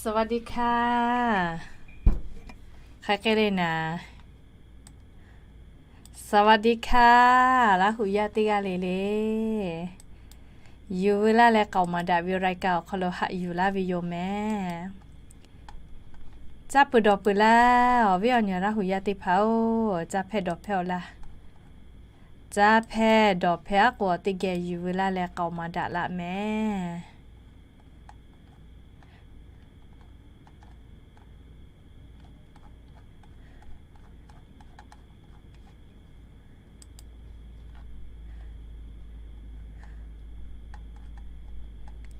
สวัสดีค่ะ Hk'aˬ hk'e le naˍ. สวัสดีค่ะ Laˇ huˍ yaˇ teˇ g'aˇ le le. Yuˬ veu laˇ leh k'aoˍ maˍ daꞈ ve รายการ awˬ hk'aw lo haꞈ yuˬ laˇ ve yoˬ mehˍ. Caˇ peuˬ dawˬ peuˬ laˇ, awˬ viˉ awˬ nyi Laˇ huˍ yaˇ teˇ hpaˍ-oˬ, caˇ hpehˇ dawˬ hpehˇ-aw laˇ. Caˇ hpehˇ dawˬ hpehˇ aˉ k'o, teˇ geh yuˬ veu laˇ leh k'aoˍ maˍ daꞈ laˇ mehˍ.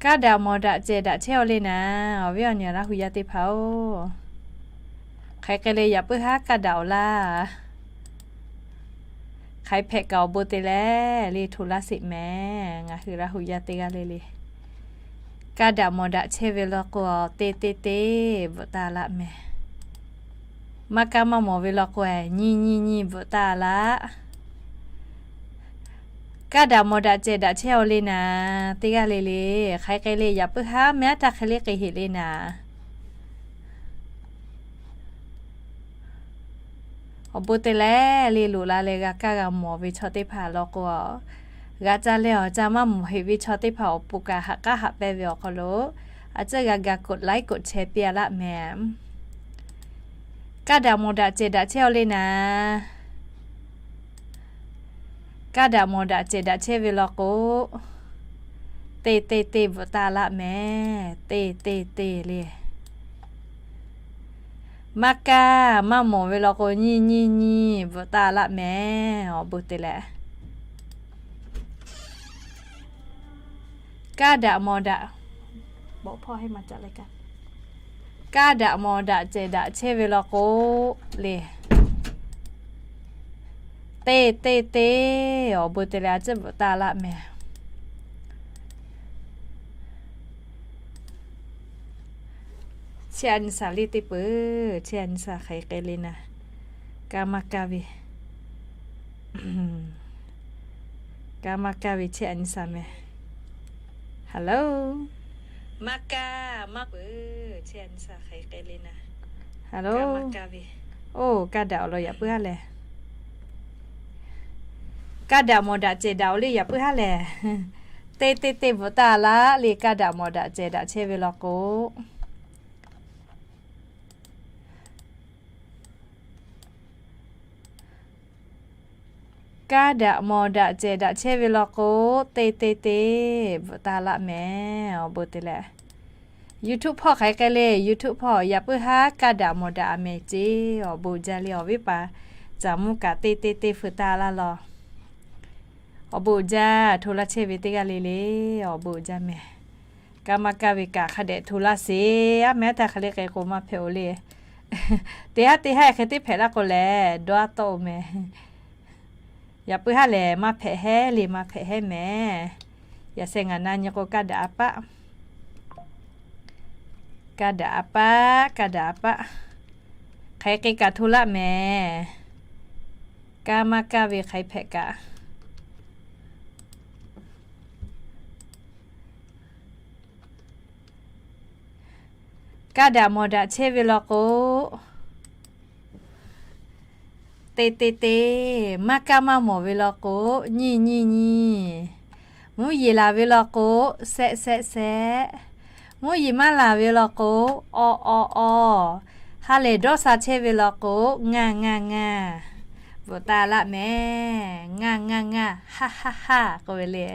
Kaˇ daꞈ mawˬ daꞈ cehˬ daꞈ chehˇ-aw le naˍ, awˬ viˉ awˬ nyi Laˇ huˍ yaˇ teˇ hpaˍ-oˬ. Hk'aˬ hk'e le yaꞈ puiˉ haˉ kaˇ daꞈ-aw laˇ. Hk'aˬ hpehꞈ kaꞈ awˬ bon te leh le hto laˇ sheˍ mehˍ. Ngaˬ hui Laˇ huˍ yaˇ teˇ g'aˇ le le, kaˇ daꞈ mawˬ daꞈ chehˇ ve law k'o, teˇ teˇ teˇ bvuhꞈ taˇ laˇ mehˍ. Maˇ kaˇ maˇ mawˬ ve law k'o, nyiˇ nyiˇ nyiˇ bvuhꞈ taˇ laˇ. Kaˇ daꞈ mawˬ daꞈ cehˬ daꞈ chehˇ-aw le naˍ, teˇ g'aˇ le le. Hk'aˬ hk'e le yaꞈ puiˉ haˉ mehˉ taˇ hk'e le k'ai heˍ le naˍ. Awˬ bon te leh le loꞈ la leh g'a kaˇ g'a mawˬ ve chaw teˇ hpaˍ law k'o, g'a caˇ leh awˬ caˇ maˇ mawˬ heˍ ve chaw teˇ hpaˍ awˬ pon kaꞈ haꞈ k'aˉ haꞈ pehnˇ ve awˬ hk'aw lo, a ciˉ g'a ga กดไลค์ กดแชร์ piˇ-a laˇ mehˍ. Kaˇ daꞈ mawˬ daꞈ cehˬ daꞈ chehˇ-aw le naˍ. Kaˇ daꞈ mawˬ daꞈ cehˬ daꞈ chehˇ ve law k'o, teˇ teˇ teˇ bvuhꞈ taˇ laˇ mehˍ. Teˇ teˇ teˇ le. Maˇ kaˇ maˇ mawˬ ve law k'o, nyiˇ nyiˇ nyiˇ bvuhꞈ taˇ laˇ mehˍ. Awˬ bon te leh, kaˇ daꞈ mawˬ daꞈ, kaˇ daꞈ mawˬ daꞈ cehˬ daꞈ chehˇ ve law k'o le, teˇ teˇ teˇ, awˬ bon te leh a ciˉ bvuhꞈ taˇ laˇ mehˍ. Chehˇ a nyi saˍ le teˇ peuˬ, chehˇ a nyi saˍ hk'aˬ hk'e le naˍ. Kaˇ maˇ kaˇ ve, kaˇ maˇ kaˇ ve chehˇ a nyi saˍ mehˍ. Hello, maˇ kaˇ maˇ peuˬ, chehˇ a nyi saˍ hk'aˬ hk'e le naˍ. Hello, oˇ kaˇ daꞈ awˬ lawn yaꞈ puiˉ haˉ lehˬ. Kaˇ daꞈ mawˬ daꞈ cehˬ daꞈ-aw le yaꞈ puiˉ haˉ lehˬ. Teˇ teˇ teˇ bvuhꞈ taˇ laˇ le, kaˇ daꞈ mawˬ daꞈ cehˬ daꞈ chehˇ ve law k'o. Kaˇ daꞈ mawˬ daꞈ cehˬ daꞈ chehˇ ve law k'o, teˇ teˇ teˇ bvuhꞈ taˇ laˇ mehˍ. Awˬ bon te leh, YouTube hpawˇ hk'aˬ hk'e le, YouTube hpawˇ yaꞈ puiˉ haˉ kaˇ daꞈ mawˬ daꞈ a mehˍ ce. Awˬ bon jaˇ le awˬ viˉ paˍ, caˍ mvuhˇ kaꞈ teˇ teˇ teˇ feu taˇ laˇ law. Awˬ bon jaˇ hto laˇ chehˇ ve teˇ g'aˇ le le, awˬ bon jaˇ mehˍ. Kaˇ maˇ kaˇ ve kaꞈ hk'a dehꞈ hto laˇ sheˍ. Aˉ mehˉ taˇ hk'e le k'ai k'o maˇ hpehꞈ-o le. Teˇ haˉ teˇ haˉ hk'e teˇ hpehꞈ laˇ k'o lehˬ, dawˇ aˉ tawˆ-o mehˍ. Yaꞈ puiˉ haˉ lehˬ, maˇ hpehꞈ hehˉ le, maˇ hpehꞈ hehˉ mehˍ. Yaꞈ sheh ngaˬ na nyi k'o, kaˇ daꞈ a paˆ, kaˇ daꞈ a paˆ, kaˇ daꞈ a paˆ. Hk'aˬ hk'e kaꞈ hto laˇ mehˍ. Kaˇ maˇ kaˇ ve hk'aˬ hpehꞈ kaꞈ. Kaˇ daꞈ mawˬ daꞈ chehˇ ve law k'o, teˇ teˇ teˇ. Maˇ kaˇ maˇ mawˬ ve law k'o, nyiˇ nyiˇ nyiˇ. Mvuhˇ yeˬ laˬ ve law k'o, sehˆ sehˆ sehˆ. Mvuhˇ yeˬ maˇ laˬ ve law k'o, awˇ awˇ awˇ. Ha lehˬ dawˇ sha chehˇ ve law k'o, ngaˇ ngaˇ ngaˇ. Bvuhꞈ taˇ laˇ mehˍ. Ngaˇ ngaˇ ngaˇ, haˆ haˆ haˆ k'oˆ ve le.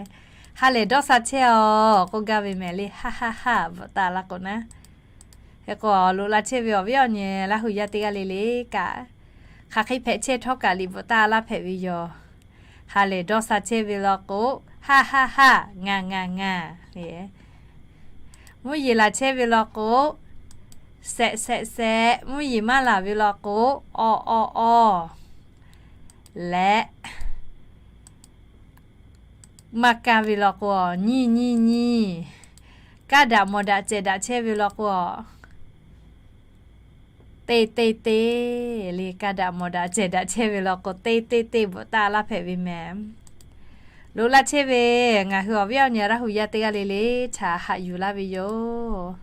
Ha lehˬ dawˇ sha chehˇ-aw k'oˆ gaˇ ve mehˍ le, haˆ haˆ haˆ bvuhꞈ taˇ laˇ k'o naˉ. Hk'e k'o, loꞈ la chehˇ ve awˬ viˉ awˬ nyi Laˇ huˍ yaˇ teˇ g'aˇ le le kaꞈ, hk'aˬ hk'e hpehꞈ chehˇ htawˇ kaꞈ liꞈ bvuhꞈ taˇ laˇ hpehꞈ ve yoˬ. Ha lehˬ dawˇ sha chehˇ ve law k'o, haˆ haˆ haˆ, ngaˇ ngaˇ ngaˇ. Mvuhˇ yeˬ laˬ chehˇ ve law k'o, sehˆ sehˆ sehˆ. Mvuhˇ yeˬ maˇ laˬ ve law k'o, awˇ awˇ awˇ. Leh maˇ kaˇ ve law k'o, nyiˇ nyiˇ nyiˇ. Kaˇ daꞈ mawˬ daꞈ cehˬ daꞈ chehˇ ve law k'o, teˇ teˇ teˇ le. Kaˇ daꞈ mawˬ daꞈ cehˬ daꞈ chehˇ ve law k'o, teˇ teˇ teˇ bvuhꞈ taˇ laˇ hpehꞈ ve mehˍ. Loꞈ la chehˇ ve ngaˬ hui awˬ viˉ awˬ nyi Laˇ huˍ yaˇ teˇ g'aˇ le le, chaꞈ haꞈ yuˬ laˇ ve yoˬ.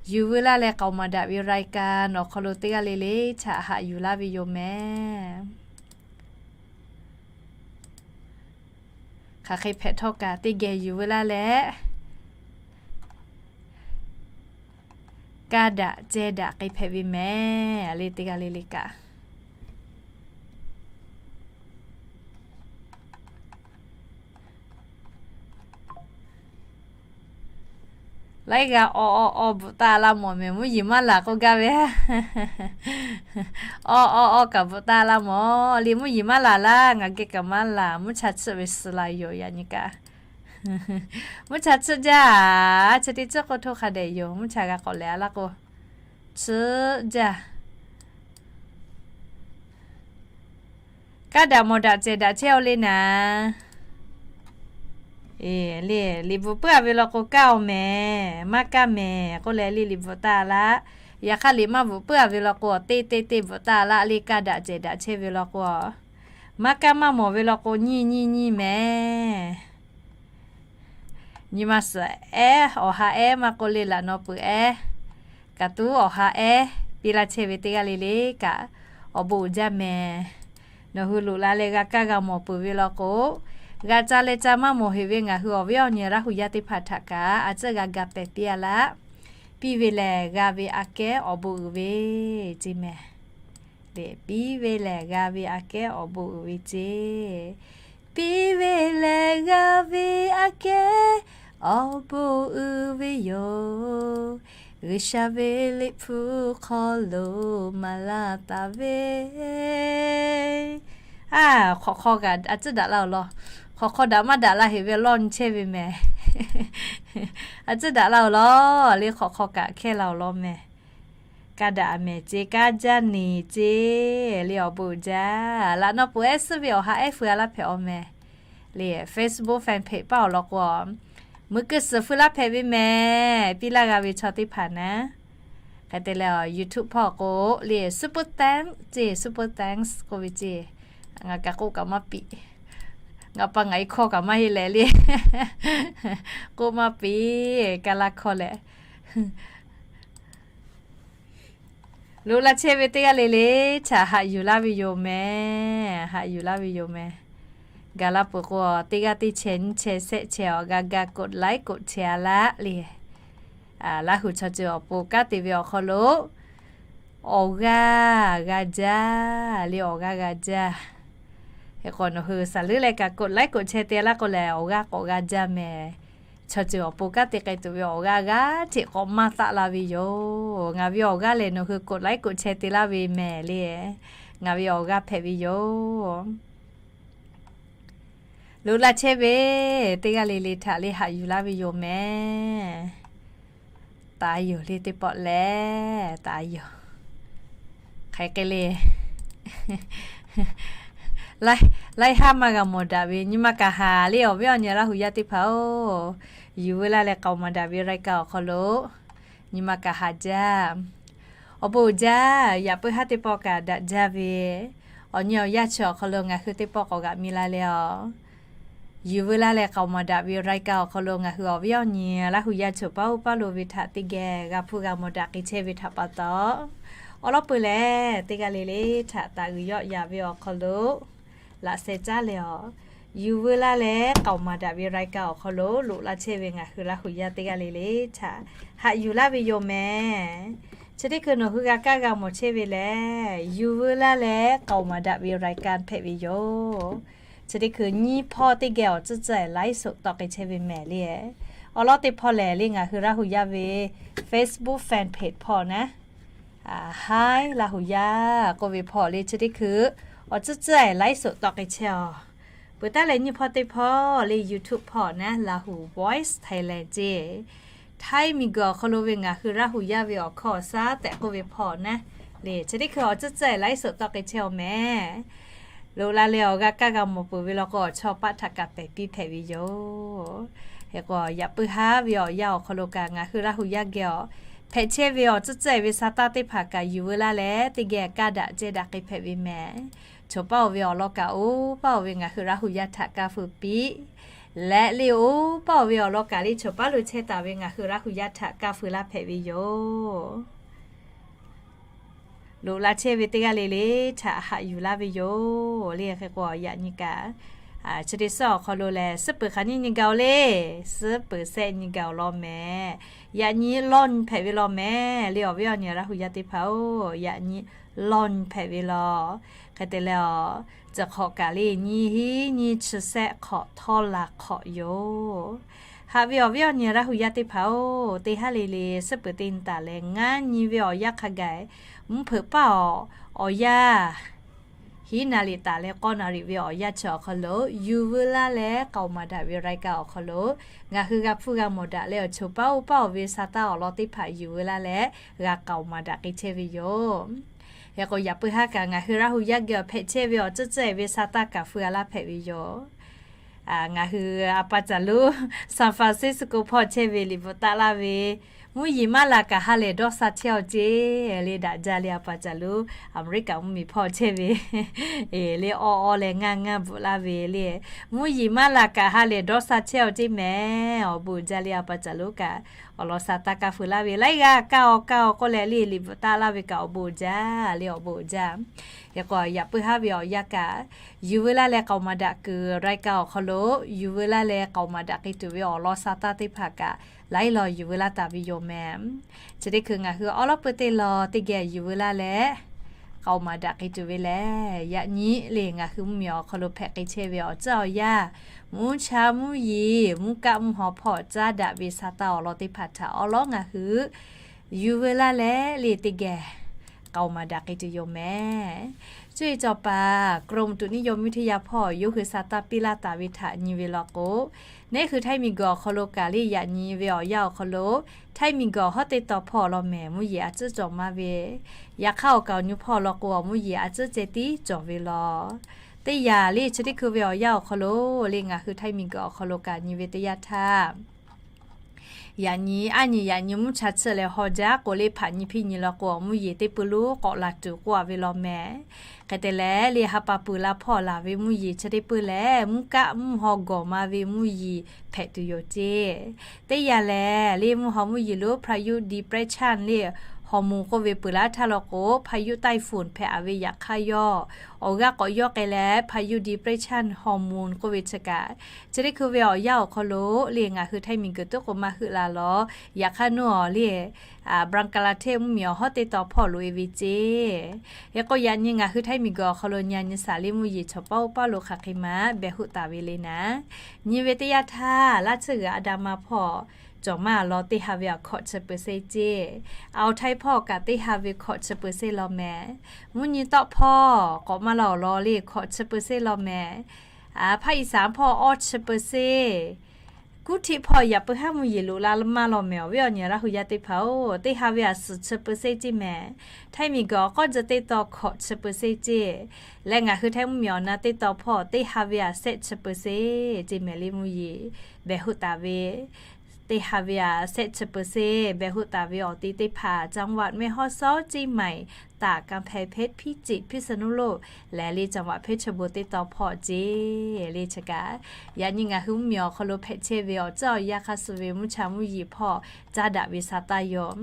Yuˬ veu laˇ leh k'aoˍ maˍ daꞈ ve รายการ awˬ hk'aw lo teˇ g'aˇ le le htaꞈ haꞈ yuˬ laˇ ve yoˬ mehˍ. Hk'aˬ hk'e hpehꞈ htawˇ kaꞈ teˇ geh yuˬ veu laˇ leh, kaˇ daꞈ ceh daꞈ k'ai hpehꞈ ve mehˍ le teˇ g'aˇ le le kaꞈ. Laiˉ g'aˇ awˇ awˇ awˇ bvuhꞈ taˇ laˇ mawˬ mehˍ, mvuhˇ yeˬ maˇ laˬ k'oˆ gaˇ ve. Awˇ awˇ awˇ kaꞈ bvuhꞈ taˇ laˇ mawˬ le, mvuhˇ yeˬ maˇ laˬ laˇ, ngaˬ geh kaꞈ maˇ laˬ, mvuhˇ cha tsuhˆ ve suh la yoˬ yaꞈ nyi kaꞈ. Mvuhˇ cha tsuhˆ jaˇ, chi teˇ tcuhˉ k'oˆ htoˇ hk'a dehꞈ yoˬ, mvuhˇ cha g'a k'awꞈ lehˬ a laˇ k'o, tsuhˆ jaˇ. Kaˇ daꞈ mawˬ daꞈ cehˬ daꞈ chehˇ-oˆ le naˍ. Le, liꞈ bvuhꞈ puiˉ-a ve law k'o kaˇ-oˬ mehˍ, maˇ kaˇ mehˍ k'oˆ leh le liꞈ bvuhꞈ taˇ laˇ. Yaꞈ hk'aˇ liꞈ maˇ bvuhꞈ puiˉ-a ve law k'o, teˇ teˇ teˇ bvuhꞈ taˇ laˇ le, kaˇ daꞈ cehˬ daꞈ chehˇ ve law k'o, maˇ kaˇ maˇ mawˬ ve law k'o, nyiˇ nyiˇ nyiˇ mehˍ. Nyi ma suhˍ ehˉ, awˬ ha ehˉ maˇ k'oˆ le, laꞈ naw peuˬ ehˉ, kaꞈ tuˉ awˬ ha ehˉ piˇ laˇ chehˇ ve teˇ g'aˇ le le kaꞈ, awˬ bon uiˍ jaˇ mehˍ. Nawˬ hui loꞈ la leh g'a kaˇ g'a mawˬ peuˬ ve law k'o, g'a ca leh ca maˇ mawˬ heꞈ ve ngaˬ hui awˬ viˉ awˬ nyi Laˇ hu yaˇ teˇ hpaˍ htaꞈ kaꞈ a tcuhˉ g'a ga pehˬ piˇ-a laˇ. Piˇ ve lehˬ g'a ve aꞈ kehˉ awˬ bon uiˍ ve ceˇ mehˍ. Piˇ ve lehˬ g'a ve aꞈ kehˉ awˬ bon uiˍ ve ceˇ. Piˇ ve lehˬ g'a ve aꞈ kehˉ awˬ bon uiˍ ve yoˬ. G'uiˬsha ve liꞈ hpu hk'aw lo maˍ laˇ taˍ ve. Hk'awꞈ hk'aw kaꞈ a tcuhˉ daꞈ laˇ-oˬ law. Hk'awꞈ hk'aw daꞈ maˇ daꞈ la heꞈ ve lawˇ nyi chehˇ ve mehˍ. A tcuhˉ daꞈ laˇ-oˬ law le, hk'awꞈ hk'aw kaꞈ hkehˇ laˇ-oˬ law mehˍ. Kaˇ daꞈ mehˍ ceˇ, kaˇ jaˇ neˬ ceˇ le, awˬ bon uiˍ jaˇ. Laꞈ naw peuˬ ehˉ suhˉ ve awˬ ha ehˉ feu-a laˇ hpehꞈ-aw mehˍ. Le Facebook fan page paˇ awˬ lawn k'o, muiˬ keu suhˍ feu laˇ hpehꞈ ve mehˍ. Piˇ laˇ g'a ve chaw teˇ hpaˍ naˉ. Hk'e te leh YouTube hpawˇ k'o le Super Thanks ceˇ, Super Thanks k'oˆ ve ceˇ. Ngaˬ kaꞈ k'oˆ kaꞈ maˇ piˇ. Ngaˬ pa ngaˬ e hkawˇ kaꞈ maˇ heˆ leh le, k'oˆ maˇ piˇ, kaˇ laˇ hkawˇ leh. Loꞈ la chehˇ ve teˇ g'aˇ le le htaꞈ haꞈ yuˬ laˇ ve yoˬ mehˍ. Haꞈ yuˬ laˇ ve yoˬ mehˍ. Gaˬ la peuˬ k'o, teˇ g'aˇ teˇ chehˇ nyiˇ chehˇ shehˆ chehˇ awˬ g'a ga กดไลค์ กดแชร์ a laˇ le. Laˇ hu chaw ceuˬ awˬ pon kanˉ te ve awˬ hk'aw lo awˬ g'aˇ g'a jaˇ le, awˬ g'aˇ g'a jaˇ. Hk'e k'o nawˬ hui saˍ leuˉ leh kaꞈ กดไลค์ กดแชร์ te laˇ k'o lehˬ, awˬ g'aˇ k'awꞈ g'a jaˇ mehˍ. Chaw ceuˬ awˬ pon kanˉ te k'ai tuˬ ve awˬ g'aˇ g'aˇ hteꞈ k'awꞈ maˇ taˆ la ve yoˬ. Ngaˬ ve awˬ g'aˇ lehˬ nawˬ hui กดไลค์ กดแชร์ te laˇ ve mehˍ le. Ngaˬ ve awˬ g'aˇ hpehꞈ ve yoˬ. Loꞈ la chehˇ ve teˇ g'aˇ le le htaꞈ le haꞈ yuˬ laˇ ve yoˬ mehˍ. Taˍ yoˬ le teˇ pawˆ lehˬ, taˍ yoˬ. Hk'e k'ai le, laiˉ haˉ maˇ g'a mawˬ daꞈ ve nyi ma kaꞈ haˍ le, awˬ viˉ awˬ nyi Laˇ hu yaˇ teˇ hpaˍ-oˬ, yuˬ veu laˇ leh k'aoˍ maˍ daꞈ ve รายการ awˬ hk'aw lo nyi ma kaꞈ haˍ jaˇ. Awˬ bon uiˍ jaˇ. Yaꞈ puiˉ haˉ teˇ pawˆ kaꞈ daꞈ jaˇ ve, awˬ nyi awˬ yanˇ chi awˬ hk'aw lo ngaˬ hui teˇ pawˆ k'awꞈ g'aꞈ mi la leh-aˬ, yuˬ veu laˇ leh k'aoˍ maˍ daꞈ ve รายการ awˬ hk'aw lo ngaˬ hui awˬ viˉ awˬ nyi Laˇ hu yaˇ choˬ paˇ oˇ paˇ lo ve htaꞈ teˇ geh g'a hpuˇ g'a mawˬ daꞈ k'ai chehˇ ve htaꞈ pa taw, awˬ lawn peuˬ lehˬ teˇ g'aˇ le le htaꞈ taˍ uiˍ yawˆ yan ve awˬ hk'aw lo laꞈ sheh caˉ leh-aˬ, yuˬ veu laˇ leh k'aoˍ maˍ daꞈ ve รายการ awˬ hk'aw lo loꞈ la chehˇ ve ngaˬ hui Laˇ hu yaˇ teˇ g'aˇ le le htaꞈ haꞈ yuˬ laˇ ve yoˬ mehˍ. Chi teˇ hkui nawˬ hui g'a kaˇ g'a mawˬ chehˇ ve lehˬ, yuˬ veu laˇ leh k'aoˍ maˍ daꞈ ve รายการ hpehꞈ ve yoˬ. Chi teˇ hkui nyiˇ hpawˇ teˇ geh awˬ tcuhˉ tcuhˉ ehˍ ไลฟ์สด tawˆ k'ai chehˇ ve mehˍ le. Awˬ lawn teˇ hpawˇ lehˬ le ngaˬ hui Laˇ hu yaˇ ve Facebook fan page hpawˇ naˉ, Hi Laˇ hu yaˇ k'oˆ ve hpawˇ le chi teˇ hkui awˬ tcuhˉ tcuhˉ ehˍ ไลฟ์สด tawˆ k'ai chehˇ-aˬ. Peuˬ taˉ leh nyiˇ hpawˇ teˇ hpawˇ le YouTube hpawˇ naˉ Laˇ hu Voice Thailand ceˇ, Htaiˇ miˬguiˬ awˬ hk'aw lo ve ngaˬ hui Laˇ hu yaˇ ve awˬ hkawˇ awˬ shaˉ tehꞈ k'oˆ ve hpawˇ naˉ le chi teˇ hkui awˬ tcuhˉ tcuhˉ ehˍ ไลฟ์สด tawˆ k'ai chehˇ-aˬ mehˍ. Loꞈ la leh awˬ g'aˇ kaˇ g'a mawˬ peuˬ ve law k'o, awˬ chawˇ paˆ htaꞈ kaꞈ pehˬ piˇ hpehꞈ ve yoˬ. Hk'e k'o yaꞈ puiˉ haˉ ve awˬ yanˇ awˬ hk'aw lo kaꞈ ngaˬ hui Laˇ hu yaˇ geh-aˬ hpehꞈ chehˇ ve awˬ tcuhˉ tcuhˉ ehˍ ve sa taˇ teˇ hpaˍ kaꞈ yuˬ veu laˇ leh teˇ geh kaˇ daꞈ cehˇ daꞈ k'ai hpehꞈ ve mehˍ. Choˬ paˇ-oˬ ve awˬ lawn kaꞈ oˇ paˇ-oˬ ve ngaˬ hui Laˇ hu yaˇ htaꞈ kaˇ feu piˇ Leh le oˇ paˇ oˬ ve awˬ lawn kaꞈ le choˬ paˉ lo chehˇ taˍ ve ngaˬ hui Laˇ hu yaˇ htaꞈ kaˇ feu laˇ hpehꞈ ve yoˬ. Loꞈ la chehˇ ve teˇ g'aˇ le le htaꞈ haꞈ yuˬ laˇ ve yoˬ le. Hk'e k'o yaꞈ nyi kaꞈ chi teˇ suhˉ awˬ hk'aw lo lehˬ, suhˉ peuˬ hk'aˬ nyi nyi gaˬ-oˬ le. Suhˉ peuˬ sehˆ nyi gaˬ-oˬ law mehˍ. Yaꞈ nyi lawˇ nyi hpehꞈ ve law mehˍ le. Awˬ viˉ awˬ nyi Laˇ hu yaˇ teˇ hpaˍ-oˬ, yaꞈ nyi lawˇ nyi hpehꞈ ve law. Hk'e te leh, tcuh hk'awꞈ kaꞈ le nyi hiˉ nyi chi sehˆ hk'awꞈ htawˇ la hk'awꞈ yoˬ. Haꞈ ve awˬ viˉ awˬ nyi Laˇ hu yaˇ teˇ hpaˍ-oˬ, teˇ haˉ le le suhˉ peuˬ teˇ nyi taˍ leh ngaˇ nyi ve awˬ yanˇ hk'a gaˬ, mvuhˇ hpeuꞈ paˇ awˬ awˬ yanˇ hiˉ naˍ riˍ taˍ leh k'awˇ naˍ riˍ ve awˬ yanˇ chi awˬ hk'aw lo, yuˬ veu laˇ leh k'aoˍ maˍ daꞈ ve รายการ awˬ hk'aw lo ngaˬ hui g'a hpuˇ g'a mawˬ daꞈ leh awˬ choˬ paˇ oˇ paˇ oˬ ve sa taˇ awˬ lawn teˇ hpaˍ yuˬ veu laˇ leh g'a k'aoˍ maˍ daꞈ k'ai chehˇ ve yoˬ. Hk'e k'o yaꞈ puiˉ haˉ kaꞈ ngaˬ hui Laˇ hu yaˇ geh awˬ hpehꞈ chehˇ ve awˬ tcuhˉ tcuhˉ-e ve sa taˇ kaꞈ feu g'a laˇ hpehꞈ ve yoˬ. Ngaˬ hui a pa caˬ lonˉ San Francisco hpawˇ chehˇ ve liꞈ bvuhꞈ taˆ laˇ ve, mvuhˇ yeˬ maˇ laˬ kaꞈ ha lehˬ dawˇ sha chehˇ-aw ceˇ le. Daꞈ jaˇ le a pa caˬ lonˉ America mvuhˇ miˬ hpawˇ chehˇ ve le awˇ awˇ leh ngaˇ ngaˇ bvuhꞈ laˇ ve le. Mvuhˇ yeˬ maˇ laˬ kaꞈ ha lehˬ dawˇ sha chehˇ-aw ceˇ mehˍ. Awˬ bon uiˍ jaˇ le a pa caˬ lonˉ kaꞈ awˬ lawn sa taˇ kaˇ feu laˇ ve laiˉ g'aˇ kaˇ-aw kaˇ-aw k'oˆ leh le liꞈ bvuhꞈ taˆ laˇ ve kaꞈ awˬ bon uiˍ jaˇ le awˬ bon uiˍ jaˇ. Hk'e k'o yaꞈ puiˉ haˉ ve awˬ yanˇ kaꞈ yuˬ veu laˇ leh k'aoˍ maˍ daꞈ kuiˬ รายการ awˬ hk'aw lo yuˬ veu laˇ leh k'aoˍ maˍ daꞈ k'ai tuˬ ve awˬ lawn sa taˇ teˇ hpaˍ kaꞈ laiˉ law yuˬ veu laˇ taˍ ve yoˬ mehˍ. Chi teˇ hkui ngaˬ hui awˉ lawˉ peuˇ teˇ law teˇ geh yuˬ veu laˇ leh k'aoˍ maˍ daꞈ k'ai tuˬ ve lehˬ, yaꞈ nyi le ngaˬ hui mvuhˇ miˬ awˬ hk'aw lo hpehꞈ k'ai chehˇ ve awˬ tcuhˉ awˬ yanˇ, mvuhˇ cha mvuhˇ yeˬ mvuhˇ kaˆ mvuhˇ haw hpawˇ caˉ daꞈ ve sa taˇ awˬ lawn teˇ hpaˍ htaꞈ awˉ lawˉ ngaˬ hui yuˬ veu laˇ leh le teˇ geh k'aoˍ maˍ daꞈ k'ai tuˬ yoˬ mehˍ. Cuˇ yiˍ cawˬ paˍ กรมอุตุนิยมวิทยา hpawˇ yawˇ hui sa taˇ piˇ laˇ taˍ ve htaꞈ nyi ve law k'o, neˉ hui Htaiˇ miˬ guiˬ awˬ hk'aw lo kaꞈ le yaꞈ nyi ve awˬ yanˇ awˬ hk'aw lo Htaiˇ miˬ guiˬ awˬ hawˉ teˇ taw hpawˇ law mehˍ mvuhˇ yeˬ a tcuhˉ cawˬ maˇ ve, yaꞈ hk'aˇ awˬ kaˍ awˬ nyu hpawˇ law k'o awˬ mvuhˇ yeˬ a tcuhˉ ceh tiˉ cawˬ ve law. Teˇ yanˇ le chi teˇ hkui ve awˬ yanˇ awˬ hk'aw lo le ngaˬ hui Htaiˇ miˬ guiˬ awˬ hk'aw lo kaꞈ nyi ve teˇ yanˇ htaˇ, yaꞈ nyi aˉ nyi yaꞈ nyi mvuhˇ cha tsuhˇ leh haw jaˇ k'o le hpaꞈ nyi hpiˇ nyi law k'o awˬ mvuhˇ yeˬ teˇ peuˇ lonˉ k'awꞈ laˬ tuˬ k'oˆ a ve law mehˍ. Hk'e te leh le ha pa peuˬ la hpawˇ laˬ ve mvuhˇ yeˬ chi teˇ peuˇ lehˬ mvuhˇ kaˆ mvuhˇ haw gawˬ ma ve mvuhˇ yeˬ hpehꞈ tuˬ yoˬ ceˇ. Teˇ yanˇ lehˬ le mvuhˇ haw mvuhˇ yeˬ lonˉ พายุ depression le hormone k'oˆ ve peuˬ laˇ htaˇ law k'o พายุไต้ฝุ่น hpehꞈ a ve yaꞈ hk'aˇ yawˇ awˬ g'aˇ k'awꞈ yawˇ k'ai leh พายุ depression hormone k'oˆ ve chi kaꞈ, chi teˇ hkui ve awˬ yanˇ awˬ hk'aw lo le ngaˬ hui Htaiˇ miˬ guiˬ tuˉ k'o maˇ heuˆ la law. Yaꞈ hk'aˇ nuˇ awˬ le Bangladesh mvuhˇ miˬ awˬ hawˉ teˇ taw hpawˇ loꞈ e ve ceˇ. Hk'e k'o yaꞈ nyi ngaˬ hui Htaiˇ miˬ guiˬ awˬ hk'aw lo nyi a nyi saˍ le mvuhˇ yeˬ chaw paˇ oˇ paˇ lo hk'aˬ hk'e ma behˬ hoˆ taˍ ve le naˉ. Nyi ve teˇ yanˇ htaˇ laˇ tsuhˇ g'uiˬ a da ma hpawˇ cawˬ maˇ law teˇ ha ve awˬ hkawꞈ chi เปอร์เซ็นต์ ceˇ. Awˬ Htaiˇ hpawˇ kaꞈ teˇ ha ve hkawꞈ chi เปอร์เซ็นต์ law mehˍ. Mvuhˇ nyi tawˆ hpawˇ k'awꞈ maˇ la awˬ lawn le hkawꞈ chi เปอร์เซ็นต์ law mehˍ. Hpaˇ iˍ saˍ hpawˇ awˇ chi เปอร์เซ็นต์ Kuˉ htiˆ hpawˇ yaꞈ puiˉ haˉ mvuhˇ yeˬ loꞈ la maˇ law mehˍ. Awˬ viˉ awˬ nyi Laˇ hu yaˇ teˇ hpaˍ-oˬ, teˇ ha ve aꞈ suhˍ chi เปอร์เซ็นต์ ceˇ mehˍ. Htaiˇ miˬ guiˬ awˬ k'awˇ jeh teˇ taw hkawꞈ chi เปอร์เซ็นต์ ceˇ. Leh ngaˬ hui Htaiˇ mvuhˇ miˬ awˬ na teˇ taw hpawˇ teˇ ha ve aꞈ sehˆ chi เปอร์เซ็นต์ ceˇ mehˍ le mvuhˇ yeˬ behˬ hoˆ taˍ ve. Teˇ ha ve aꞈ sehˆ chi เปอร์เซ็นต์ behˬ hoˆ taˍ ve awˬ te teˇ hpaˍ จังหวัดแม่ฮ่องสอน เชียงใหม่ ตาก กำแพงเพชร พิจิตร พิษณุโลก leh le จังหวัดเพชรบูรณ์ teˇ taw hpawˇ ceˇ le chi kaꞈ, yaꞈ nyi ngaˬ hui mvuhˇ miˬ awˬ hk'aw lo hpehꞈ chehˇ ve awˬ tcuhˉ awˬ yanˇ hk'a suh ve mvuhˇ cha mvuhˇ yeˬ hpawˇ caˉ daꞈ ve sa taˇ yoˬ.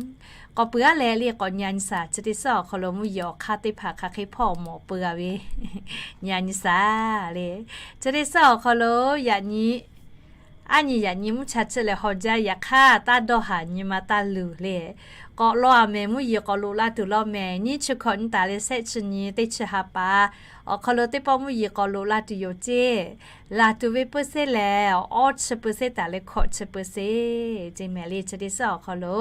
K'awꞈ peuˬ aˉ leh le k'awꞈ nyi a nyi saˍ, chi teˇ suhˉ awˬ hk'aw lo mvuhˇ yeˬ awˬ hk'aˇ teˇ hpaˍ hk'aˬ hk'e hpawˇ awˬ mawˬ peuˬ a ve nyi a nyi saˍ le. Chi teˇ suhˉ awˬ hk'aw lo yaꞈ nyi aˉ nyi yaꞈ nyi mvuhˇ cha tsuhˇ leh haw jaˇ. Yaꞈ hk'aˇ taˇ dawˇ haˍ nyi ma taˇ luˬ le. K'awꞈ law a mehˍ, mvuhˇ yeˬ k'awꞈ loꞈ la tuˬ law mehˍ. Nyiˇ chi hkawꞈ nyi taˍ leh sehˆ chi nyi teˇ chi ha pa awˬ hk'aw lo teˇ pawˆ mvuhˇ yeˬ k'awꞈ loꞈ la tuˬ yoˬ ceˇ. Laˬ tuˬ ve เปอร์เซ็นต์ lehˬ awˇ chi เปอร์เซ็นต์ taˍ leh hkawꞈ chi เปอร์เซ็นต์ ceˇ mehˍ le. Chi teˇ suhˉ awˬ hk'aw lo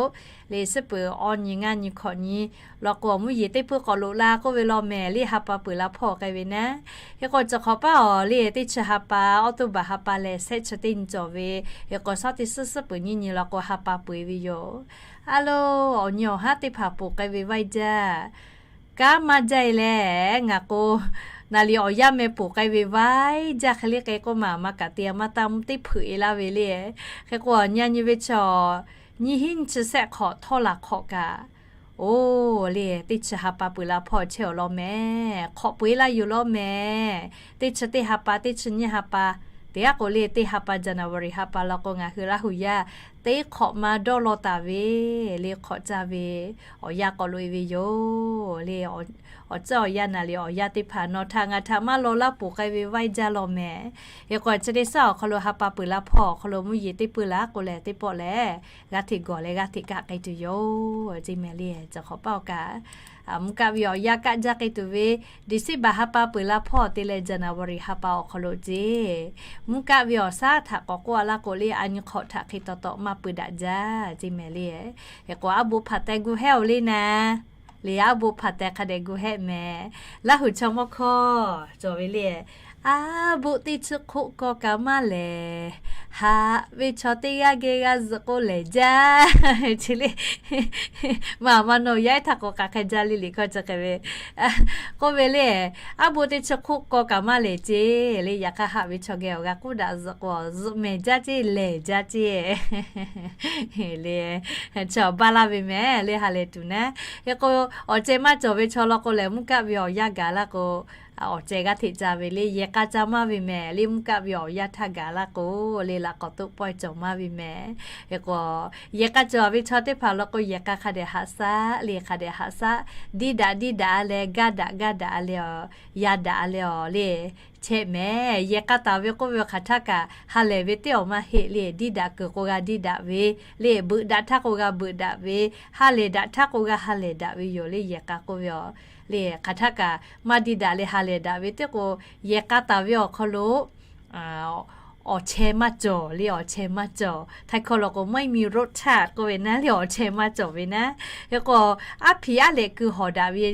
le suhˉ peuˬ awˇ nyi ngaˇ nyi hkawꞈ nyi law k'o awˬ mvuhˇ yeˬ teˇ peuˇ k'awꞈ loꞈ la k'oˆ ve law mehˍ le ha pa peuˬ la hpawˇ k'ai ve naˉ. Hk'e k'o chi hk'awꞈ paˉ awˬ le teˇ chi ha pa, October ha pa lehˬ sehˆ chi teˇ nyi cawˬ ve. Hk'e k'o shaˉ teˇ suhˉ suhˉ peuˬ nyiˇ nyi law k'o ha pa peuˬ e ve yoˬ. A lo, awˬ nyi awˬ haˉ teˇ hpaˍ poˬ k'ai ve vaiˇ jaˇ. Kanˉ maˇ jaˇ e leh ngaˬ k'o, naˍ liˍ awˬ yanˇ meh poˬ k'ai ve vaiˇ jaˇ hk'e le k'ai k'oˆ maˬ maˇ kaꞈ te a maˇ taˇ mvuhˇ teˇ hpeuꞈ e laˇ ve le. Hk'e k'o awˬ nyi a nyi ve chaw nyiˇ hinˉ nyi chi sehˆ hk'awꞈ htawˇ laˬ hk'awꞈ kaꞈ, oˬ le teˇ chi ha pa peuˬ la hpawˇ chehˇ awˬ lawn mehˍ. Hk'awꞈ peuˬ e laˇ yoˬ law mehˍ. Teˇ chi teˇ ha pa, teˇ chi nyiˇ ha pa, Teˇ g'aˇ k'o le, teˇ ha pa January ha pa law k'o, ngaˬ hui Laˇ huˍ yaˇ teˇ hk'awꞈ ma dawˇ law taˍ ve le, hk'awꞈ caˇ ve awˬ yanˇ k'awꞈ loꞈ e ve yoˬ le. Awˬ tcuhˉ awˬ yanˇ naˍ liˍ awˬ yanˇ teˇ hpaˍ nawˬ htaꞈ ngaˬ htaꞈ maˇ law laˇ poˬ k'ai ve vaiˇ jaˇ law mehˍ. Hk'e k'o, chi teˇ suhˉ awˬ hk'aw lo ha pa peuˬ la hpawˇ awˬ hk'aw lo mvuhˇ yeˬ teˇ peuˬ laˬ k'o lehˬ, teˇ pawˆ lehˬ g'aˇ hteꞈ gawˬ leh g'aˇ hteꞈ kaˆ k'ai tuˬ yoˬ ceˇ mehˍ le. Chi hk'awꞈ paˇ awˬ kaꞈ, mvuhˇ kaˆ ve awˬ yanˇ kaˆ jaˇ k'ai tuˬ ve December ha pa peuˬ la hpawˇ te leh January ha pa awˬ hk'aw lo ceˇ, mvuhˇ kaˆ ve awˬ shaˉ htaꞈ k'awꞈ k'oˆ a laˇ k'o le, a nyi hk'awꞈ htaꞈ hk'e taw taw maˇ peuˬ daꞈ jaˇ ceˇ mehˍ le. Hk'e k'o, aˉ boˆ hpaˍ teh gu hehˉ oˬ le naˍ le, aˉ boˆ hpaˍ teh hk'a dehꞈ gu hehˆ mehˍ. Laˇ huˍ chaw mawˇ hkawˇ cawˬ ve le, aˉ boˆ teˇ chi hk'oˆ kaw kaꞈ maˇ lehˬ, haꞈ ve chaw teˇ g'aˇ geh g'a zuhꞈ k'o lehˬ jaˇ ce le. Maˇ maˇ nawˬ yaˇ ehˉ htaˇ k'awꞈ k'aꞈ hk'e jaˇ le liꞈ hkawˇ chi hk'e ve k'oˆ ve le, aˉ boˆ teˇ chi hk'oˆ kaw kaꞈ maˇ lehˬ ce le. Yaꞈ hk'aˇ haꞈ ve chaw geh awˬ g'a k'oˆ daꞈ zuhꞈ k'o, zuhꞈ mehˍ jaˇ ce, lehˬ jaˇ ce le. Chaw baˇ laˇ ve mehˍ le, ha lehˬ tuˬ naˉ. Hk'e k'o, awˬ ceh maˇ cawˬ ve chaw law k'o lehˬ, mvuhˇ kaˆ ve awˬ yanˇ gaˬ laˇ k'o, awˬ ceh g'aˇ hteꞈ ca ve le, yehˬ k'a ca maˇ ve mehˍ le. Mvuhˇ kaˆ ve awˬ yanˇ htaˇ gaˬ laˇ k'o le, laꞈ k'awꞈ toˆ pawehˇ cawˬ maˇ ve mehˍ. Hk'e k'o, yehˬ k'a cawˬ ve chaw teˇ hpaˍ law k'o, yehˬ k'a hk'a dehꞈ haꞈ shaˉ le, hk'a dehꞈ haꞈ shaˉ, diˇ daꞈ diˇ daꞈ a leh, gaˇ daꞈ gaˇ daꞈ a leh, yaˇ daꞈ a leh awˬ le chehˇ mehˍ. Yehˬ k'a taˍ ve k'oˆ ve awˬ hk'aˬ htaˇ kaꞈ ha lehˬ ve teˇ awˬ maˇ heˆ le. Diˇ daꞈ kuiˬ k'o g'a diˇ daꞈ ve le, beuꞈ daꞈ htaˇ k'o g'a beuꞈ daꞈ ve, ha lehˬ daꞈ htaˇ k'o g'a ha lehˬ daꞈ ve yoˬ le. Yehˬ k'a k'oˆ ve awˬ le hk'aˬ htaˇ kaꞈ maˇ diˇ daꞈ leh ha lehˬ daꞈ ve teˇ k'o, yehˬ k'a taˍ ve awˬ hk'aw lo awˬ cheh maˇ cawˬ le, awˬ cheh maˇ cawˬ. Htaiˇ hkawˇ law k'o, ไม่มีรสชาติ k'oˆ ve naˉ le, awˬ cheh maˇ cawˬ ve naˉ. Hk'e k'o, aˉ hpiˍ aˉ lehꞈ keu hawˍ daꞈ ve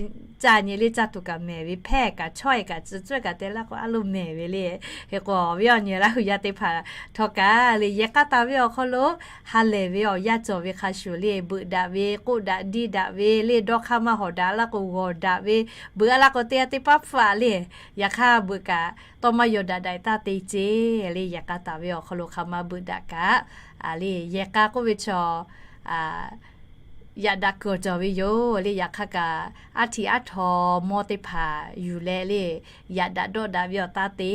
caˇ nyi le, caˇ tuˬ kaꞈ mehˍ ve, hpehˇ kaꞈ chi cawehˇ kaꞈ te laˇ k'o, a lo mehˍ ve le. Hk'e k'o, awˬ viˉ awˬ nyi Laˇ huˍ yaˇ teˇ hpaˍ htawˇ kaꞈ le, yehˬ k'a taˍ ve awˬ hk'aw lo ha lehˬ ve awˬ yanˇ cawˬ ve hk'a shuˍ le, beuꞈ daꞈ ve, k'oˆ daꞈ diˇ daꞈ ve le, dawˇ hk'aˇ maˇ hawˍ daꞈ laˇ k'o, g'awˬ daꞈ ve, beuꞈ a laˇ k'o, teˇ g'aˇ teˇ paˉ hpfuhˆ le. Yaꞈ hk'aˇ beuꞈ kaꞈ tawˇ maˇ yaw daꞈ daꞈ taˇ te ce le. Yehˬ k'a taˍ ve awˬ hk'aw lo hk'aˬ ma beuꞈ daꞈ kaꞈ le, yehˬ k'a k'oˆ ve chaw yaꞈ daꞈ kuiˬ cawˬ ve yoˬ le. Yaꞈ hk'aˇ kaꞈ, aˉ htiꞈ aˉ htaw mawˇ teˇ hpaˍ yuˬ leh le, yaꞈ daꞈ dawˆ daꞈ ve awˬ taˇ te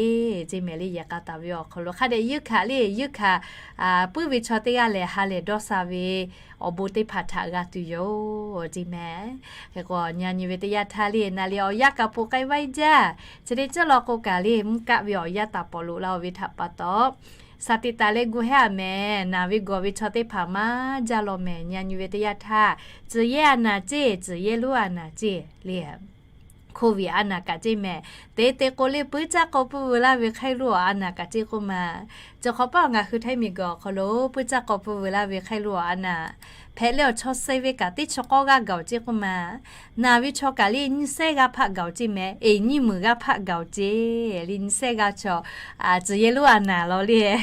ceˇ mehˍ le. Yehˬ k'a taˍ ve awˬ hk'aw lo hk'a dehꞈ yeunˇ hkanˍ le, yeunˇ hkanˍ puiˉ ve chaw teˇ g'aˇ lehˬ, ha lehˬ dawˇ sha ve awˬ bon teˇ hpaˍ htaꞈ g'a tuˬ yoˬ ceˇ mehˍ. Hk'e k'o, nyi nyi ve teˇ yanˇ htaˇ le, naˍ liˍ awˬ yanˇ kaꞈ poˬ k'ai vaiˇ jaˇ. Chi teˇ ceuˬ law k'o kaꞈ le, mvuhˇ kaˆ ve awˬ yanˇ taˍ pawˍ loꞈ la-oˬ ve htaꞈ pa taw, shaˍ tiꞈ taˍ leh gu hehˉ a mehˍ. Naˬ ve gawˬ ve chaw teˇ hpaˍ maˇ jaˇ law mehˍ. Nyi nyi ve teˇ yanˇ htaˇ, tcuhˬ yehˇ a naˍ ceˇ, tcuhˬ yehˇ lonˉ a naˍ ceˇ le, COVID a naˍ kaꞈ ceˇ mehˍ. Teˇ te k'o le, puiˉ caˇ k'aw pui veu laˇ ve hk'aˇ lo a naˍ kaꞈ ceˇ k'oˆ ma. Chi hk'awꞈ paˇ ngaˬ hui Htaiˇ miˬ guiˬ awˬ hk'aw lo puiˉ caˇ k'aw pui veu laˇ ve hk'aˇ lo a naˍ hpehꞈ leh awˬ chaw suh ve kaꞈ teˇ chi k'awˇ g'aˇ gaˬ-oˬ ceˇ k'oˆ ma. Naˬ ve chaw kaꞈ le nyiˇ sehˉ g'aˇ hpaˆ gaˬ-oˬ ceˇ mehˍ. Eˬ, nyiˇ meunˍ g'aˇ hpaˆ gaˬ-oˬ ceˇ le, nyiˇ sehˉ g'aˇ chaw, tcuhˬ yehˇ lonˉ a naˍ law le,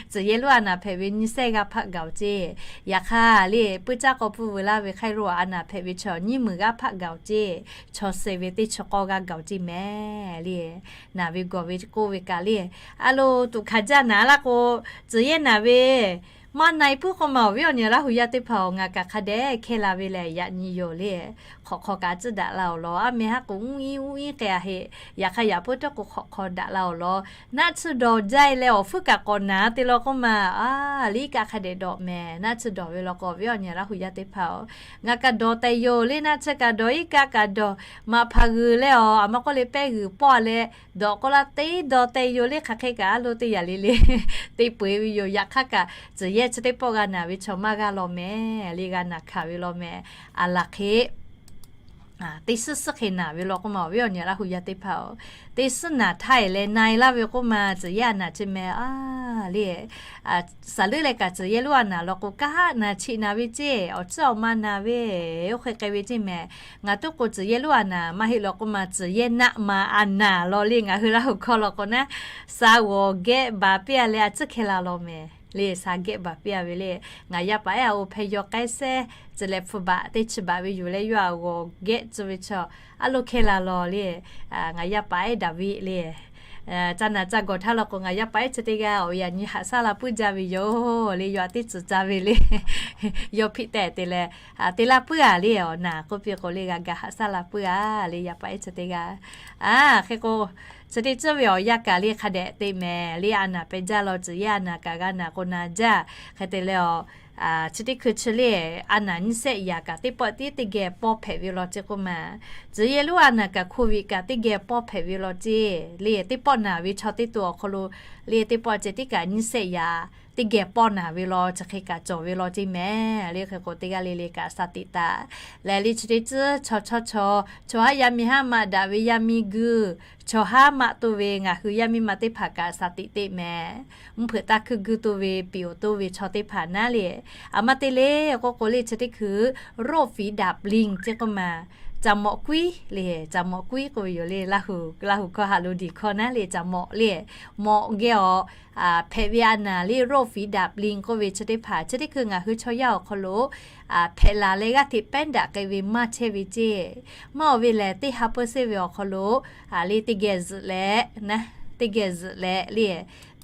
tcuhˬ yehˇ lonˉ a naˍ hpehꞈ ve nyiˇ sehˉ g'aˇ hpaˆ gaˬ-oˬ ceˇ. Yaꞈ hk'aˇ le, puiˉ caˇ k'aw pui veu laˇ ve hk'aˇ lo a naˍ hpehꞈ ve chaw nyiˇ meunˍ g'aˇ hpaˆ gaˬ-oˬ ceˇ. Chaw suh ve teˇ chi k'awˇ g'aˇ gaˬ-oˬ ceˇ mehˍ le. Naˬ ve gawˬ ve k'oˆ ve kaꞈ le, a lo tuꞈ hkanˍ jaˇ naˍ laˇ k'o, tcuhˬ yehˇ naˍ ve maˇ na-e puiˉ k'oˆ ma. Awˬ viˉ awˬ nyi Laˇ huˍ yaˇ teˇ hpaˍ-oˬ, ngaˬ kaꞈ hk'a dehꞈ hkehˇ la ve lehˬ yaꞈ nyi yoˬ le. Hk'awꞈ hk'aw kaꞈ tcuhˉ daꞈ la-oˬ law, aˉ meh haˉ k'o uˉ iˉ uˉ iˉ k'ai-a heˆ. Yaꞈ hk'aˇ yaꞈ puiˉ teˇ k'o hk'awꞈ hk'aw daꞈ la-oˬ law. Naˆ tsuhˇ dawˬ jaˇ-e leh awˬ hpfuhˇ kaꞈ k'awꞈ naˍ te law k'oˆ ma. A, liˇ kaꞈ hk'a dehꞈ dawꞈ mehˍ. Naˆ tsuhˇ dawˬ ve law k'o, awˬ viˉ awˬ nyi Laˇ huˍ yaˇ teˇ hpaˍ-oˬ, ngaˬ kaꞈ dawˬ tehꞈ yoˬ le. Naˆ tsuhˇ kaꞈ dawˬ, iˉ kaˆ kaꞈ dawˬ, maꞈ hpaˍ g'uiˬ leh awˬ, a ma k'oˆ le pehˇ g'uiˬ pawˆ leh dawˬ k'oˆ laˇ teˇ dawˬ tehꞈ yoˬ le. Hk'aˬ hk'e kaꞈ a lo teˇ yaꞈ le le te peu-eˬ ve yoˬ. Yaꞈ hk'aˇ kaꞈ tcuhˬ yehˇ chi teˇ pawˆ g'a naˍ ve chaw maˇ g'aˇ law mehˍ le, g'a naˍ hkanˍ ve law mehˍ. A laˬ hk'e teˇ suhˉ suhˉ hk'e naˍ ve law k'oˆ ma, awˬ viˉ awˬ nyi Laˇ huˍ yaˇ teˇ hpaˍ-oˬ, teˇ suhˉ naˍ htaˇ-eˬ leh na-e laˇ ve k'oˆ ma, tcuhˬ yehˇ a naˍ ceˇ mehˍ. A le, saˍ leuˉ leh kaꞈ tcuhˬ yehˇ lonˉ a naˍ law k'o, kaˉ naˍ cheꞈ naˍ ve ceˇ, awˬ tcuhˉ awˬ ma naˍ ve, oˇ hk'e k'ai ve ceˇ mehˍ. Ngaˬ tuˉ k'o tcuhˬ yehˇ lonˉ a naˍ maˇ heˆ law k'oˆ ma, tcuhˬ yehˇ naˆ ma a naˍ law le. Ngaˬ hui Laˇ huˍ hkawˇ law k'o naˉ, sa g'awˬ gehˆ baˬ piˇ-a leh a tcuhˉ hkeh la law mehˍ le. Sa gehˆ baˬ piˇ-a ve le. Ngaˬ yaˇ paˍ ehˉ a-oˬ hpeh yaw k'ai sehˉ, ciˬ leh hpfuh baꞈ teˇ chi baˬ ve yoˬ leh, yawˇ a g'awˬ gehˆ tcuh ve chaw a lo hkeh la law le. Ngaˬ yaˇ paˍ ehˉ Daˍviˆ le. Ca naˬ ca gawˬ htaˇ law k'o, ngaˬ yaˇ paˍ ehˉ chi teˇ g'aˇ awˬ yaꞈ nyi haꞈ shaˉ la puiˉ jaˇ ve yoˬ le. Yawˇ a teˇ tcuh ca ve le. Yawˇ hpiˆ tehꞈ te leh, te laˇ puiˉ-a le. Awˬ naˬ k'oˆ piˇ k'o le, g'a ga haꞈ shaˉ la puiˉ-a le, yaˇ paˍ ehˉ chi teˇ g'aˇ. A, hk'e k'o, chi teˇ tcuhˉ ve awˬ yanˇ kaꞈ le hk'a dehꞈ te mehˍ le. A naˬ peh jaˇ law, tcuh yaˇ a naˬ kaꞈ g'a naˬ k'o naˬ jaˇ. Hk'e te leh, chi teˇ hkui chi le, a naˬ nyiˇ shehˆ yaꞈ kaꞈ teˇ pawˆ tiˉ teˇ geh pawˇ hpehꞈ ve law ceˇ k'oˆ ma. Tcuh yaˇ lonˉ a naˬ kaꞈ hk'oˆ ve kaꞈ teˇ geh pawˇ hpehꞈ ve law ceˇ le. Teˇ pawˆ naˬ ve chaw teˇ to awˬ hk'aw lo le, teˇ pawˆ ceh tiˉ kaꞈ nyiˇ shehˆ yaꞈ teˇ geh pawˇ naˬ ve law, chi hk'e kaꞈ cawˬ ve law ceˇ mehˍ le. Hk'e k'o, teˇ g'aˇ le le kaꞈ shaˍ tiꞈ taˍ leh, le chi teˇ tcuhˉ chaw chawˇ chaw, chaw haˉ yaˇ miˇ haˉ maꞈ daꞈ ve yaˇ miˇ guiˇ, chaw haˉ maꞈ to ve ngaˬ hui yaˇ miˇ ma teˇ hpaˍ kaꞈ shaˍ tiꞈ teꞈ mehˍ. Mvuhˇ hpeuꞈ taˇ hkuiˇ guiˇ to ve, piˍ oˍ to ve chaw teˇ hpaˍ naˉ le. A ma te le k'oˆ k'o le, chi teˇ hkui roˆ fiˍ daꞈ pliˇ ceˇ k'oˆ ma, caˍ mawꞈ kuiˉ le, caˍ mawꞈ kuiˉ k'oˆ ve yoˬ le. Laˇ huˍ hkawˇ haꞈ lo diˬ hkawˇ naˉ le, caˍ mawꞈ le. Mawꞈ geh awˬ hpehꞈ ve a naˬ le, roˆ fiˍ daꞈ pliˇ k'oˆ ve chi teˇ hpaˍ, chi teˇ hkui ngaˬ hui chaw yaˇ awˬ hk'aw lo hpehꞈ laˬ leh g'aˇ hteꞈ pehˉ daꞈ k'ai ve maˇ chehˇ ve ceˇ. Maˇ oˬ ve lehˬ, teˇ ha peuˇ seˇ ve awˬ hk'aw lo le teˇ geh zuhꞈ leh, teˇ geh zuhꞈ leh le,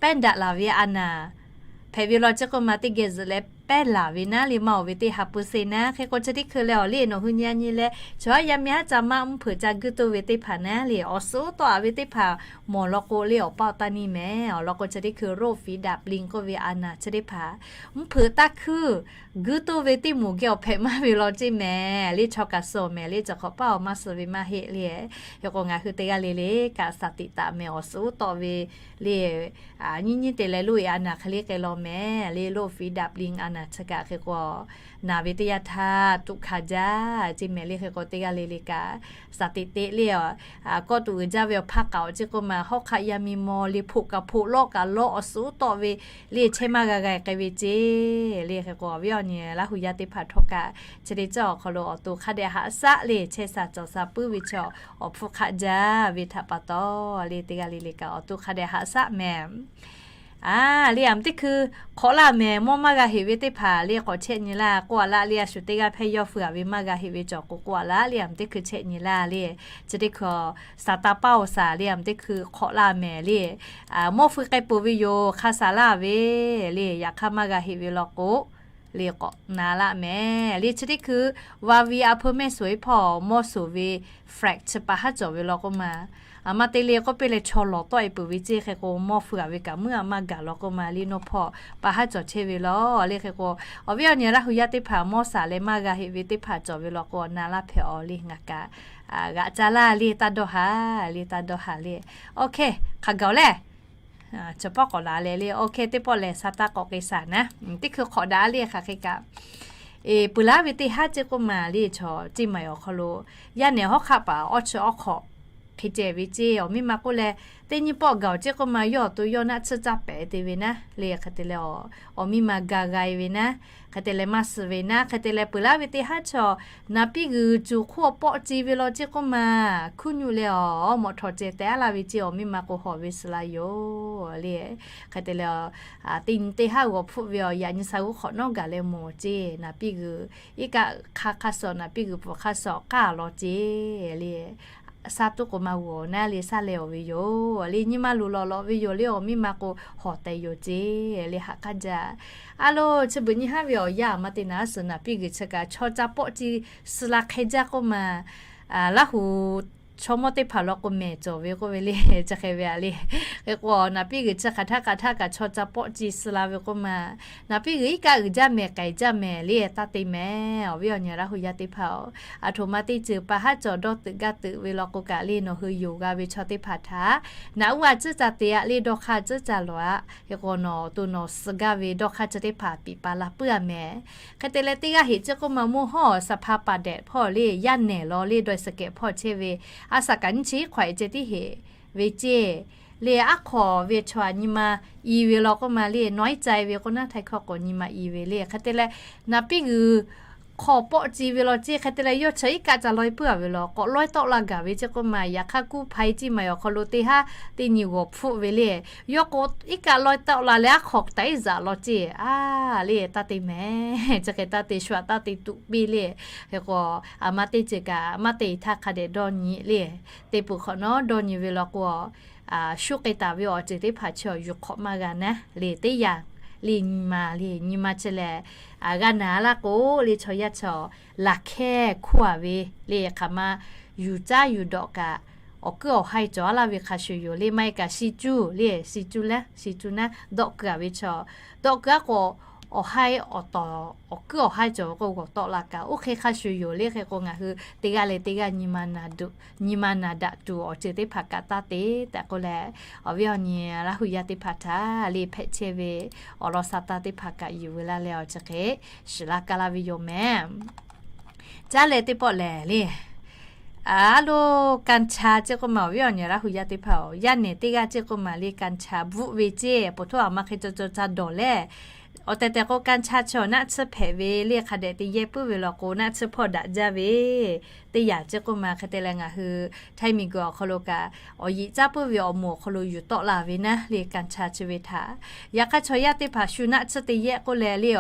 pehˉ daꞈ laˬ ve a naˬ hpehꞈ ve law ceˇ k'oˆ ma, teˇ geh zuhꞈ leh pehˉ laˬ ve naˉ le. Maˇ oˬ ve teˇ ha peuˇ seˇ naˉ. Hk'e k'o, chi teˇ hkui leh awˬ le nawˬ hui nyi a nyi leh, chaw haˉ yaˇ miˇ haˉ ca maꞈ mvuhˇ hpeuꞈ ca guiˇ to ve teˇ hpaˍ naˉ le, awˬ suhˉ tawˆ a ve teˇ hpaˍ mawˬ law k'o le, awˬ paˇ awˬ taˇ neˇ mehˍ. Awˬ lawn k'o, chi teˇ hkui roˆ fiˍ daꞈ pliˇ k'oˆ ve a naˬ chi teˇ hpaˍ mvuhˇ hpeuꞈ taˇ hkuiˇ guiˇ to ve teˇ moˍ geh awˬ hpehꞈ maˇ ve law ceˇ mehˍ le. Chaw kaꞈ suh mehˍ le, cawˬ hk'awꞈ paˇ awˬ maˇ suh ve maˇ heˆ le. Hk'e k'o, ngaˬ hui teˇ g'aˇ le le kaꞈ shaˍ tiꞈ taˍ mehˍ, awˬ suhˉ tawˆ ve le. Nyiˇ nyiˇ te leh loˇ e a naˬ hk'e le k'ai law mehˍ le, roˆ fiˍ daꞈ pliˇ a naˬ chi kaꞈ. Hk'e k'o, naˬ ve teˇ yanˇ htaˇ tuꞈ hkanˍ jaˇ ceˇ mehˍ le. Hk'e k'o, teˇ g'aˇ le le kaꞈ shaˍ tiꞈ teꞈ le. Kawˆ tuꞈ uiˍ jaˇ ve awˬ hpaˇ k'aoˍ ceˇ k'oˆ ma, hawˉ hk'aˆ yaˇ miˇ maw le, hpoꞈ kaꞈ hpoꞈ, lawˆ kaꞈ lawˆ, awˬ suhˉ tawˆ ve le, chehˇ maˇ g'a g'a k'ai ve ceˇ le. Hk'e k'o, awˬ viˉ awˬ nyi Laˇ huˍ yaˇ teˇ hpaˍ htawˇ kaꞈ chi teˇ ceuˬ awˬ hk'aw lo awˬ to hk'a dehꞈ haꞈ shaˆ le. Chehˇ sha cawˬ sha puiˉ ve chaw awˬ hpfuhˇ hk'aˆ jaˇ ve htaꞈ pa taw le, teˇ g'aˇ le le kaꞈ awˬ to hk'a dehꞈ haꞈ shaˆ mehˍ. A, le a teˇ hkui hk'awꞈ laˇ mehˍ, mawˇ maˇ g'a heꞈ ve teˇ hpaˍ le k'awꞈ chehˇ nyi laˇ. K'oˆ a laˇ le, a shu teˇ g'aˇ hpehˇ yawˇ hui a ve maˇ g'a heꞈ ve cawˬ k'o k'oˆ a laˇ le, a teˇ hkui chehˇ nyi laˇ le. Chi teˇ hkui saˍ taˍ paˇ awˬ saˍ le, a teˇ hkui hk'awꞈ laˇ mehˍ le. Mawˇ hui k'ai peuˬ ve yoˬ, hk'a saˍ laˇ ve le. Yaꞈ hk'aˇ maˇ g'a heꞈ ve law k'o le, k'awꞈ na laˇ mehˍ le. Chi teˇ hkui va vi a hpeu mehˆ suˍ e hpawˇ mawˇ suˍ ve flag chi pa haˉ cawˬ ve law k'oˆ ma. A ma te le k'oˆ piˇ leh chaw lawˬ tawˆ e peuˬ ve ceˇ. Hk'e k'o, mawˇ hui a ve kaꞈ muiˉ a maˇ gaˬ law k'oˆ ma le, nawˬ hpawˇ pa haˉ cawˬ chehˇ ve law le. Hk'e k'o, awˬ viˉ awˬ nyi Laˇ huˍ yaˇ teˇ hpaˍ mawˇ saˍ leh maˇ g'a heꞈ ve teˇ hpaˍ cawˬ ve law k'o, na laˇ hpehꞈ aw le. Ngaˬ kaꞈ g'aꞈ ca laˇ le, taˇ dawˇ haˍ le, taˇ dawˇ haˍ le. Hk'aˬ gaˬ le, chaw pawˆ k'awꞈ la leh le. Teˇ pawˆ lehˬ, saˍ taˍ k'awꞈ k'ai shaˍ naˉ. Teˇ hkui hk'awꞈ daꞈ le, hk'aˬ hk'e kaꞈ. Eˬ, peuˬ laˇ ve teˇ haˉ ceˇ k'oˆ ma le, chaw ceˇ ma awˬ hk'aw lo yaˇ nehˬ hawˉ hk'aˆ paˍ awˇ chi awˇ hk'awꞈ hk'e ceh ve ceˇ. Awˬ miˇ ma k'oˆ leh, teˇ nyiˇ pawˆ gaˬ awˬ ceˇ k'oˆ ma, yawˇ awˬ to yawˇ naˆ tsuhˇ caˇ pehˍ te ve naˉ le. Hk'e te leh, awˬ miˇ ma ga g'a e ve naˉ, hk'e te leh maˇ suh ve naˉ. Hk'e te leh peuˬ laˇ ve teˇ haˉ chaw naˍ piˇ g'uiˬ cuˬ hk'oˆ pawˆ ci ve law ceˇ k'oˆ ma, hkuˇ nyu leh awˬ mawꞈ htawꞈ ceh tehꞈ a laˇ ve ceˇ. Awˬ miˇ ma k'o hawˬ ve suh la yoˬ le. Hk'e te leh, teˇ nyi teˇ haˉ g'awˬ hpfuhˆ ve awˬ yaꞈ nyi sha g'uˇ hk'awꞈ nawˉ gaˬ leh mawˬ ceˇ. Naˍ piˇ g'uiˬ iˉ kaˆ hk'a hk'a shuˍ, naˍ piˇ g'uiˬ pfuhˍ hk'a shuˍ k'aˇ law ceˇ le. Shaˉ tuˉ k'o maˇ g'awˬ naˉ le, shaˉ leh awˬ ve yoˬ le. Nyi ma luˬ lawꞈ lawꞈ ve yoˬ le. Awˬ miˇ ma k'o hawˬ tehꞈ yoˬ ceˇ le. Haꞈ k'aˇ jaˇ. A lo, chi beuꞈ nyi haˉ ve awˬ yanˇ ma te naˉ suhˍ naˍ piˇ g'uiˬ chi kaꞈ chaw ca pawˆ ci suh la hk'e jaˇ k'oˆ ma. Laˇ huˍ chaw mawˇ teˇ hpaˍ law k'o mehˬ cawˬ ve k'oˆ ve le, chi hk'e ve a le. Hk'e k'o, naˍ piˇ g'uiˬ chi hk'aˬ htaˇ hk'aˬ htaˇ kaꞈ chaw ca pawˆ ci suh la ve k'oˆ ma. Naˍ piˇ g'uiˬ iˉ kaˆ uiˍ jaˇ mehˍ, k'ai jaˇ mehˍ le, taˇ te mehˍ. Awˬ viˉ awˬ nyi Laˇ huˍ yaˇ teˇ hpaˍ-oˬ, aˬ htoꞈ ma teˇ ceuˬ pa haˉ cawˬ dawˇ teuꞈ gaˇ teuꞈ ve law k'o kaꞈ le, nawˬ hui yonˍ g'a ve chaw teˇ hpaˍ htaꞈ naꞈ uˉ a tcuhˉ ca te a le, dawˇ hk'aˇ tcuhˉ ca lawˬ a. Hk'e k'o, nawˬ awˬ to nawˬ suh gaˇ ve dawˇ hk'aˇ chi teˇ hpaˍ piˍ pa la puiˉ a mehˍ. Hk'e te leh, teˇ g'aˇ heꞈ ceˇ k'oˆ ma, mvuhˇ hawˉ saˍ hpaˍ paˍ dehꞈ hpawˇ le, yaˇ nehˬ law le, dawˇ suhˍ kehˬ hpawˇ chehˇ ve, a shaꞈ kaꞈ nyiˇ chi iˉ hk'awꞈ e ceh tiˉ heꞈ ve ceˇ le. Aˉ hk'awꞈ ve chaw aꞈ nyi ma i ve law k'oˆ ma le, nawˉ iˉ ca e ve k'o naˉ, htaiˍ hkawˇ k'o nyi ma i ve le. Hk'e te leh, naˍ piˇ g'uiˬ hk'aw pawˆ ci ve law ceˇ. Hk'e te leh, yawˇ chi iˉ kaˆ ca lawˇ puiˉ a ve law, k'awꞈ lawˇ tawˆ la gaˬ ve ceˇ k'oˆ ma. Yaꞈ hk'aˇ kuˇ hpaˍ e ceˇ ma awˬ hk'aw lo teˇ haˉ teˇ nyi g'awˬ hpfuhˆ ve le. Yawˇ k'o iˉ kaˆ lawˇ tawˆ la leh aˉ hk'awꞈ taꞈ iˉ zaꞈ law ceˇ a le, taˇ te mehˍ. Chi hk'e taˇ te shu aꞈ taˇ te tuꞈ piˇ le. Hk'e k'o, aˬ ma teˇ ceuˬ kaꞈ maˇ te htaˇ hk'a dehꞈ dawˇ nyi le. Te peuˬ hk'awꞈ nawˉ dawˇ nyi ve law k'o, shu k'ai taˍ ve awˬ ceuˬ teˇ hpaˍ chi awˬ yuˬ hk'awꞈ maˇ g'a naˉ le. Teˇ yanˇ le nyi ma le, nyi ma chi lehˬ, g'a naˬ laˇ k'o le chaw yaˇ chi awˬ laˬ hkehˇ hkuˇ a ve le hk'aˬ ma yuˬ caˉ yuˬ dawꞈ kaꞈ, awˬ kuiˉ awˬ haiˇ cawˬ a laˇ ve hk'a shuˍ yoˬ le. Maˇ heˆ kaꞈ shi cuˇ le, shi cuˇ naˉ, shi cuˇ naˉ dawˆ keu a ve chaw, dawˆ keu a k'o, awˬ haiˇ awˬ tawˍ awˬ kuiˉ awˬ haiˇ cawˬ ve k'o g'awˬ tawˆ la kaꞈ oˇ hk'e hk'a shuˍ yoˬ le. Hk'e k'o ngaˬ hui teˇ g'aˇ leh teˇ g'aˇ nyi ma naˬ daꞈ tuˬ awˬ ceuˬ teˇ hpaˍ kaꞈ taˇ te tehꞈ k'oˆ leh, awˬ viˉ awˬ nyi Laˇ huˍ yaˇ teˇ hpaˍ htaꞈ le hpehꞈ chehˇ ve awˬ lawn sa taˇ teˇ hpaˍ kaꞈ yuˬ ve laˇ leh awˬ chi hk'e shiˍ laˇ kaˇ laˇ ve yoˬ mehˍ. Caˉ leh teˇ pawˆ lehˬ le, a lo, กัญชา ceˇ k'oˆ ma awˬ viˉ awˬ nyi Laˇ huˍ yaˇ teˇ hpaˍ-oˬ, yaˇ nehˬ teˇ g'aˇ ceˇ k'oˆ ma le กัญชา bvuhˆ ve ceˇ, poˬ htoˆ aˬ ma hk'e caw caw ca dawˬ leh, awˬ tehˬ tehˬ k'o กัญชา chi awˬ naˆ tsuhˇ hpehꞈ ve le hk'a dehꞈ te yehˇ puiˉ ve law k'o naˆ tsuhˇ hpawˇ daꞈ jaˇ ve teˇ yanˇ ceˇ k'oˆ ma. Hk'e te leh ngaˬ hui Htaiˇ miˬguiˬ awˬ hk'aw lo kaꞈ awˬ yeꞈ caˉ puiˉ ve awˬ moˍ awˬ hk'aw lo yuˬ tawˆ la ve naˉ le กัญชา chi ve htaꞈ. Yaꞈ hk'aˇ chaw yaˇ teˇ hpaˍ shu naˆ tsuhˇ te yehˇ k'oˆ leh le,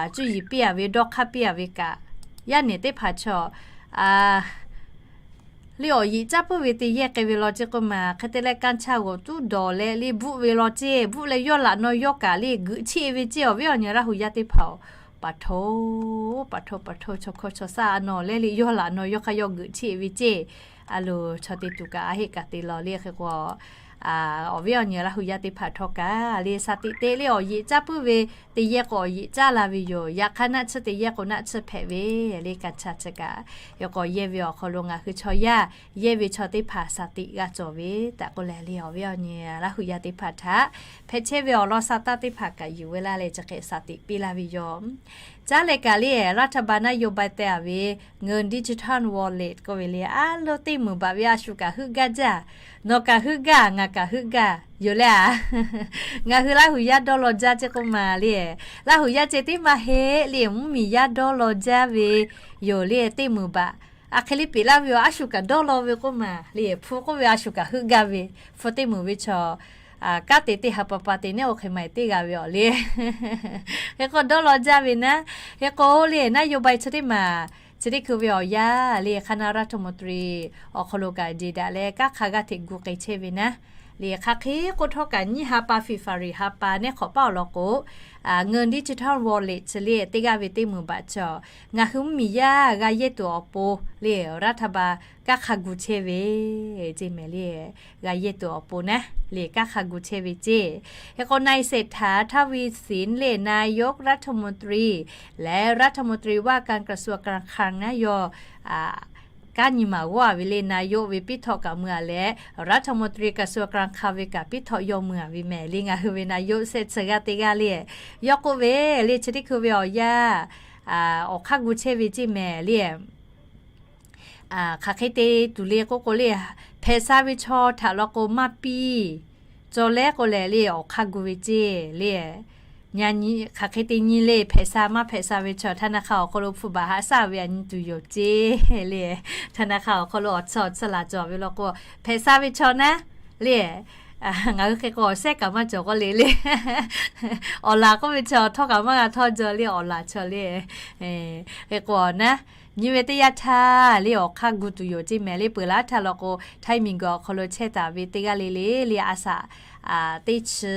cuˇ yiˍ piˇ a ve dawˇ hk'aˇ piˇ a ve kaꞈ, yaˇ nehˬ teˇ hpaˍ chaw le awˬ yeꞈ caˉ puiˉ ve te yehˇ k'ai ve law ceˇ k'oˆ ma. Hk'e te leh กัญชา g'awˬ tuˉ dawˬ leh le bvuhˆ ve law ceˇ, bvuhˆ leh yawˇ laꞈ naw yawˇ kaꞈ le geuꞈ cheˆ ve ceˇ awˬ viˉ awˬ nyi Laˇ huˍ yaˇ teˇ hpaˍ-oˬ. Paˍ hto, paˍ hto, paˍ hto, chaw hkawˇ chaw saˇ a naw leh le yawˇ laꞈ naw yawˇ hk'aˇ yawˇ geuꞈ cheˆ ve ceˇ. A lo, chaw te tuˬ kaꞈ a heˆ kaꞈ te law le. Hk'e k'o, awˬ viˉ awˬ nyi Laˇ huˍ yaˇ teˇ hpaˍ htawˇ kaꞈ le สติ te le awˬ yeꞈ caˉ puiˉ ve te yehˇ k'o awˬ yeꞈ caˉ la ve yoˬ. Yaꞈ hk'aˇ naˆ tsuhˇ te yehˇ k'o naˆ tsuhˇ hpehꞈ ve le กัญชา chi kaꞈ. Hk'e k'o yehˇ ve awˬ hk'aw lo ngaˬ hui chaw yaˇ yehˇ ve chaw teˇ hpaˍ สติ g'a cawˬ ve tehꞈ k'oˆ leh le awˬ viˉ awˬ nyi Laˇ huˍ yaˇ teˇ hpaˍ htaꞈ hpehꞈ chehˇ ve awˬ lawn sa taˇ teˇ hpaˍ kaꞈ yuˬ ve laˇ leh chi hk'e สติ piˇ laˇ ve yoˬ. Caˉ leh kaꞈ le รัฐบาลนโยบาย te a ve เงินดิจิทัลวอลเล็ต k'oˆ ve le a lo teˇ meunˍ baꞈ ve a shu kaꞈ heuˆ gaˇ jaˇ. Nawˬ kaꞈ heuˆ gaˇ, ngaˬ kaꞈ heuˆ gaˇ yoˬ le a. Ngaˬ hui Laˇ huˍ yaˇ dawˇ law jaˇ ceˇ k'oˆ ma le, Laˇ huˍ yaˇ ceh tiˉ maˇ heˆ le, mvuhˇmiˬ yaˇ dawˇ law jaˇ ve yoˬ le. Teˇ meunˍ baꞈ a hk'e le peꞈ laˇ ve yoˬ. A shu kaꞈ dawˇ law ve k'oˆ ma le, hpu k'oˆ ve a shu kaꞈ heuˆ gaˇ ve, hpu teˇ meunˍ ve chaw kanˉ te teˇ ha pa pa te nehˉ oˇ hk'e ma teˇ g'a ve awˬ le. Hk'e k'o dawˇ law jaˇ ve naˉ. Hk'e k'o le นโยบาย chi teˇ maˬ chi teˇ hkui ve awˬ yanˇ le คณะรัฐมนตรี awˬ hk'aw lo kaꞈ jeˬ daꞈ leh kanˉ hk'a g'aˇ hteꞈ gu k'ai chehˇ ve naˉ. Le hk'aˬ hk'e k'oˆ htawˇ kaꞈ nyiˇ ha pa February ha pa nehˉ hk'awꞈ paˉ awˬ lawn k'o, เงินดิจิทัลวอลเล็ต chi le teˇ g'aˇ ve teˇ meunˍ baꞈ chi, ngaˬ hui mvuhˇmiˬ yaˇ g'a yehˇ tuˬ awˬ pon le รัฐบาล kanˉ hk'a gu chehˇ ve ceˇ mehˍ le. G'a yehˇ tuˬ awˬ pon naˉ le kanˉ hk'a gu chehˇ ve ceˇ. Hk'e k'o นายเศรษฐา ทวีสิน le นายกรัฐมนตรี leh รัฐมนตรีว่าการกระทรวงการคลัง naˉ yawˇ kanˉ nyi maˍ g'awˇ a ve le นายก ve piˇ htawˆ kaꞈ mui a leh รัฐมนตรีกระทรวงการคลัง ve kaꞈ piˇ htawˆ yawˇ mui a ve mehˍ le. Ngaˬ hui ve นายก shehˆ chi g'aˇ teˇ g'aˇ le, yawˇ k'oˆ ve le chi teˇ hkui ve awˬ yanˇ awˬ hk'aˇ gu chehˇ ve ceˇ mehˍ le. Hk'aˬ hk'e te tuˬ le k'oˆ k'o le, hpehꞈ sha ve chaw htaꞈ law k'o maˇ piˇ cawˬ leh k'oˆ leh le awˬ hk'aˇ gu ve ceˇ le. Hk'aˬ hk'e te nyi le hpehꞈ sha maˇ hpehꞈ sha ve chaw ธนาคาร awˬ hk'aw lo hpu baˬ haꞈ shaˉ ve a nyi tuˬ yoˬ ceˇ le. ธนาคาร awˬ hk'aw lo awˬ tsuhˇ awˬ tsuhˇ laˬ cawˬ ve law k'o, hpehꞈ sha ve chaw naˉ le, ngaˬ hui hk'e k'o awˬ shehˉ kaꞈ maˇ cawˬ k'oˆ le le. Awˬ laˬ k'oˆ ve chaw htawˇ kaꞈ maˇ g'a htawˇ jaw le awˬ laˬ chaw le. Hk'e k'o naˉ, nyi ve teˇ yanˇ htaˇ le awˬ hk'aˇ gu tuˬ yoˬ ceˇ mehˍ le. Peuˬ laˇ htaˇ law k'o, Htaiˇ miˬguiˬ awˬ hk'aw lo chehˇ taˍ ve teˇ g'aˇ le le le a shaꞈ teˇ chi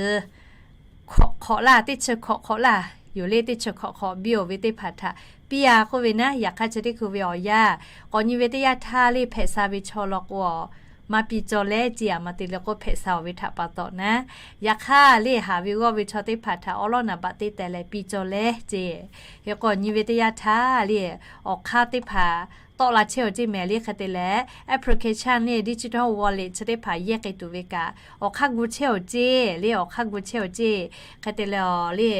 hkawꞈ hk'awꞈ laˇ, teˇ chi hkawꞈ hk'awꞈ laˇ yoˬ le. Teˇ chi hkawꞈ hk'awꞈ biˇ oˬ ve teˇ hpaˍ htaꞈ piˇ a k'oˆ ve naˉ. Yaꞈ hk'aˇ chi teˇ hkui ve awˬ yanˇ k'awꞈ nyi ve teˇ yanˇ htaˇ le hpehꞈ sha ve chaw law k'o, maˇ piˇ cawˬ leh ceˇ a ma te le k'o hpehꞈ sha oˬ ve htaꞈ pa taw naˉ. Yaꞈ hk'aˇ le haꞈ ve g'awˇ ve chaw teˇ hpaˍ htaꞈ awˉ lawˉ naˍ baꞈ te teh leh piˇ cawˬ leh ceˇ. Hk'e k'o nyi ve teˇ yanˇ htaˇ le awˬ hk'aˇ teˇ hpaˍ tawˆ la chehˇ oˬ ceˇ mehˍ le. Hk'e te leh application le digital wallet chi teˇ hpaˍ yehˇ k'ai tuˬ ve kaꞈ awˬ hk'aˇ gu chehˇ oˬ ceˇ le, awˬ hk'aˇ gu chehˇ oˬ ceˇ. Hk'e te leh le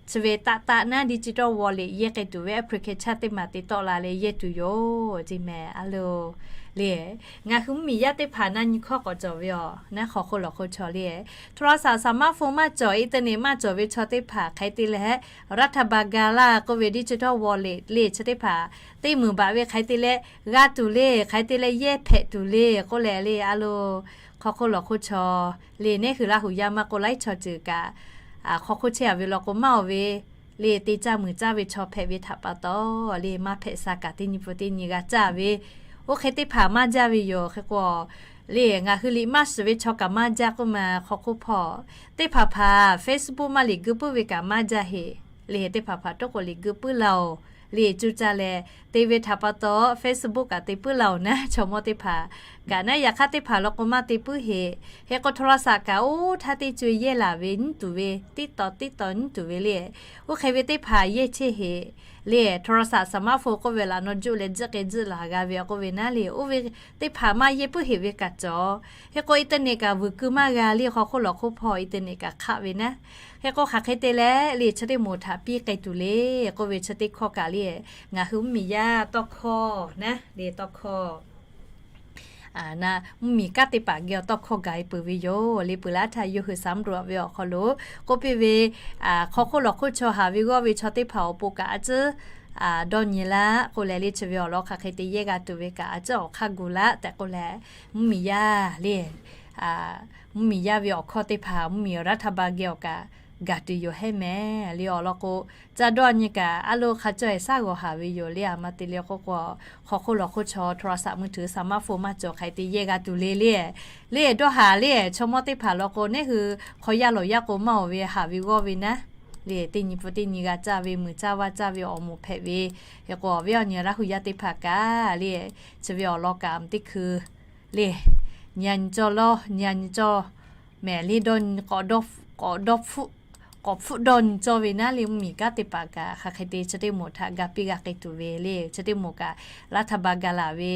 chi ve taˆ taˆ naˉ digital wallet yehˇ k'ai tuˬ ve application teˇ maˬ te tawˆ la leh yehˇ tuˬ yoˬ ceˇ mehˍ a lo. Le ngaˬ hui mvuhˇmiˬ yaˇ teˇ hpaˍ naˉ nyi hkawˇ k'awꞈ cawˬ ve awˬ naˉ hk'aw hk'oˆ lawˬ hk'oˆ chaw le โทรศัพท์ สมาร์ทโฟน maˇ cawˬ, internet maˇ cawˬ ve chaw teˇ hpaˍ hk'aˬ hk'e te leh รัฐบาล gaˬ laˇ k'oˆ ve digital wallet le chi teˇ hpaˍ teˇ meunˍ baꞈ ve hk'aˬ hk'e te leh g'a tuˬ le, hk'aˬ hk'e te leh yehˇ hpehꞈ tuˬ le k'oˆ leh le a lo. Hk'aw hk'oˆ lawˬ hk'oˆ chaw le nehˉ hui Laˇ huˍ yaˇ maˇ k'oˆ laiˉ chaw ceuˬ kaꞈ, hk'aw hk'oˆ chehˇ a ve law k'o maˇ oˬ ve le te caˇ muiˬ caˇ ve chaw hpehꞈ ve htaꞈ pa taw le maˇ hpehꞈ sha kaꞈ teˇ nyi pun teˇ nyi g'a caˇ ve Oˇ hk'e teˇ hpaˍ maˇ jaˇ ve yoˬ. Hk'e k'o, le ngaˬ hui liꞈ maˇ shiˍ ve chaw kaꞈ maˇ jaˇ k'oˆ ma hk'aw hk'oˆ hpawˇ, teˇ hpaˍ hpaˍ Facebook maˇ liꞈ geu puiˉ ve kaꞈ maˇ jaˇ heꞈ. Le teˇ hpaˍ hpaˍ tawˇ k'o liꞈ geu puiˉ laˇ oˬ. Le cuˇ caˇ leh te ve htaꞈ pa taw Facebook kaꞈ te puiˉ laˇ oˬ naˉ, chaw mawˇ teˇ hpaˍ kaꞈ naˉ, yaꞈ hk'aˇ teˇ hpaˍ law k'o maˇ te puiˉ heꞈ. Hk'e k'o โทรศัพท์ kaꞈ oˇ htaˇ teˇ co-e yehˇ laˬ ve nyiˉ tuˬ ve, tiˉ taw tiˉ taw nyiˉ tuˬ ve le. Oˇ hk'e ve teˇ hpaˍ yehˇ chehˇ heꞈ. Le โทรศัพท์ สมาร์ทโฟน k'oˆ ve laꞈ naw juˆ leh jiˆ k'e jiˆ laˬ g'a ve k'oˆ ve naˉ le, oˇ ve teˇ hpaˍ maˇ yehˇ puiˉ heꞈ ve kaꞈ cawˬ. Hk'e k'o internet kaꞈ vuiˬ keu maˇ g'a le, hk'aw hk'oˆ lawˬ hk'oˆ hpawˇ internet kaꞈ hk'aˆ ve naˉ. Hk'e k'o hk'aˬ hk'e te leh le chi teˇ moˍ htaꞈ piˇ k'ai tuˬ le k'oˆ ve chi teˇ hkawˇ kaꞈ le, ngaˬ hui mvuhˇmiˬ yaˇ tawˇ hkawˇ naˉ le tawˇ hkawˇ mvuhˇmiˬ kanˉ teˇ hpaˍ geh awˬ tawˇ hkawˇ gaˬ e peuˬ ve yoˬ. Le peuˬ laˇ htaˇ yawˇ hui สำรวจ ve awˬ hk'aw lo k'oˆ piˇ ve, hk'aw hk'oˆ lawˬ hk'oˆ chaw haˍ ve g'awˇ ve chaw teˇ hpaˍ awˬ pon kaꞈ a ciˉ dawˇ nyi laˇ k'oˆ leh le chi ve awˬ lawn hk'aˬ hk'e te yehˇ g'a tuˬ ve kaꞈ a ciˉ awˬ hk'aˇ gu laˇ tehꞈ k'oˆ leh, mvuhˇmiˬ yaˇ le, mvuhˇmiˬ yaˇ ve awˬ hkawˇ teˇ hpaˍ mvuhˇmiˬ รัฐบาล geh awˬ kaꞈ gaˬ tuˬ yoˬ hehˉ mehˍ le awˬ lawn k'o, caˇ dawˇ nyi kaꞈ a lo hk'a caweh shaˉ g'awˬ haˍ ve yoˬ le. A ma te le k'oˆ k'o, hk'aw hk'oˆ lawˬ hk'oˆ chaw โทรศัพท์มือถือ สมาร์ทโฟน maˇ cawˬ hk'e te yehˇ g'a tuˬ le le. Le dawˇ haˍ le chaw mawˇ teˇ hpaˍ law k'o, neˉ hui hk'aw yaˇ lawˬ yaˇ k'o maˇ oˬ ve haˍ ve g'awˇ ve naˉ le, teˇ nyi pfuhˇ teˇ nyi g'a caˇ ve, muiˬ caˇ vaˇ caˇ ve awˬ moˍ hpehꞈ ve. Hk'e k'o awˬ viˉ awˬ nyi Laˇ hu yaˇ teˇ hpaˍ kaꞈ le, chi ve awˬ lawn kaꞈ teˇ hkui le, nyi a nyi cawˇ lawˇ, nyi a nyi cawˇ mehˍ le, dawˇ nyi k'awꞈ dawˇ hpfuhˆ, k'awꞈ hpfuhˆ dawˇ nyi cawˇ ve naˉ le, mvuhˇmiˬ kanˉ teˇ hpaˍ kaꞈ hk'aˬ hk'e te chi teˇ moˍ htaꞈ ga piˇ g'a k'ai tuˬ ve le, chi teˇ moˍ kaꞈ รัฐบาล gaˬ laˬ ve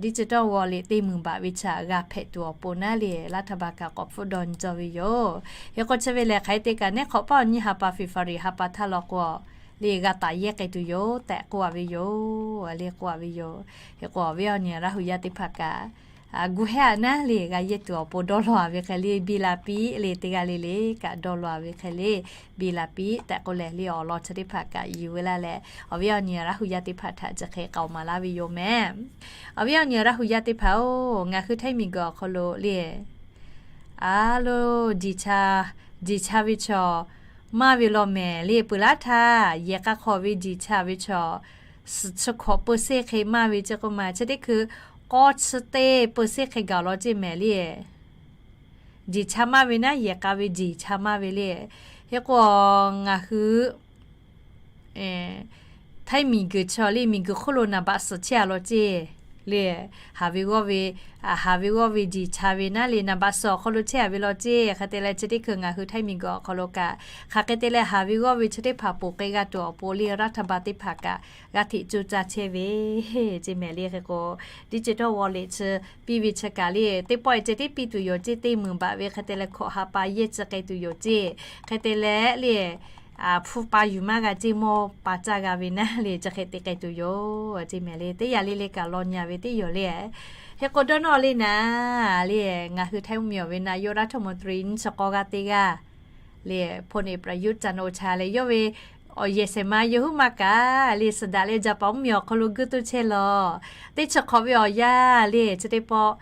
digital wallet teˇ meunˍ baꞈ ve htaꞈ g'a hpehꞈ tuˬ awˬ pon naˉ le, รัฐบาล kaꞈ k'awꞈ hpfuhˆ dawˇ nyi cawˇ ve yoˬ. Hk'e k'o chi ve lehˬ hk'aˬ hk'e te kaꞈ neˉ hk'awꞈ paˇ awˬ nyi ha pa February ha pa htaˇ law k'o le g'a taˍ yehˇ k'ai tuˬ yoˬ tehꞈ k'oˆ a ve yoˬ le, k'oˆ a ve yoˬ. Hk'e k'o awˬ viˉ awˬ nyi Laˇ hu yaˇ teˇ hpaˍ kaꞈ gu hehˉ a naˉ le, g'a yehˇ tuˬ awˬ pon dawˇ law a ve hk'e le, biˇ la piˇ le, teˇ g'aˇ le le kaꞈ dawˇ law a ve hk'e le, biˇ la piˇ tehꞈ k'oˆ leh le awˬ lawn chi teˇ hpaˍ kaꞈ yuˬ ve laˇ leh, awˬ viˉ awˬ nyi Laˇ hu yaˇ teˇ hpaˍ htaꞈ chi hk'e k'aoˍ maˍ laˇ ve yoˬ mehˍ. Awˬ viˉ awˬ nyi Laˇ hu yaˇ teˇ hpaˍ-oˬ, ngaˬ hui htaiˇ miˬguiˬ awˬ hk'aw lo le a lo, diˬ cha, diˬ cha ve chaw maˇ ve law mehˍ le, peuˬ laˇ htaˇ yehˬ k'a hk'aw ve diˬ cha ve chaw suhˍ chi hkawꞈ เปอร์เซ็นต์ hk'e maˇ ve chi k'oˆ ma chi teˇ hkui k'awˇ chi teˇ เปอร์เซ็นต์ hk'e gaˬ law ceˇ mehˍ le. Diˬ cha maˇ ve naˉ, yehˬ k'a ve diˬ cha maˇ ve le. Hk'e k'o ngaˬ hui htaiˇ miˬguiˬ chaw le, miˬguiˬ hk'oˆ lo naˍ baꞈ suhˍ chehˇ a law ceˇ le. Haˍ ve g'awˇ ve, haˍ ve g'awˇ ve diˬ cha ve naˉ le, naˍ baꞈ suhˍ awˬ hk'aw lo chehˇ a ve law ceˇ. Hk'e te leh chi teˇ hkui ngaˬ hui htaiˇ miˬguiˬ awˬ hk'aw lo kaꞈ hk'aˬ hk'e te leh haˍ ve g'awˇ ve chi teˇ hpaˍ ponˬ k'ai g'a tuˬ awˬ pon le รัฐบาล teˇ hpaˍ kaꞈ g'a hteꞈ coˇ caˇ chehˇ ve ceˇ mehˍ le. Hk'e k'o digital wallet chi piˇ ve chi kaꞈ le teˇ pawˆ e ceh tiˉ piˇ tuˬ yoˬ ceˇ, teˇ meunˍ baꞈ ve hk'e te leh hkawꞈ ha pa yehˇ tcuh k'ai tuˬ yoˬ ceˇ. Hk'e te leh le hpu pa yuˬ maˇ g'a ceˇ, mawˇ pa caˇ g'a ve naˉ le chi hk'e te k'ai tuˬ yoˬ ceˇ mehˍ le. Teˇ yanˇ le le kaꞈ law nyi a ve teˇ yoˬ le. Hk'e k'o dawˇ nawˇ le naˉ le, ngaˬ hui htaiˇ mvuhˇmiˬ awˬ ve naˬ yawˇ รัฐมนตรี nyiˇ chi k'awˇ g'aˇ teˇ g'aˇ le, พลเอกประยุทธ์ จันทร์โอชา leh yawˇ ve awˬ yehˬ shehˍ ma yawˇ huiˉ maˇ kaꞈ le suhˍ daꞈ leh Japan mvuhˇmiˬ awˬ hk'aw lo guˇ toˇ chehˇ law. Teˇ chi hk'awꞈ ve awˬ yanˇ le chi teˇ pawˆ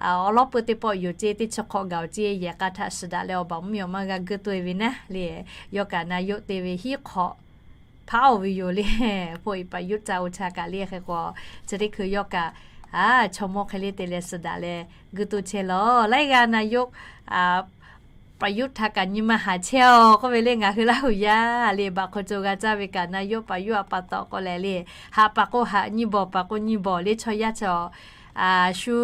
awˬ lawˉ peu teˇ pawˆ yoˬ ceˇ, teˇ chi hk'awꞈ gaˬ oˬ ceˇ, yehˬ k'a htaꞈ suhˍ daꞈ leh awˬ baˬ mvuhˇmiˬ awˬ maˇ g'a guˇ toˇ e ve naˉ le. Yawˇ kaꞈ naˬ yawˇ te ve hiˉ hk'awꞈ hpaˉ oˬ ve yoˬ le. พลเอกประยุทธ์ จันทร์โอชา kaꞈ le hk'e k'o chi teˇ hkui yawˇ kaꞈ a chaw mawˇ hk'e le te leh suhˍ daꞈ leh guˇ toˇ chehˇ law. Laiˉ g'aˇ naˬ yawˇ Prayuth htaꞈ kaꞈ nyi ma haˍ chehˇ-oˬ k'oˆ ve le. Ngaˬ hui Laˇ hu yaˇ le baꞈ hk'aw co g'a caˇ ve kaꞈ naˬ yawˇ Prayuth a pa taw k'oˆ leh le, haꞈ paˍ k'o haꞈ, nyi bawˬ paˍ k'o nyi bawˬ le, chaw yaˇ chaw shu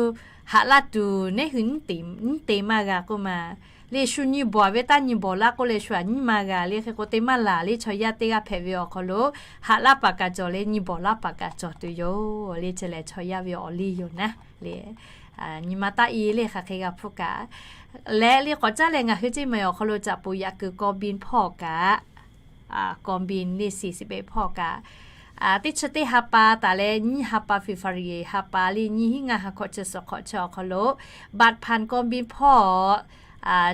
haꞈ laˇ tuˬ neˉ hui nyiˉ te maˇ g'a k'oˆ ma le. Shu nyi bawˬ ve taˇ nyi bawˬ laˇ k'oˆ leh shu aꞈ nyiˉ maˇ g'a le. Hk'e k'o te maˇ laˬ le, chaw yaˇ teˇ g'aˇ hpehꞈ ve awˬ hk'aw lo haꞈ laˇ paˍ kaꞈ cawˬ le, nyi bawˬ laˇ paˍ kaꞈ cawˬ tuˬ yoˬ le. Chi lehˬ chaw yaˇ ve awˬ liˇ yoˬ naˉ le. Nyi ma taˇ i le hk'aˬ hk'e g'a hpfuhˆ kaꞈ leh le k'awꞈ caˉ leh ngaˬ hui ceˇ ma awˬ hk'aw lo caꞈ poˍ yaꞈ kuiˬ กองบิน hpawˇ kaꞈ กองบิน le สี่สิบเอ็ด hpawˇ kaꞈ teˇ chi teˇ ha pa taˍ leh nyiˇ ha pa February ha pa le nyiˇ hinˉ ngaˇ ha hkawꞈ chi suhˍ hk'awꞈ chi awˬ hk'aw lo บัตรผ่านกองบิน hpawˇ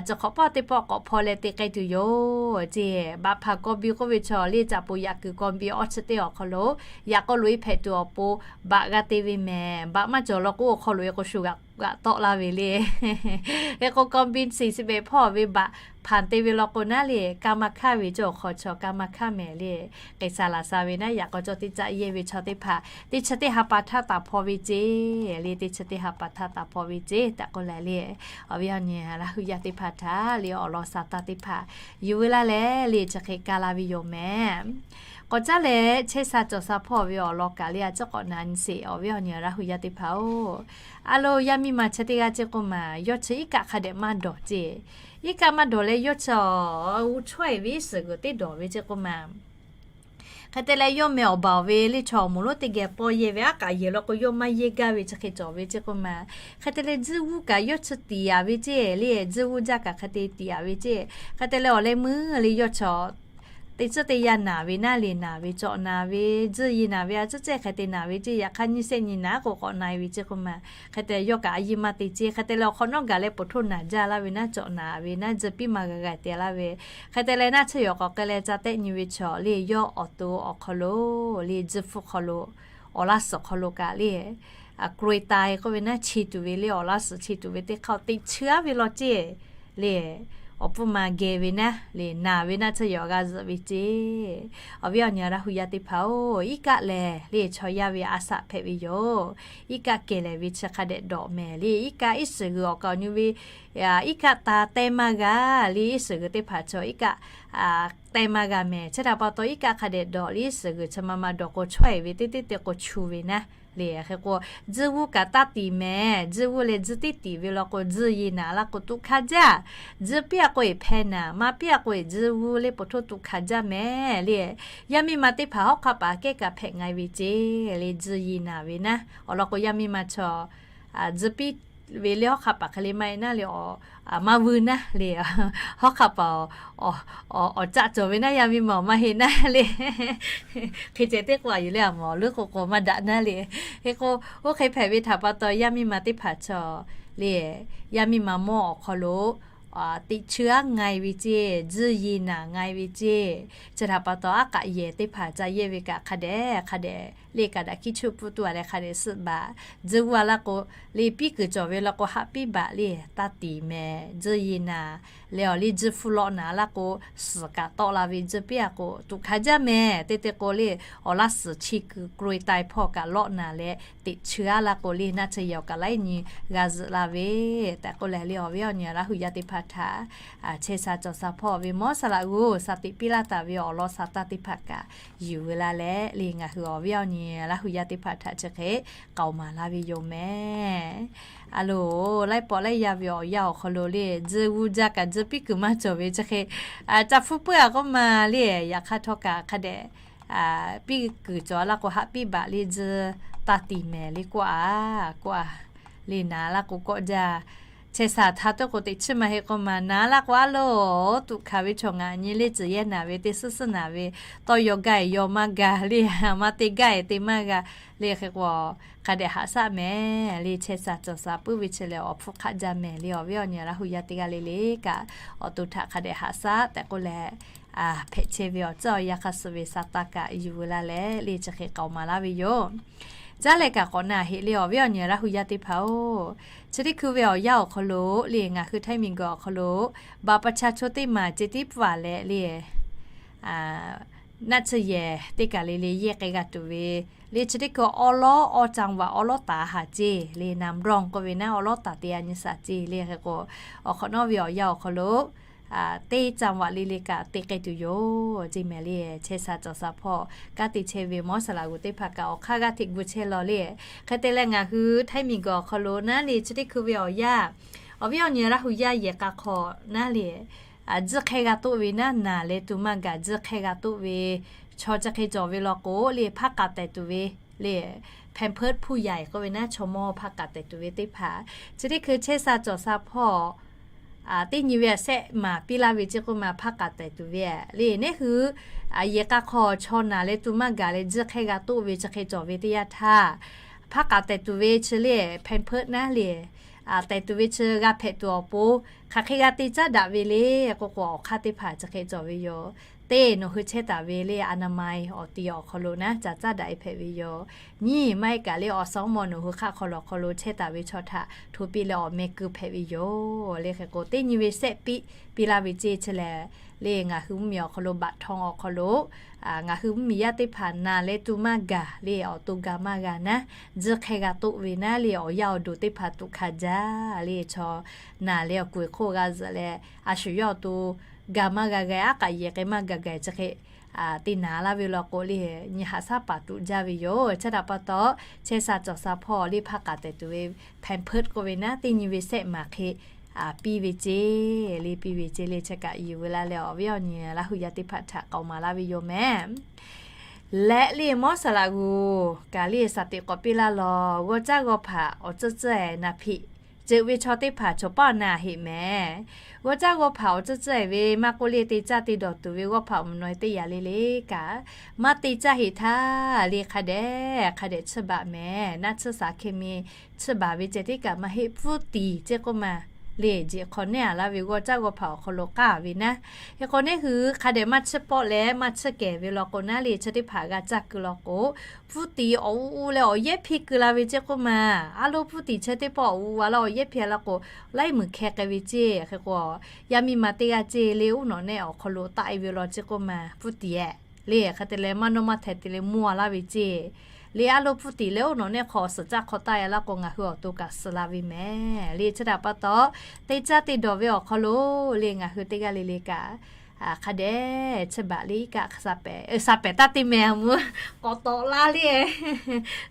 chi hk'awꞈ pawˆ teˇ pawˆ k'awꞈ hpaw leh te k'ai tuˬ yoˬ ceˇ. บัตรผ่านกองบิน k'oˆ ve chaw le caꞈ poˍ yaꞈ kuiˬ กองบิน awˇ chi teˇ awˬ hk'aw lo yaꞈ k'aw loꞈ e hpehꞈ tuˬ awˬ pon baꞈ g'a te ve mehˍ. Baꞈ maˇ cawˬ law k'o awˬ hk'aw loꞈ e k'o shu g'aꞈ g'aꞈ tawˆ laˇ ve le. Hk'e k'o, กองบินสี่สิบเอ็ด hpawˇ ve baꞈ hpanˍ te ve law k'o naˉ le, กรมการ ve cawˬ hk'aw chaw กรรมการ mehˍ le. K'ai sha laˬ sha ve naˉ yaꞈ k'aw cawˇ teˇ caˆ yehˇ ve chaw teˇ hpaˍ teˇ chi teˇ ha pa htaˇ taˍ hpaw ve ceˇ le. Teˇ chi teˇ ha pa htaˇ taˍ hpaw ve ceˇ tehꞈ k'oˆ leh le, awˬ viˉ awˬ nyi Laˇ hu yaˇ teˇ hpaˍ htaꞈ le awˬ lawn sa taˇ teˇ hpaˍ yuˬ veu laˇ leh le chi hk'e kaˇ laˇ ve yoˬ mehˍ. K'awꞈ caˉ leh chehˇ sha cawˬ sha hpawˇ ve awˬ lawn kaꞈ le a ciˉ k'awꞈ na nyi sheˍ, awˬ viˉ awˬ nyi Laˇ hu yaˇ teˇ hpaˍ-oˬ. A lo, yaˇ miˇ ma chi teˇ g'aˇ ceˇ k'oˆ maˬ, yawˇ chi iˉ kaˆ hk'a dehꞈ maˇ dawˬ ceˇ. Iˉ kaˆ maˇ dawˬ leh yawˇ chi awˬ g'uˇ chaweh ve iˉ suhˍ g'uiˬ teˇ dawˬ ve ceˇ k'oˆ maˬ, hk'e te leh yawˇ meh awˬ baˬ awˬ ve le chaw awˬ moˍ lonˉ teˇ geh paw yehˇ ve aˉ k'aꞈ yehˬ law k'o, yawˇ maˇ yehˇ gaˇ ve chi hk'e cawˬ ve ceˇ k'oˆ maˬ. Hk'e te leh, tzuhˇ g'uˇ kaꞈ yawˇ chi tiˍ yaꞈ ve ceˇ le. Tzuhˇ g'uˇ jaˇ kaꞈ hk'e te tiˍ yaꞈ ve ceˇ. Hk'e te leh, awˬ leh meuˇ le yawˇ chi teˇ tcuhˉ teˇ yanˇ naˬ ve naˉ le, naˬ ve cawꞈ naˬ ve, tzuhˇ yi naˬ ve a ciˉ cehˇ hk'e te naˬ ve ceˇ. Yaꞈ hk'aˇ, nyiˇ shehˆ nyi naˉ k'o k'awꞈ na e ve ceˇ k'oˆ maˬ. Hk'e te yawˇ kaꞈ a yiˇ maˇ te ceˇ. Hk'e te leh, awˬ hk'awꞈ nawˉ gaˬ leh poˬ htoˇ naˬ jaˇ laˇ ve naˉ, cawꞈ naˬ ve naˉ, tzuhˇ piˇ maˬ g'a g'a te laˇ ve. Hk'e te leh, naˆ tsuhˇ yawˬ k'awꞈ k'ai leh ca tehˆ nyi ve chaw le, yawˇ awˬ to awˬ hk'aw lo le, tzuhˇ hpfuhˇ hk'aw lo, awˬ laˇ suhˍ hk'aw lo kaꞈ le, กรวยไต k'oˆ ve naˉ, chi tuˬ ve le, awˬ laˇ suhˍ chi tuˬ ve teˇ hk'aˇ teꞈ chiˇ aˉ ve law ceˇ le. Awˬ pfuhˇ ma geh ve naˉ le, naˬ ve naˆ tsuhˇ yawˬ g'a zuhꞈ ve ceˇ. Awˬ viˉ awˬ nyi Laˇ hu yaˇ teˇ hpaˍ-oˬ, iˉ kaˆ lehˬ le chaw yaˇ ve a shaꞈ hpehꞈ ve yoˬ. Iˉ kaˆ kehˬ lehˬ ve chi hk'a dehꞈ dawꞈ mehˍ le. Iˉ kaˆ iˉ suhˍ g'uiˬ awˬ kaˍ awˬ nu ve iˉ kaˆ ta teh maˇ g'a le. Iˉ suhˍ g'uiˬ teˇ hpaˍ chaw iˉ kaˆ teh maˇ g'a mehˍ. Chi htaꞈ pa taw, iˉ kaˆ hk'a dehꞈ dawꞈ le. Iˉ suhˍ g'uiˬ chi ma ma dawˬ k'o, chaweh ve teˇ teˇ te k'o chu ve naˉ le. Hk'e k'o, tzuhˇ g'uˇ kaꞈ taˇ tiˍ mehˍ. Tzuhˇ g'uˇ leh tzuhˇ tiˉ tiˍ ve law k'o, tzuhˇ yi naˬ laˇ k'o tuꞈ hkanˇ jaˇ. Tzuhˇ piˇ a k'o eˬ hpeh naˬ, maˇ piˇ a k'o eˬ tzuhˇ g'uˇ le poˬ htoˇ tuꞈ hkanˇ jaˇ mehˍ le. Yaˇ miˇ ma teˇ hpaˍ hawˉ hk'aˆ paˍ kehˉ kaꞈ hpehꞈ nga e ve ceˇ le. Tzuhˇ yi naˬ ve naˉ awˬ lawn k'o, yaˇ miˇ ma chaw tzuhˇ piˇ ve le hawˉ hk'aˆ paˍ hk'e le maˇ heˆ naˉ le, maˇ vuiˇ naˉ le. Hawˉ hk'aˆ paˍ awˬ caˆ cawˬ ve naˉ, yaˇ miˇ ma awˬ maˇ heˆ naˉ le. Hk'e ceh teˇ k'o a yuˬ le, a mawˬ leuˉ k'o k'o maˇ daꞈ naˉ le. Hk'e k'o, oˇ hk'e hpehꞈ ve htaꞈ pa taw, yaˇ miˇ ma teˇ hpaˍ chaw le, yaˇ miˇ ma mawˇ awˬ hk'aw lo teꞈ chiˇ aˉ nga e ve ceˇ, tzuhˇ yi naˬ nga e ve ceˇ. Chi htaꞈ pa taw, aˉ k'aꞈ yehˬ teˇ hpaˍ ca yehˇ ve kaꞈ hk'a dehꞈ hk'a dehꞈ le kaꞈ daꞈ kiˇ chuˆ pfuhˇ tuˬ a leh hk'a dehꞈ suhˆ baˬ. Tzuhˇ g'uˇ a laˇ k'o, le piˇ kuiˬ cawˬ ve law k'o haꞈ piˇ baˬ le, taˇ tiˍ mehˍ. Tzuhˇ yi naˬ leh awˬ le tzuhˇ hpfuhˇ lawˆ naˬ laˇ k'o, suhˍ kaꞈ tawˆ la ve tzuhˇ piˇ a k'o tuꞈ hkanˇ jaˇ mehˍ. Teˇ teˇ k'o le, awˬ laˇ suhˍ chi kuiˬ กรวยไต hpawˇ kaꞈ lawˆ naˬ leh teꞈ chiˇ aˉ laˇ k'o le, naˆ tsuhˇ yawˬ kaꞈ laiˉ nyi g'a zuhꞈ la ve tehꞈ k'oˆ leh le, awˬ viˉ awˬ nyi Laˇ hu yaˇ teˇ hpaˍ htaꞈ chehˇ sha cawˬ sha hpawˇ ve mawˉ saˍ laꞈ g'uˇ sha teꞈ piˇ laˇ taˍ ve awˬ lawn sha taˇ teˇ hpaˍ kaꞈ yuˬ veu la leh le, ngaˬ hui awˬ viˉ awˬ nyi Laˇ hu yaˇ teˇ hpaˍ htaꞈ chi hk'e k'aoˍ maˍ laˇ ve yoˬ mehˍ. A loˬ, laiˉ pawˆ laiˉ yaˇ ve awˬ yanˇ awˬ hk'aw lo le, tzuhˇ g'uˇ jaˇ kaꞈ tzuhˇ piˇ kuiˬ maˇ cawˬ ve chi hk'e ca hpfuhˇ puiˉ a k'oˆ ma le. Yaꞈ hk'aˇ htawˇ kaꞈ hk'a dehꞈ piˇ kuiˬ cawˬ laˇ k'o haꞈ piˇ baˬ le, tzuhˇ taˇ tiˍ mehˍ le k'oˆ a, k'oˆ a. Le naˬ laˇ k'o kawˆ jaˇ. Chehˇ sha htaˇ tawˇ k'o teꞈ chiˇ maˇ heˆ k'oˆ ma, naˬ laˇ k'o a loˬ, tuꞈ hkanˍ ve chaw ngaˬ nyi le, tcuhˬ yehˇ naˬ ve teˇ suhˉ suhˉ naˬ ve, tawˇ yaw gaˇ e yaw maˇ ga le, maˇ te gaˇ e te maˇ g'a le. Hk'e k'o, hk'a dehꞈ haꞈ shaˆ mehˍ le. Chehˇ sha cawˬ sha puiˉ ve chi lehˬ awˬ hpfuhˇ hk'aˆ jaˇ mehˍ le. Awˬ viˉ awˬ nyi Laˇ hu yaˇ teˇ g'aˇ le le kaꞈ awˬ to htaꞈ hk'a dehꞈ haꞈ shaˆ tehꞈ k'oˆ leh, hpehꞈ chehˇ ve awˬ ceuˬ awˬ yanˇ hk'a suh ve sha taˇ kaꞈ yuˬ veu la leh le, chi hk'e k'aoˍ maˍ laˇ ve yoˬ. Caˉ leh kaꞈ k'awꞈ na heˆ le, awˬ viˉ awˬ nyi Laˇ hu yaˇ teˇ hpaˍ-oˬ, chi teˇ hkui ve awˬ yanˇ awˬ hk'aw lo le, ngaˬ hui htaiˇ miˬ guiˬ awˬ hk'aw lo บัตรประชาชน teˇ maˬ ceh tiˉ pfuhˇ a leh le, naˆ tsuhˇ yehˬ teˇ kaˬ le le yehˇ k'ai g'a tuˬ ve le. Chi teˇ hkui awˉ lawˉ awˉ จังหวัด awˉ lawˉ taˍ haˍ ceˇ le, นางรอง k'oˆ ve naˉ, awˉ lawˉ taˍ te a nyi shaˍ ceˇ le. Hk'e k'o, awˬ hk'awꞈ nawˉ ve awˬ yanˇ awˬ hk'aw lo teˇ จังหวัด le le kaꞈ te k'ai tuˬ yoˬ ceˇ mehˍ le. Chehˇ sha cawˬ sha hpawˇ kanˉ te chehˇ ve mawˇ saˍ laꞈ g'uˇ teˇ hpaˍ kaꞈ awˬ hk'aˇ g'aˇ hteꞈ gu chehˇ law le. Hk'e te leh ngaˬ hui htaiˇ miˬ guiˬ awˬ hk'aw lo naˉ le, chi teˇ hkui ve awˬ yanˇ, awˬ viˉ awˬ nyi Laˇ hu yaˇ yehˬ k'a hk'aw naˉ le, tzuhˇ hk'ehˇ g'a toˆ ve naˉ, naˬ leh tuˬ maˇ gaˬ tzuhˇ hk'ehˇ g'a toˆ ve chaw chi hk'e cawˬ ve law k'o le, hpaˇ k'aꞈ tehˬ tuˬ ve le, แพมเพิร์ส ผู้ใหญ่ k'oˆ ve naˉ, chaw mawˇ hpaˇ k'aꞈ tehˬ tuˬ ve teˇ hpaˍ, chi teˇ hkui chehˇ sha cawˬ sha hpawˇ teˇ nyi ve a shehˆ maˍ piˇ laˇ ve ceˇ k'oˆ ma, hpaˇ k'aꞈ tehˬ tuˬ ve le. Neˉ hui yehˬ k'a hk'aw chaw naˬ leh tuˬ maˇ gaˬ leh tzuhˇ hk'ehˇ g'a toˆ ve chi hk'e cawˬ ve teˇ yanˇ htaˇ, hpaˇ k'aꞈ tehˬ tuˬ ve chi le, แพมเพิร์ส naˉ le, tehˬ tuˬ ve chi g'a hpehꞈ tuˬ awˬ pon Hk'aˬ hk'e g'a te caˉ daꞈ ve le k'oˆ k'o, awˬ hk'aˇ teˇ hpaˍ chi hk'e cawˬ ve yoˬ. Teˇ, nawˬ hui chehˇ taˍ ve le anaˍ ma-e awˬ ti awˬ hk'aw lo naˉ ca caˉ daꞈ-e hpehꞈ ve yoˬ. Nyiˇ, maˇ heˆ kaꞈ le awˬ suhˉ mawˬ nawˬ hui hk'aˆ hk'aw lo awˬ hk'aw lo chehˇ taˍ ve chaw htaꞈ hto piˇ leh awˬ meh keu hpehꞈ ve yoˬ le. Hk'e k'o, teˇ nyi ve sehˆ piˇ piˇ laˇ ve ceˇ chi lehˬ, le ngaˬ hui mvuhˇmiˬ awˬ hk'aw lo baꞈ htaw awˬ hk'aw lo ngaˬ hui mvuhˇmiˬ yaˇ teˇ hpaˍ naˬ leh tu maˇ gaˬ le, awˬ to ga maˇ g'a naˉ, tzuhˇ hk'e g'a toˆ ve naˉ le, awˬ yaˇ awˬ duˬ teˇ hpaˍ tuꞈ hkanˍ jaˇ le. Chaw naˬ leh awˬ kuˬ eˬ hk'oˆ g'a zuhꞈ leh, a shu yawˇ awˬ to ga maˇ g'a g'a, aˉ k'aꞈ yehˬ k'ai maˇ gaˬ gaˬ chi hk'e te naˬ laˇ ve law k'o le, nyi haꞈ shaˉ paˍ tuꞈ jaˇ ve yoˬ. Chi htaꞈ pa taw, chehˇ sha cawˬ sha hpawˇ le hpaˇ k'aꞈ tehˬ tuˬ ve Pampers k'oˆ ve naˉ, teˇ nyi ve sehˆ maˍ hk'e piˇ ve ceˇ le, piˇ ve ceˇ le. Chi kaꞈ yuˬ ve laˇ leh awˬ viˉ awˬ nyi Laˇ hu yaˇ teˇ hpaˍ htaꞈ k'aoˍ maˍ laˇ ve yoˬ mehˍ. Leh le mawˇ saˍ laꞈ g'uˬ kaꞈ le shaˍ teꞈ k'awꞈ piˇ laˇ lawˬ. G'awˇ caˇ g'awˇ hpaꞈ awˬ tcuhˇ tcuhˇ-ehˍ naˍ hpiꞈ ceuˬ ve chaw teˇ hpaˍ chawˬ paˉ awˬ na heꞈ mehˍ. G'awˇ caˇ g'awˇ hpaꞈ awˬ tcuhˇ tcuhˇ-ehˍ ve maˇ k'oˆ le, te caˇ te dawˬ tuˬ ve g'awˇ hpaꞈ awˬ moˍ nawˬ teˇ yaꞈ le le kaꞈ, maˇ te caˇ heꞈ htaˇ le hk'a dehꞈ hk'a dehꞈ chiˇ baˬ mehˍ. Naˆ tsuhˇ shaˍ hkeh mi chiˇ baˬ ve ceh tiˉ kaꞈ maˇ heˆ, pfuhˇ tiˍ ceˇ k'oˆ ma le, jeꞈ hk'aw nehˉ a laˇ ve g'awˇ caˇ g'awˇ hpaꞈ awˬ hk'aw lo k'aˇ ve naˉ. Hk'e k'o, neˇ hui hk'a dehꞈ maˇ chiˇ pawˆ leh maˇ chiˇ kehˬ ve law k'o naˉ le, chi teˇ hpaˍ g'a caˇ keu law k'o, pfuhˇ tiˍ awˬ u u leh awˬ yehˉ hpiˇ keu la ve ceˇ k'oˆ ma. A lo pfuhˇ tiˍ chi teˇ pawˆ awˬ u a laˇ awˬ yehˉ hpiˇ a laˇ k'o, laiˉ muiˬ hkeh k'ai ve ceˇ. Hk'e k'o, yaˇ miˇ ma teˇ g'aˇ ceˇ le, oˉ nawꞈ nehˆ awˬ hk'aw lo taˆ-e ve law ceˇ k'oˆ ma, pfuhˇ tiˍ-ehˍ le. Hk'e te leh maˇ nawˇ maˇ hteh te leh mvuhˇ a laˇ ve ceˇ le. A lo pfuhˇ tiˍ leh oˉ nawꞈ nehˆ hk'aw suhˍ caˆ hk'aw taˆ-e laˇ k'o, ngaˬ hui awˬ to kaꞈ suh la ve mehˍ le. Chi htaꞈ pa taw, te caˇ te dawˬ ve awˬ hk'aw lo le ngaˬ hui teˇ g'aˇ le le kaꞈ hk'a dehꞈ chiˇ baˬ le, iˉ kaˆ sha pehˍ, sha pehˍ taˇ te mehˍ a mvuhˇ k'awꞈ tawꞈ laˇ le.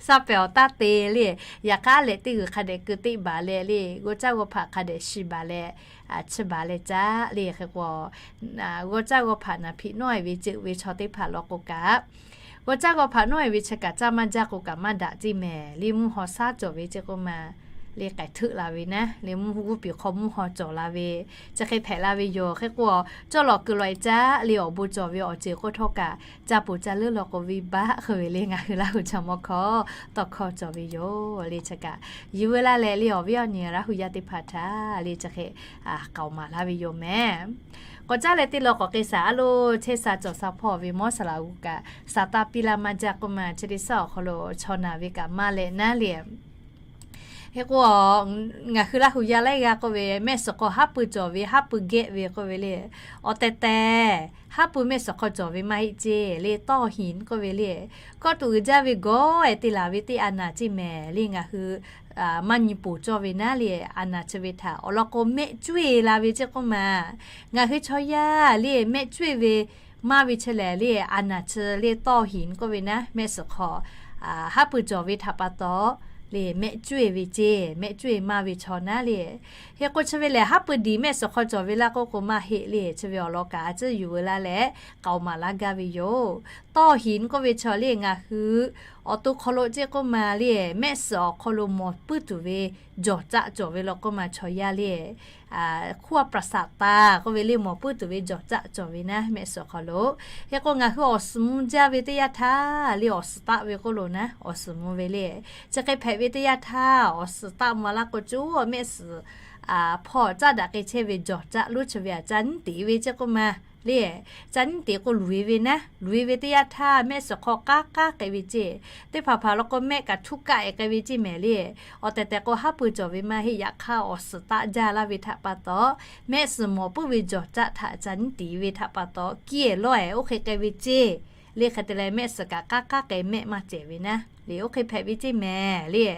Sha pehˍ awˬ taˇ te le. Yaꞈ hk'aˇ lehˬ teˇ g'uiˬ hk'a dehꞈ keu teˆ baˬ leh le, g'awˇ caˇ g'awˇ hpaꞈ hk'a dehꞈ shiˍ baˬ leh, chiˇ baˬ leh caˉ le. Hk'e k'o, g'awˇ caˇ g'awˇ hpaꞈ naˍ hpiꞈ nawˇ-e ve ceuˬ ve chaw teˇ hpaˍ law k'o kaꞈ, g'awˇ caˇ g'awˇ hpaꞈ nawˇ-e ve chi kaꞈ caˇ maˇ jaˇ k'o kaꞈ maˇ daꞈ ceˇ mehˍ le. Mvuhˇ haw shaˉ cawˬ ve ceˇ k'oˆ ma le, k'ai hteuˆ la ve naˉ le, mvuhˇ g'uˇ piˍ hk'aw mvuhˇ haw cawˬ la ve chi hk'e hpehꞈ la ve yoˬ. Hk'e k'o, cawˇ lawˬ kuiˬ lawˬ-e caˉ le awˬ bon cawˬ ve awˬ ceuˬ k'oˆ htawˇ kaꞈ, caˇ poˬ caˇ leuˉ law k'o venˇbaˆ hk'e ve le ngaˬ hui Laˇ hu chaw mawˇ hkawˇ tawˇ hkawˇ cawˬ ve yoˬ le. Chi kaꞈ yuˬ ve laˇ leh le awˬ viˉ awˬ nyi Laˇ hu yaˇ teˇ hpaˍ htaꞈ le chi hk'e k'aoˍ maˍ laˇ ve yoˬ mehˍ. K'awꞈ caˉ leh teˇ law k'awꞈ k'e shaˍ a lo, chehˇ sha cawˬ sha hpawˇ ve mawˇ saˍ laꞈ g'uˬ kaꞈ, saˍ taˇ piˇ laˇ maˇ jaˇ k'oˆ ma, chi teˇ shaˉ awˬ hk'aw lo chaw naˬ ve kaꞈ maˇ leh naˉ le. Hk'e k'o, ngaˬ hui Laˇ hu yaˇ laiˉ g'aˇ k'oˆ ve, mehˆ suhˍ hk'aw haˉ pui cawˬ ve, haˉ pui gehˆ ve k'oˆ ve le. Awˬ tehˬ tehˬ, haˉ pui mehˆ suhˍ hk'aw cawˬ ve maˇ heˆ ceˇ le, tawˇ hinˍ k'oˆ ve le. Kawˆ tuꞈ uiˍ jaˇ ve gawˬ-e te laˬ ve teˇ a naˍ ceˇ mehˍ le. Ngaˬ hui maˇ nyi poˬ cawˇ ve naˉ le, a naˍ chi ve htaꞈ awˬ lawn k'o, mehˆ cuˇ-e la ve ceˇ k'oˆ ma. Ngaˬ hui chaw yaˇ le mehˆ cuˇ-e ve maˇ ve chi lehˬ le, a naˍ chi le tawˇ hinˍ k'oˆ ve naˉ, mehˆ suhˍ hk'aw haˉ pui cawˬ ve htaꞈ pa taw le, mehˆ cuˇ-e ve ceˇ, mehˆ cuˇ-e maˇ ve chaw naˉ le. Hk'e k'o, chi ve lehˬ haˉ pui diˬ mehˆ suhˍ hk'aw cawˬ ve laˇ k'oˆ k'o maˇ heˆ le. Chi ve awˬ lawn kaꞈ a ciˉ yuˬ ve laˇ leh k'aoˍ maˍ laˇ gaˇ ve yoˬ. Tawˇ hinˍ k'oˆ ve chaw le, ngaˬ hui awˬ to hk'aw lo ceˇ k'oˆ ma le, mehˆ suhˍ awˬ hk'aw lo mawˬ puiˉ tuˬ ve jawˬ caˆ cawˬ ve law k'oˆ ma, chaw yaˇ le hk'oˆ a praˍsaˍtaˍ k'oˆ ve le, mawˬ puiˉ tuˬ ve jawˬ caˆ cawˬ ve naˉ, mehˆ suhˍ hk'aw lo. Hk'e k'o, ngaˬ hui awˬ suhˍ mvuh jaˇ ve teˇ yanˇ htaˇ le, awˬ suhˍ taˆ ve k'oˆ lo naˉ, awˬ suhˍ mvuh ve le. Chi hk'e hpehꞈ ve teˇ yanˇ htaˇ, awˬ suhˍ taˆ mvuh laˇ k'o, coˇ mehˆ suhˍ hpawˇ caˆ daꞈ k'ai chehˇ ve jawˬ caˆ lonˉ chi ve aꞈ ca nyiˉ teꞈ ve ceˇ k'oˆ ma le. Ca nyiˉ teꞈ k'o luˬ-e ve naˉ, luˬ-e ve teˇ yanˇ htaˇ mehˆ suhˍ hk'aw k'aˉ k'aˉ k'ai ve ceˇ. Teˇ hpaˍ hpaˍ law k'o, mehˆ kaꞈ htuˇ kaˆ-e k'ai ve ceˇ mehˍ le. Awˬ tehˬ tehˬ k'o, haˉ pui cawˬ ve maˇ heˆ. Yaꞈ hk'aˇ, awˬ suhˍ taˆ jaˇ laˇ ve htaꞈ pa taw, mehˆ suhˍ mawˬ puiˉ ve jawˬ caˆ htaꞈ ca nyiˉ teꞈ ve htaꞈ pa taw, kiˇ-e lawˇ-e oˇ hk'e k'ai ve ceˇ le. Hk'e te leh, mehˆ suhˍ kaꞈ k'aˉ k'aˉ k'ai, mehˆ maˇ cehˬ ve naˉ le, oˇ hk'e hpehꞈ ve ceˇ mehˍ le.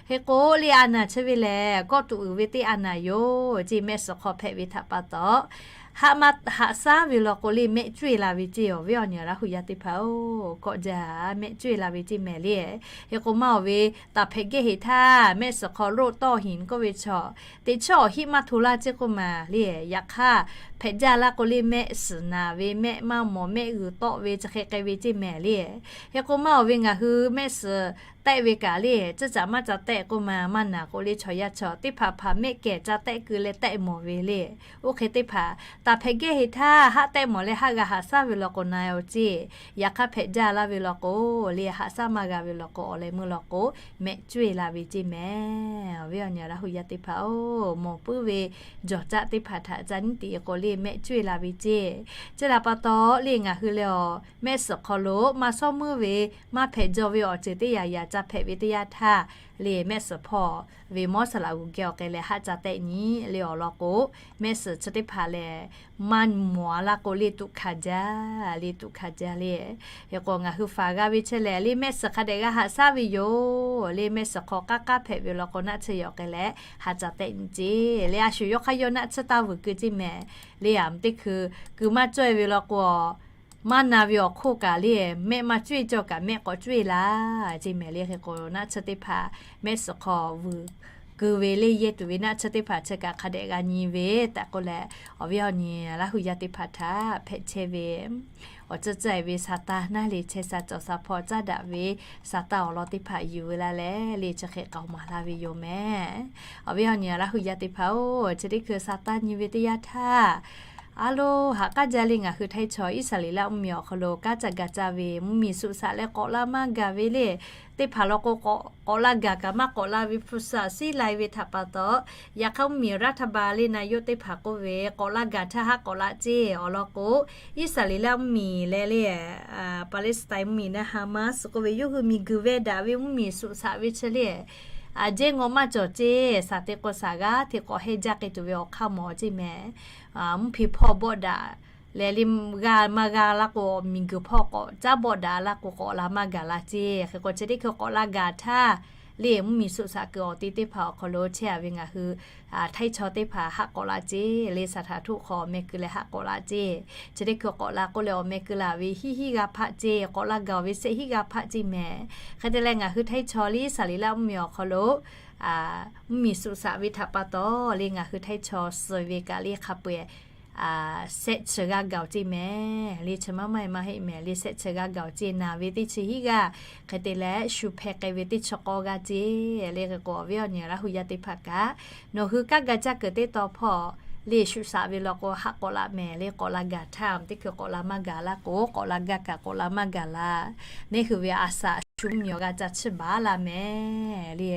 Hk'e k'o le, a naˍ chi ve lehˬ kawˆ tuꞈ uiˍ ve teˇ a naˍ yoˬ ceˇ, mehˆ suhˍ hk'aw hpehꞈ ve htaꞈ pa taw, haˆ maˇ haꞈ shaˉ ve law k'o le, mehˆ cuˇ-e la ve ceˇ. Awˬ viˉ awˬ nyi Laˇ hu yaˇ teˇ hpaˍ-oˬ, kawˆ jaˇ, mehˆ cuˇ-e la ve ceˇ mehˍ le. Hk'e k'o, maˇ awˬ ve taˍ hpehꞈ gehˇ heꞈ htaˇ, mehˆ suhˍ hk'aw loˆ tawˇ hinˍ k'oˆ ve chaw, teꞈ chiˉ awˬ hiˆ maˇ hto laˇ ceˇ k'oˆ ma le. Yaꞈ hk'aˇ, hpehꞈ jaˇ laˇ k'o le, mehˆ suhˍ naˍ ve, mehˆ maˇ mawˬ, mehˆ g'uiˬ tawˆ ve chi hk'e k'ai ve ceˇ mehˍ le. Hk'e k'o, maˇ awˬ ve ngaˬ hui mehˆ suhˍ tehˆ ve kaꞈ le, tcuhˇ caꞈ maˇ ca tehˆ k'oˆ ma, maˇ naˍ k'o le, chaw yaˇ chaw teˇ hpaˍ hpaˍ mehˆ kehˬ ca tehˆ keu leh tehˆ mawˬ ve le. Oˇ hk'e teˇ hpaˍ Taˍ hpehꞈ gehˇ heˍ htaˇ haˆ tehˆ mawˬ leh haˆ g'a haꞈ shaˉ ve law k'o na-e-oˬ ceˇ. Yaꞈ hk'aˇ hpehꞈ jaˇ laˇ ve law k'o, le haꞈ shaˉ maˇ g'a ve law k'o, awˬ leh meuˇ law k'o mehˆ cuˇ-e la ve ceˇ mehˍ. Awˬ viˉ awˬ nyi Laˇ hu yaˇ teˇ hpaˍ-oˬ, mawˬ puiˉ ve jawˬ caˆ teˇ hpaˍ htaꞈ ca nyiˉ tiꞈ k'o le mehˆ cuˇ-e la ve ceˇ. Chi htaꞈ pa taw le ngaˬ hui leh awˬ mehˆ suhˍ hk'aw lo maˇ shawˉ meuˇ ve maˇ hpehꞈ jaw ve awˬ ceuˬ teˇ yanˇ yanˇ ca hpehꞈ ve teˇ yanˇ htaˇ, le mehˆ suhˍ hpawˇ ve mawˇ saˍ laꞈ g'uˬ geh awˬ k'ai leh haˆ ca tehˆ nyi le awˬ lawn k'o, mehˆ suhˍ chi teˇ hpaˍ lehˬ maˇ mawˬ-a laˇ k'o le tuꞈ hkanˍ jaˇ, le tuꞈ hkanˍ jaˇ le. Hk'e k'o ngaˬ hui faˍ g'a ve chehˇ leh le mehˆ suhˍ hk'a dehꞈ g'a haꞈ shaˉ ve yoˬ. Le mehˆ suhˍ hk'aw k'aˉ k'aˉ hpehꞈ ve law k'o naˆ tsuhˇ yaꞈ k'ai leh haˆ ca tehˆ nyi ceˇ. Le a shu yawˇ hk'aˇ yawˇ naˆ tsuhˇ taˇ vuiˬ keu ceˇ mehˍ. Le a teˇ hkui keu maˇ cawˇ-e ve law k'o, maˇ na ve awˬ hk'oˆ kaꞈ le mehˆ maˇ cuˇ-e cawˇ kaꞈ mehˆ k'awꞈ cuˇ-e la ceˇ mehˍ. Le hk'e k'o naˆ tsuhˇ teˇ hpaˍ mehˆ suhˍ hk'aw vuiˬ keu ve le yehˇ tuˬ ve naˆ tsuhˇ teˇ hpaˍ chi kaꞈ hk'a dehꞈ g'a nyi ve tehꞈ k'oˆ leh, awˬ viˉ awˬ nyi Laˇ hu yaˇ teˇ hpaˍ htaꞈ hpehꞈ chehˇ ve awˬ tcuhˇ tcuhˇ-e ve sa taˇ naˇ le chehˇ sa cawˬ sa hpawˇ caˉ daꞈ ve sa taˇ awˬ lawn teˇ hpaˍ yuˬ ve laˇ leh le chi hk'e k'aoˍ maˍ laˇ ve yoˬ mehˍ. Awˬ viˉ awˬ nyi Laˇ hu yaˇ teˇ hpaˍ-oˬ, chi teˇ hkui sa taˇ nyi ve teˇ yanˇ htaˇ, a lo, haꞈ k'aˉ jaˇ le ngaˬ hui htaiˇ chaw Iˉsaˍreˍlaˆ mvuhˇmiˬ awˬ hk'aw lo kanˉ ca gaˬ caˇ ve mvuhˇmiˬ suꞈ shaꞈ leh k'awꞈ la maˇ gaˬ ve le teˇ hpaˍ law k'o, k'awꞈ la gaˬ kaꞈ maˇ k'awꞈ la ve hpu shaꞈ siˉ lai ve htaꞈ pa taw, yaꞈ hk'aˇ mvuhˇmiˬ raˇ htaˇ ba le na yoˇ teˇ hpaˍ k'oˆ ve k'awꞈ la gaˬ htaˇ haˆ k'awꞈ la ceˇ. Awˬ lawn k'o, Iˉsaˍreˍlaˆ mvuhˇmiˬ leh le Palestine mvuhˇmiˬ naˇ Hamas k'oˆ ve yawˇ hui miˬguiˬ veh daꞈ ve mvuhˇmiˬ suꞈ shaꞈ ve chi le, a, jehˇ ngawˇ maˇ cawˬ ceˇ. Shaˍ te k'o shaˍ g'aˇ hteꞈ k'awꞈ heh jaˇ k'ai tuˬ ve awˬ hk'aˇ mawˬ ceˇ mehˍ. Mvuhˇ hpe hpawˇ bawˆ daꞈ leh le g'a maˇ g'a laˇ k'o, miˬguiˬ hpawˇ k'awꞈ caˉ bawˆ daꞈ laˇ k'o k'awꞈ la maˇ gaˬ la ceˇ. Hk'e k'o chi teˇ hkui k'awꞈ la gaˬ htaˇ, le mvuhˇmiˬ suꞈ shaꞈ kuiˬ awˬ te teˇ hpaˍ awˬ hk'aw lo chehˇ-a ve ngaˬ hui htaiˇ chaw teˇ hpaˍ haˆ k'awꞈ la ceˇ. Le shaˍ htaꞈ htoˆ hk'aw awˬ meh keu leh haˆ k'awꞈ la ceˇ. Chi teˇ hkui k'awꞈ la k'oˆ leh awˬ meh keu laˬ ve hiˉ hiˉ g'aˇ hpaˆ ceˇ. K'awꞈ la gaˬ-oˬ ve shehˆ hiˉ g'aˇ hpaˆ ceˇ mehˍ. Hk'e te leh ngaˬ hui htaiˇ chaw le Iˉsaˍreˍlaˆ mvuhˇmiˬ awˬ hk'aw lo mvuhˇmiˬ suꞈ shaꞈ ve htaꞈ pa taw le ngaˬ hui htaiˇ chaw suh ve kaꞈ le hk'a peu-eˬ shehˆ chi g'aˇ gaˬ-oˬ ceˇ mehˍ. Le chi maˇ maˇ-e maˇ heˆ mehˍ. Le shehˆ chi g'aˇ gaˬ-oˬ ceˇ. Naˬ ve teˇ chi hiˉ g'aˇ, hk'e te leh shu hpeh k'ai ve teˇ chi k'awˇ g'aˇ ceˇ. Le hk'e k'o awˬ viˉ awˬ nyi Laˇ hu yaˇ teˇ hpaˍ kaꞈ, nawˬ hui kanˉ ga caˇ kuiˬ teˇ taw hpawˇ le shuꞈ shaꞈ ve law k'o haˆ k'awꞈ la mehˍ. Le k'awꞈ la gaˬ htaˇ teˇ hkui k'awꞈ la maˇ gaˬ laˇ k'o, k'awꞈ la gaˇ kaꞈ k'awꞈ la maˇ gaˬ la. Neˇ hui ve a shaꞈ shu mvuhˇmiˬ awˬ g'a ca chiˇ baˬ laˇ mehˍ. Le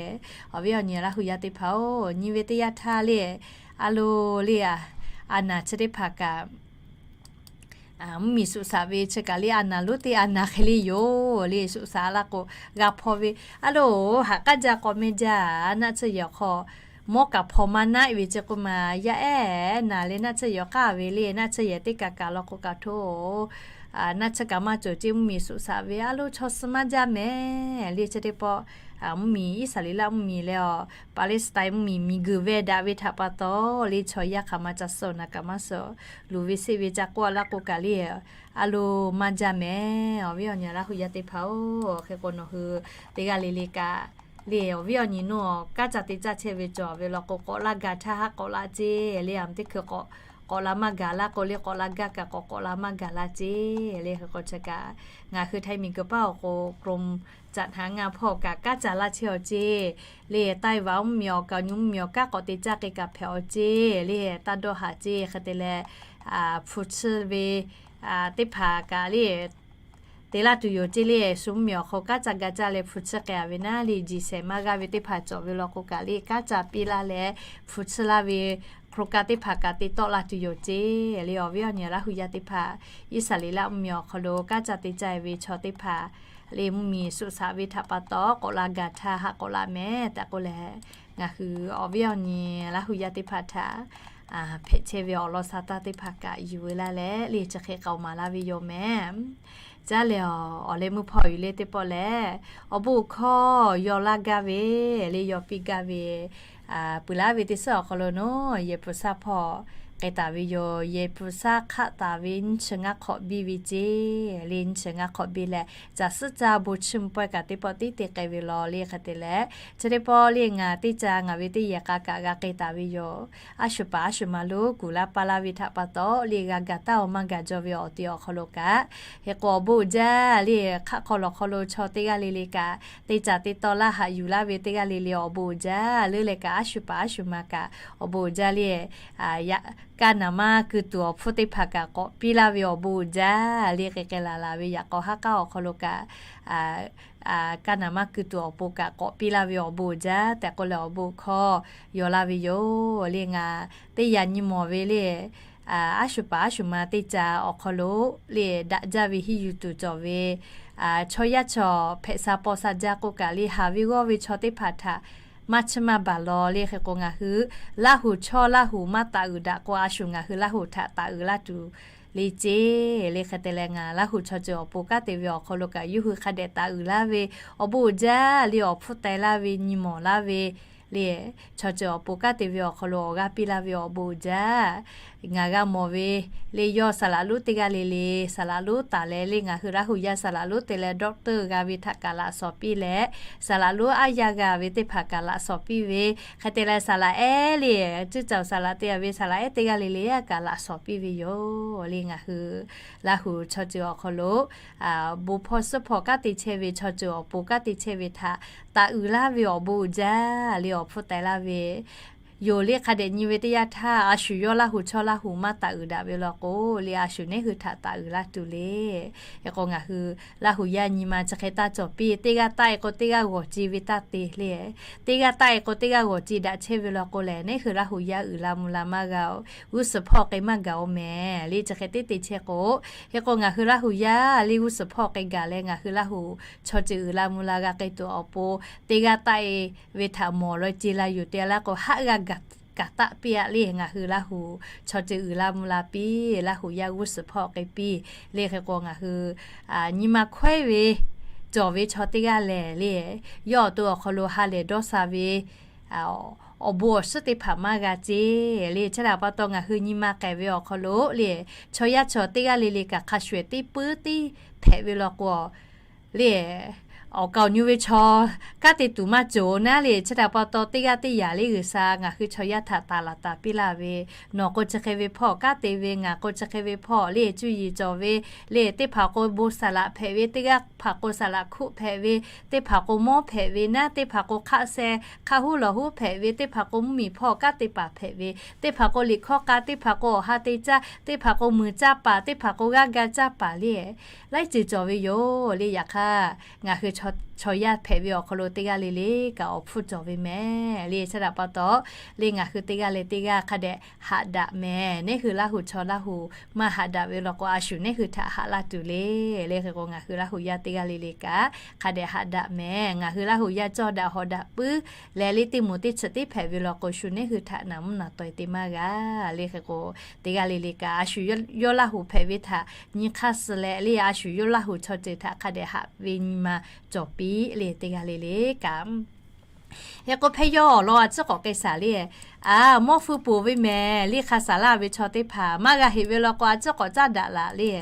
awˬ viˉ awˬ nyi Laˇ hu yaˇ teˇ hpaˍ-oˬ, nyi ve teˇ yanˇ htaˇ le, a lo, le a naˬ chi teˇ hpaˍ kaꞈ mvuhˇmiˬ suꞈ shaꞈ ve chi kaꞈ le a naˬ lonˉ teˇ a naˬ hk'e le yoˬ. Le suꞈ shaꞈ laˇ k'o g'a hpaw ve, a lo, haꞈ k'aˉ jaˇ k'awꞈ meh jaˇ. Naˆ tsuhˇ yehˬ awˬ hk'aw mawˇ kaꞈ hpaw maˇ naˆ-e ve chi k'oˆ ma, yaˇ ehˉ naˬ leh naˆ tsuhˇ yehˬ awˬ k'aˉ ve le naˆ tsuhˇ yehˬ teˇ kaꞈ kaꞈ law k'o kaꞈ htoˇ, naˆ tsuhˇ kaꞈ maˇ cawˬ ceˇ mvuhˇmiˬ suꞈ shaꞈ ve a lo chaw suh maˇ jaˇ mehˍ. Le chi teˇ pawˆ mvuhˇmiˬ Iˉsaˍreˍlaˆ mvuhˇmiˬ leh awˬ Palestine mvuhˇmiˬ miˬguiˬ veh daꞈ ve htaꞈ pa taw le chaw yaˇ hk'aˬ ma ca suh naˬ kaꞈ maˇ suh, luˬ ve seˆ ve ca k'oˆ-a laˇ k'o kaꞈ le a lo maˇ jaˇ mehˍ. Awˬ viˉ awˬ nyi Laˇ hu yaˇ teˇ hpaˍ-oˬ, hk'e k'o nawˬ hui teˇ g'aˇ le le kaꞈ le awˬ viˉ awˬ nyi nawˬ kanˉ ca te caˇ chehˇ ve cawˬ ve law k'o k'awꞈ la gaˬ htaˇ haˆ k'awꞈ la ceˇ. Le a teˇ hkui k'awꞈ k'awꞈ la maˇ gaˬ laˇ k'o le k'awꞈ la gaˇ kaꞈ k'awꞈ k'awꞈ la maˇ gaˬ la ceˇ. Le hk'e k'o chi kaꞈ ngaˬ hui htaiˇ miˬguiˬ paˉ awˬ k'o กรมจัดหางาน hpawˇ kaꞈ kanˉ ca laˇ chehˇ-aw ceˇ. Le Taiwan mvuhˇmiˬ awˬ kaꞈ nyi mvuhˇmiˬ awˬ kanˉ k'awꞈ te caˇ k'ai kaꞈ hpehꞈ-aw ceˇ. Le taˇ dawˇ haˍ ceˇ. Hk'e te leh hpu tsuhˇ ve teˇ hpaˍ kaꞈ le te laˇ tuˬ yoˬ ceˇ. Le shu mvuhˇmiˬ awˬ hk'aw kanˉ ca ga caˇ leh hpu tsuhˇ k'ai-a ve naˉ le jiˬ shehˍ maˇ g'aˇ ve teˇ hpaˍ cawˬ ve law k'o kaꞈ le kanˉ ca piˇ laˇ leh hpu tsuhˇ laˇ ve โครงการ teˇ hpaˍ kaꞈ te tawˆ la tuˬ yoˬ ceˇ. Le awˬ viˉ awˬ nyi Laˇ hu yaˇ teˇ hpaˍ, Iˉsaˍreˍlaˆ mvuhˇmiˬ awˬ hk'aw lo kanˉ ca te caˇ-e ve chaw teˇ hpaˍ le mvuhˇmiˬ suꞈ shaꞈ ve htaꞈ pa taw k'awꞈ la gaˬ htaˇ haˆ k'awꞈ la mehˍ tehꞈ k'oˆ leh, ngaˬ hui awˬ viˉ awˬ nyi Laˇ hu yaˇ teˇ hpaˍ htaꞈ hpehꞈ chehˇ ve awˬ lawn sa taˇ teˇ hpaˍ kaꞈ yuˬ ve laˇ leh le chi hk'e k'aoˍ maˍ laˇ ve yoˬ mehˍ. Caˇ lehˬ, awˬ leh meuˇ hpawˇ yuˬ le teˇ pawˆ lehˬ, awˬ bon hkawˇ yaw laˇ gaˇ ve le yaw piˇ gaˇ ve puiˍ laˇ ve teˇ suhˉ awˬ hk'aw lo nawˬ yehˬ pfuhˍ shaˉ hpawˇ k'ai taˍ ve yoˬ. Yehˬ pfuhˍ shaˉ hk'aˆ taˍ ve nyiˇ chi ngaˇ hk'awꞈ biˇ ve ceˇ. Le nyiˇ chi ngaˇ hk'awꞈ biˇ leh caˬ suhˉ caˇ bon chiˇ mvuh pawehˇ kaꞈ teˇ pawˆ tiˉ te k'ai ve law le hk'e te leh, chi teˇ pawˆ le ngaˬ teˇ caˇ ngaˬ ve teˇ yehˬ k'a kaꞈ g'a k'ai taˍ ve yoˬ. A shu paˍ a shu ma lo kuˬ laˇ paˇ laˇ ve htaꞈ pa taw le g'a gaˬ taˇ-aw maˇ gaˬ jaw ve awˬ te awˬ hk'aw lo kaꞈ, hk'e k'o awˬ bon uiˍ jaˇ le hk'aˆ hk'aw lawˬ hk'aw lo chaw teˇ g'aˇ le le kaꞈ te caˬ te taw laˇ haꞈ yuˬ laˇ ve teˇ g'aˇ le le awˬ bon uiˍ jaˇ le leh kaꞈ a shu paˍ a shu ma kaꞈ awˬ bon uiˍ jaˇ le yaꞈ kaˇ naˍ maˇ keu tuˬ awˬ hpfuhˇ teˇ hpaˍ kaꞈ k'awꞈ piˇ laˇ ve awˬ bon uiˍ jaˇ le. K'ai k'ai laˬ laˬ ve yaꞈ k'aw haˉ k'aˉ awˬ hk'aw lo kaꞈ, kaˇ naˍ maˇ keu tuˬ awˬ pon kaꞈ k'awꞈ piˇ laˇ ve awˬ bon uiˍ jaˇ tehꞈ k'oˆ leh awˬ bon hkawˇ yaw laˇ ve yoˬ le. Ngaˬ teˇ yanˇ nyi mawˬ ve le, aˉ shuˍ paˍ aˉ shuˍ ma teˇ ca awˬ hk'aw lo le daꞈ jaˇ ve henˇ yuˬ tuˬ cawˬ ve chaw yaˇ chaw hpehꞈ sha paw sha jaˇ k'oˆ kaꞈ le, haˍ ve g'awˇ ve chaw teˇ hpaˍ htaꞈ maˇ chiˇ maˇ baˬ law le. Hk'e k'o ngaˬ hui Laˇ huˍ chaw Laˇ huˍ maˇ taˍ uiˍ daꞈ k'o, a shu ngaˬ hui Laˇ huˍ htaꞈ taˍ uiˍ laˇ tuˬ le ceˇ le. Hk'e te leh ngaˬ Laˇ huˍ chaw ceuˬ awˬ pon kanˉ te ve awˬ hk'aw lo kaꞈ yawˇ hui hk'a dehꞈ taˍ uiˍ laˇ ve awˬ bon uiˍ jaˇ le. Awˬ hpfuhˇ teh laˇ ve, nyi mawˬ laˇ ve le, chaw ceuˬ awˬ pon kanˉ te ve awˬ hk'aw lo awˬ g'aˇ piˇ laˇ ve awˬ bon uiˍ jaˇ. Ngaˬ g'a mawˬ ve le, yawˇ saˍ laꞈ lonˉ teˇ g'aˇ le le saˍ laꞈ lonˉ taˍ leh le, ngaˬ hui Laˇ huˍ yaˇ saˍ laꞈ lonˉ te leh doctor g'a ve htaꞈ kaꞈ laꞈ shawˍ piˇ leh, saˍ laꞈ lonˉ aˉ yaˇ g'a ve teˇ hpaˍ kaꞈ laꞈ shawˍ piˇ ve, hk'e te leh saˍ laꞈ ehˉ le, cuˇ caˬ saˍ laꞈ te a ve saˍ laꞈ ehˉ teˇ g'aˇ le le kaꞈ laꞈ shawˍ piˇ ve yoˬ le. Ngaˬ hui Laˇ huˍ chaw ceuˬ awˬ hk'aw lo bon hpawˇ suhˉ hpawˇ kanˉ te chehˇ ve, chaw ceuˬ awˬ pon kanˉ te chehˇ ve htaꞈ taˍ uiˍ laˇ ve awˬ bon uiˍ jaˇ le. Awˬ hpfuhˇ teh laˇ ve yoˬ le. Hk'a dehꞈ nyi ve teˇ yanˇ htaˇ, a shu yawˇ Laˇ huˍ chaw Laˇ huˍ maˇ taˍ uiˍ daꞈ ve law k'o le, a shu neˉ hui htaꞈ taˍ uiˍ laˇ tuˬ le. Hk'e k'o ngaˬ hui Laˇ huˍ yaˇ nyi ma chi hk'e taˇ cawˬ piˇ. Teˇ g'aˇ taˆ e k'o teˇ g'aˇ g'awˬ ce ve taˇ te le. Teˇ g'aˇ taˆ e k'o teˇ g'aˇ g'awˬ ce daꞈ chehˇ ve law k'o lehˬ, neˉ hui Laˇ huˍ yaˇ uiˍ la mvuh la maˇ g'a oˬ, g'uˇ suhˍ hpawˇ k'e maˇ gaˬ oˬ mehˍ le. Chi hk'e teˇ te chehˇ k'o, hk'e k'o ngaˬ hui Laˇ huˍ yaˇ le g'uˇ suhˍ hpawˇ k'e gaˬ leh ngaˬ hui Laˇ huˍ chaw ceuˬ uiˍ la mvuh la g'a k'ai tuˬ awˬ pon, teˇ g'aˇ taˆ e ve htaꞈ mawˬ leh ce la yuˬ te laˇ k'o, haˆ g'a kaꞈ taˆ piˇ aꞈ le. Ngaˬ hui Laˇ huˍ chaw ceuˬ uiˍ la mvuh la piˇ, Laˇ huˍ yaˇ g'uˇ suhˍ hpawˇ k'e piˇ le. Hk'e k'o ngaˬ hui nyi ma hkawehˉ ve cawˬ ve chaw teˇ g'aˇ lehˬ le, yawˇ awˬ to awˬ hk'aw lo ha lehˬ dawˇ sha ve awˬ bon awˬ shiˉ teˇ hpaˍ maˇ g'a ce le. Chi htaꞈ pa taw ngaˬ hui nyi ma k'ehˬ ve awˬ hk'aw lo le, chaw yaˇ chaw teˇ g'aˇ le le kaꞈ hk'a shuˍ ehˍ teˇ puiˉ tiˉ hpehꞈ ve law k'o le, awˬ kaˍ awˬ nyi ve chaw kanˉ te tuˬ maˇ cawˬ naˉ le. Chi htaꞈ pa taw teˇ g'aˇ teˇ yanˇ le G'uiˬsha ngaˬ hui chaw yaˇ htaꞈ taˍ laˬ taˍ piˇ laˇ ve, nawˬ k'o chi hk'e ve hpawˇ kanˉ te ve, ngaˬ k'o chi hk'e ve hpawˇ le cuˇ yiˍ cawˬ ve le, teˇ hpaˍ k'o bon saˍ laꞈ hpehꞈ ve, teˇ g'aˇ hpaˍ k'o saˍ laꞈ hkuˆ hpehꞈ ve, teˇ hpaˍ k'o mawˇ hpehꞈ ve naˉ, teˇ hpaˍ k'o hk'aˆ seh hk'aˆ huˉ lawˬ huˉ hpehꞈ ve, teˇ hpaˍ k'o mvuhˇmiˬ hpawˇ kanˉ te paˍ hpehꞈ ve, teˇ hpaˍ k'o liꞈ hkawˇ k'a, teˇ hpaˍ k'o awˬ ha te caˇ, teˇ hpaˍ k'o muiˬ caˇ paˍ, teˇ hpaˍ k'o g'aˇ ga caˇ paˍ le, laiˉ ceuˬ cawˬ ve yoˬ le. Yaꞈ hk'aˇ, ngaˬ hui chaw yaˇ hpehꞈ ve awˬ hk'aw lo teˇ g'aˇ le le kaꞈ awˬ hpfuhˇ cawˬ ve mehˍ le. Chi htaꞈ pa taw le ngaˬ hui teˇ g'aˇ le teˇ g'aˇ hk'a dehꞈ haꞈ daꞈ mehˍ. Neˉ hui Laˇ huˍ chaw Laˇ huˍ maˇ haꞈ daꞈ ve law k'o, a shu neˉ hui htaꞈ haꞈ laˇ tuˬ le. Le hk'e k'o ngaˬ hui Laˇ huˍ yaˇ teˇ g'aˇ le le kaꞈ hk'a dehꞈ haꞈ daꞈ mehˍ. Ngaˬ hui Laˇ huˍ yaˇ cawˇ daꞈ hawˍ daꞈ puiˉ leh le teˇ moˍ teˇ chi teˇ hpehꞈ ve law k'o, shu neˉ hui htaꞈ naˍ mvuhˇ naˍ taweh te maˇ g'a. Le hk'e k'o teˇ g'aˇ le le kaꞈ a shu yawˇ Laˇ huˍ hpehꞈ ve htaꞈ nyi hk'aˇ suh leh le, a shu yawˇ Laˇ huˍ chaw ceuˬ htaꞈ hk'a dehꞈ haꞈ ve nyi ma cawˬ piˇ le teˇ g'aˇ le le kaꞈ. Hk'e k'o hpehˇ yawˇ awˬ lawn a ciˉ k'awꞈ k'ai shaˍ le, a mawˇ hpfuh poˬ ve mehˍ le. Hk'a shaˍ laˇ ve chaw teˇ hpaˍ maˇ g'a heꞈ ve law k'o a ciˉ k'awꞈ caˇ daꞈ laꞈ le.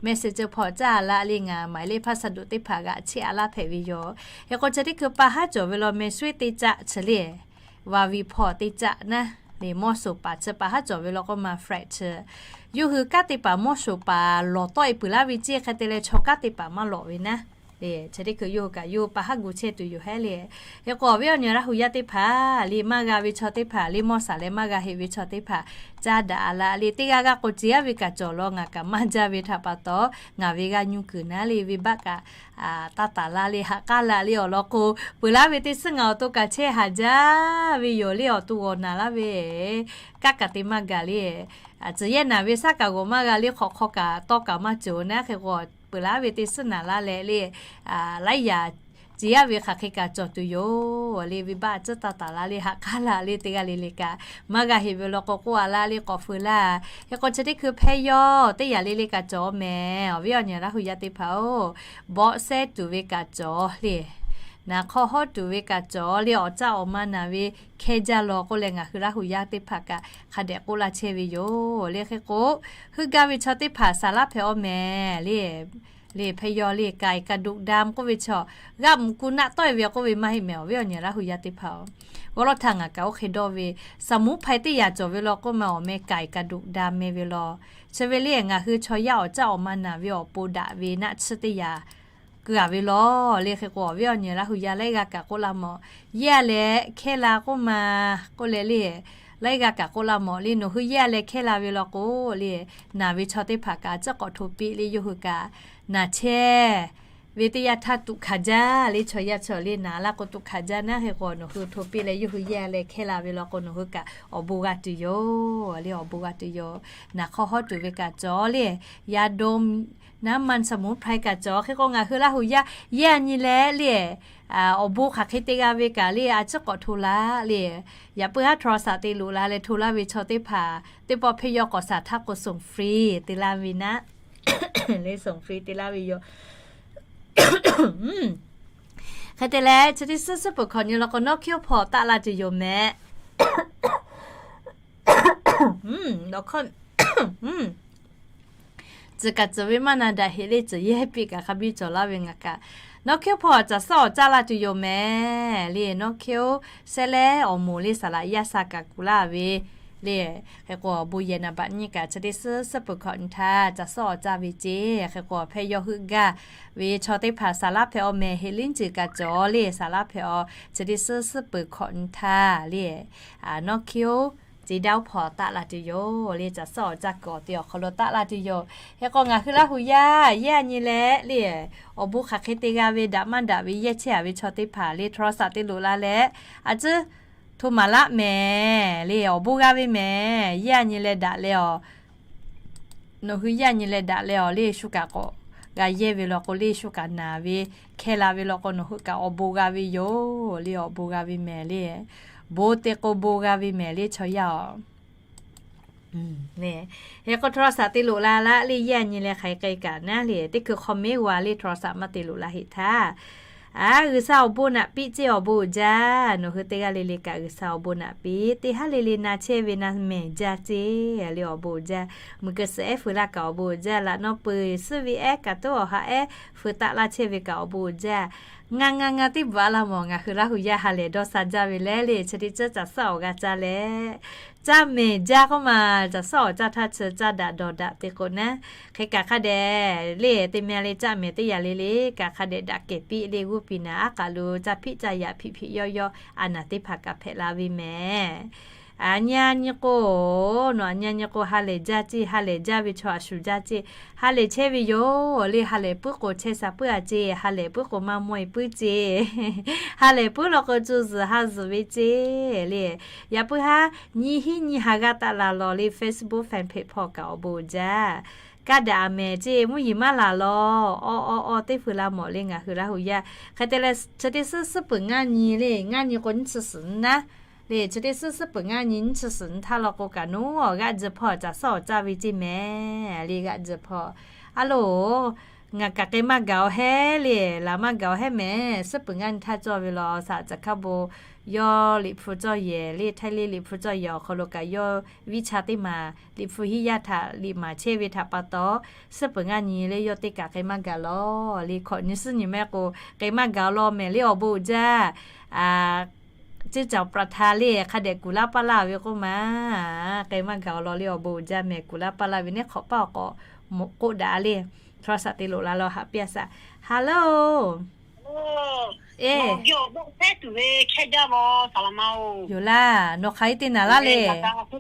Message hpawˇ caˇ laꞈ le, ngaˬ maˍ le hpaˇ sha doꞈ teˇ hpaˍ g'aꞈ cheˇ a laˇ hpehꞈ ve yoˬ. Hk'e k'o chi teˇ hkui pa haˉ cawˬ ve law meh sueˉ teˇ caˆ chi le, vaˍviˍ hpawˇ teˇ caˆ naˉ le, mawˇ shoˍ paˍ chi pa haˉ cawˬ ve law k'oˆ ma flat chi, yawˇ hui kanˉ te paˍ mawˇ shoˍ paˍ lawˬ tawˆ e peuˬ laˇ ve ceˇ. Hk'e te leh chaw kanˉ te paˍ maˇ lawˬ ve naˉ le, chi teˇ hkui yawˇ hui kaꞈ yawˇ hui pa haˉ gu chehˇ tuˬ yoˬ hehˉ le. Hk'e k'o awˬ viˉ awˬ nyi Laˇ huˍ yaˇ teˇ hpaˍ le, maˇ g'a ve chaw teˇ hpaˍ le, mawˇ shaˍ leh maˇ g'a heꞈ ve chaw teˇ hpaˍ caˇ daꞈ a laꞈ le. Teˇ g'aˇ g'aˇ k'o ce yaˇ ve kaꞈ cawˬ law, ngaˬ kaꞈ maˇ jaˇ ve htaꞈ pa taw ngaˬ ve g'a nyu kuiˬ naˉ le, venˇbaˆ kaꞈ taˇ taˍ laˇ le, haꞈ k'aˉ laꞈ le. Awˬ lawn k'o peuˬ laˇ ve teˇ suhˉ ngaˬ awˬ to kaꞈ chehˇ haˍ jaˇ ve yoˬ le. Awˬ to g'awˬ naˬ laˇ ve kanˉ kaꞈ te maˇ gaˬ le. Tcuh yehˇ naˬ ve shaˉ kaꞈ g'awˬ maˇ g'a le, hk'awꞈ hk'aw kaꞈ tawˇ kaꞈ maˇ cawˬ naˉ. Hk'e k'o peuˬ laˇ ve teˇ suhˉ naˬ laˇ leh le, laiˉ yaꞈ ce yaˇ ve hk'aˬ hk'e kaꞈ cawˬ tuˬ yoˬ le. Venˇbaˆ tcuhˉ taˇ taˍ laˇ le, haꞈ k'aˉ laꞈ le. Teˇ g'aˇ le le kaꞈ maˇ g'a heꞈ ve law k'o k'oˆ a laˇ le, k'awꞈ feu laˇ. Hk'e k'o chi teˇ hkui hpehˇ yawˇ teˇ yaꞈ le le kaꞈ cawˬ mehˍ. Awˬ viˉ awˬ nyi Laˇ huˍ yaˇ teˇ hpaˍ-oˬ, bawˆ sehˉ tuˬ ve kaꞈ cawˬ le, naˍ hk'aw hawˉ tuˬ ve kaꞈ cawˬ le, awˬ caˆ awˬ ma naˬ ve hkehˇ jaˇ law k'oˆ leh ngaˬ hui Laˇ huˍ yaˇ teˇ hpaˍ kaꞈ hk'a dehꞈ k'oˆ laˇ chehˇ ve yoˬ le. Hk'e k'o heuˆ gaˇ ve chaw teˇ hpaˍ saˍ laˇ hpehꞈ-aw mehˍ le. Le hpehˇ yawˇ le kaiˬ kaꞈ doꞈ da k'oˆ ve chaw, g'aˆ mvuhꞈ ku naˆ tawˆ e ve k'oˆ ve maˇ heˆ mehˍ. Awˬ viˉ awˬ nyi Laˇ huˍ yaˇ teˇ hpaˍ-oˬ, g'awˇ lawˇ htaˇ ngaˬ kaꞈ oˇ hk'e dawˇ ve, saˍ muˉ hpae teˇ yaꞈ cawˬ ve law k'oˆ ma awˬ meh kaiˬ kaꞈ doꞈ da meh ve law. Chi ve le ngaˬ hui chaw yaˇ awˬ caˆ awˬ ma naˬ ve awˬ pon daꞈ ve naˆ tsuhˇ teˇ yaꞈ keu a ve law. Le hk'e k'o awˬ viˉ awˬ nyi Laˇ huˍ yaˇ laiˉ g'aˇ kaꞈ k'oˆ laˇ mawˬ, yehˇ leh hkehˇ la k'oˆ ma k'oˆ leh le, Laiˉ g'a kaꞈ k'oˆ laˇ mawˬ le, nawˬ hui yaˇ leh hkehˇ la ve law k'o le, naˬ ve chaw teˇ hpaˍ kaꞈ a ciˉ k'awꞈ hto piˇ le, yawˇ hui kaꞈ naˬ chehˇ ve teˇ yanˇ htaˇ tuꞈ hkanˍ jaˇ le, chaw yaˇ chaw le naˬ laˇ k'o tuꞈ hkanˍ jaˇ naˉ. Hk'e k'o nawˬ hui hto piˇ leh yawˇ hui yaˇ leh hkehˇ la ve law k'o nawˬ hui kaꞈ awˬ bon g'a tuˬ yoˬ le, awˬ bon g'a tuˬ yoˬ. Naˬ hk'aw hawˉ tuˬ ve kaꞈ cawˬ le, yaˇ dawˇ naˉ maˇ สมุนไพร kaꞈ cawˬ. Hk'e k'o ngaˬ hui Laˇ huˍ yaˇ yaˇ nyi leh le, awˬ bon hk'aˬ hk'e te g'a ve kaꞈ le a ciˉ k'awꞈ hto laˇ le. Yaꞈ puiˉ haˉ โทรศัพท์ te loꞈ la leh hto laˇ ve chaw teˇ hpaˍ teˇ pawˆ hpehˇ yawˇ k'awꞈ saˍ htaˇ k'o ส่งฟรี te laˇ ve naˉ, le ส่งฟรี te laˇ ve yoˬ. Hk'e te leh chi teˇ suhˉ suhˉ peuˬ hkawꞈ nyi law k'o nawˉ hkiˉ oˇ hpawˇ taˆ la tuˬ yoˬ mehˍ. Tcuh kaꞈ tcuh ve maˇ na daꞈ heꞈ le, tcuh yehˇ piˇ kaꞈ hk'a biˇ cawˬ laˇ ve ngaˬ kaꞈ. Nawˉ hkiˉ oˇ hpawˇ caˬ suhˉ awˬ caˇ la tuˬ yoˬ mehˍ le. Nawˉ hkiˉ oˇ shehˉ leh awˬ moˍ le saˍ laꞈ yaˇ sha kaꞈ kuˬ laˇ ve le. Hk'e k'o awˬ bon yehˬ naˍ baꞈ nyi kaꞈ chi teˇ suhˉ suhˉ peuˬ hkawꞈ nyi htaˇ caˬ suhˉ awˬ caˇ ve ceˇ. Hk'e k'o awˬ hpehˇ yawˇ heuˆ gaˇ ve chaw teˇ hpaˍ saˍ laꞈ hpehꞈ awˬ mehˍ heꞈ liˉ ceuˬ kaꞈ cawˬ le, saˍ laꞈ hpehꞈ awˬ chi teˇ suhˉ suhˉ peuˬ hkawꞈ nyi htaˇ le. Nawˉ hkiˉ oˇ ceˇ daˇ oˇ hpawˇ taˆ la tuˬ yoˬ le, caˬ suhˉ awˬ caˇ kuiˬ awˬ te awˬ hk'aw lo taˆ la tuˬ yoˬ. Hk'e k'o ngaˬ hui Laˇ huˍ yaˇ yaˇ nyi leh le, awˬ bon hk'aˬ hk'e te g'a ve daꞈ maˇ daꞈ ve yehˇ chehˇ a ve chaw teˇ hpaˍ le โทรศัพท์ te loꞈ la leh, a ciˉ hto maˍ laˆ mehˍ le, awˬ bon g'a ve mehˍ. Yaˇ nyi leh daꞈ leh awˬ, nawˬ hui yaˇ nyi leh daꞈ leh awˬ le shu kaꞈ k'awꞈ g'a yehˇ ve law k'o le shu kaꞈ naˬ ve hkehˇ la ve law k'o nawˬ hui kaꞈ awˬ bon g'a ve yoˬ le, awˬ bon g'a ve mehˍ le. Bon te k'o bon g'a ve mehˍ le chaw yaˇ awˬ. Hk'e k'o โทรศัพท์ te loꞈ la laˇ le, yaˇ nyi leh hk'aˬ hk'e kaꞈ naˉ le, teˇ hkui hk'aw meˉ g'a le โทรศัพท์ maˇ te loꞈ la heꞈ htaˇ. A, G'uiˬsha awˬ bon naꞈ piˇ ceˇ awˬ bon uiˍ jaˇ. Nawˬ hui teˇ g'aˇ le le kaꞈ G'uiˬsha awˬ bon naꞈ piˇ, teˇ haˉ le le na chehˇ ve na mehˍ jaˇ ceˇ le awˬ bon uiˍ jaˇ. Muiˬ keu suhˍ ehˉ feu laˇ kaꞈ awˬ bon uiˍ jaˇ. Laꞈ naw peuˬ suhˉ ve ehˉ kaꞈ toˉ awˬ ha ehˉ feu taˆ laˇ chehˇ ve kaꞈ awˬ bon uiˍ jaˇ. Ngaˬ ngaˬ ngaˬ teˇ bvuhꞈ a la mawˬ ngaˬ hui Laˇ huˍ yaˇ ha lehˬ dawˇ sha jaˇ ve leh le, chi teˇ ceuˬ caˬ suhˉ awˬ g'a caˇ leh caˇ mehˍ jaˇ k'oˆ ma, caˬ suhˉ awˬ caˇ htaˇ chi caˇ daꞈ dawˬ daꞈ te k'o naˉ. Hk'e kaꞈ hk'a dehꞈ le, teˇ meh le caˇ mehˍ teˇ yaꞈ le le kaꞈ hk'a dehꞈ daꞈ kehˬ piˇ le g'uˇ piˍ naˍ aˉ k'aꞈ lo caˇ hpiˆ caˇ yaꞈ hpiˆ hpiˆ yawˇ yawˇ a naˍ teˇ hpaˍ kaꞈ hpehꞈ la ve mehˍ. A nyi a nyi k'o, nawˬ a nyi a nyi k'o ha lehˬ jaˇ ceˇ, ha lehˬ jaˇ ve chaw a shuˍ jaˇ ceˇ. Ha lehˬ chehˇ ve yoˬ le, ha lehˬ puiˉ k'o chehˇ sha puiˉ a ceˇ, ha lehˬ puiˉ k'o maˇ mawˇ e puiˉ ceˇ. Ha lehˬ puiˉ law k'o co zuhˬ ha zuhˬ ve ceˇ le. Yaꞈ puiˉ haˉ nyi hiˉ nyi ha g'aˇ taˆ la lawˬ le Facebook fan page hpawˇ kaꞈ awˬ bon uiˍ jaˇ. Kaˇ daꞈ a mehˍ ceˇ, mvuhˇ yeˬ maˇ laˬ lawˬ. Awˬ awˬ awˬ teˇ feu la mawˬ le ngaˬ hui Laˇ huˍ yaˇ. Hk'e te leh chi teˇ suhˉ suhˉ peuˬ ngaˇ nyi le, ngaˇ nyi k'o nyiˇ chi suhˍ naˉ le, chi teˇ suhˉ suhˉ peuˬ ngaˇ nyi nyiˇ chi suhˍ htaˇ law k'o kaꞈ nawˬ awˬ g'aˆ ji hpawˇ caˬ suhˉ awˬ caˇ ve ceˇ mehˍ le, g'aˆ ji hpawˇ. A loˬ, ngaˬ kaꞈ k'ai maˇ gaˬ awˬ heˉ le, laˬ maˇ gaˬ awˬ heˉ mehˍ. Suhˉ peuˬ ngaˇ nyi htaˇ cawˇ ve law, saˍ caˬ hkaˇ bon yawˇ liꞈ hpu cawˇ yehˬ le, Htaiˇ le liꞈ hpu cawˇ yehˬ awˬ hk'aw lo kaꞈ yawˇ viˇ cha teˇ maˬ liꞈ hpu hiˉ yaˇ htaꞈ liꞈ maˍ chehˇ ve htaꞈ pa taw, suhˉ peuˬ ngaˇ nyi le yawˇ teˇ kaꞈ k'ai maˇ gaˬ lawˬ le. Hkawꞈ nyi suhˉ nyi mehˍ k'o k'ai maˇ gaˬ lawˬ mehˍ le awˬ bon uiˍ jaˇ. Ceˇ caˬ awˬ pra hta le hk'a dehꞈ kuˬ laˇ paˇ laˇ ve k'oˆ ma, k'ai maˇ gaˬ lawˬ le awˬ bon uiˍ jaˇ mehˍ, kuˬ laˇ paˇ laˇ ve neˉ hk'awꞈ paˇ awˬ k'awꞈ k'oˆ daꞈ le. โทรศัพท์ te loꞈ la lawˬ haꞈ piˇ a shaꞈ. Hello. Yoˬ laˇ, nawˬ hk'aˬ hk'e te naˍ laˇ le. Yoˬ laˇ, aˬ.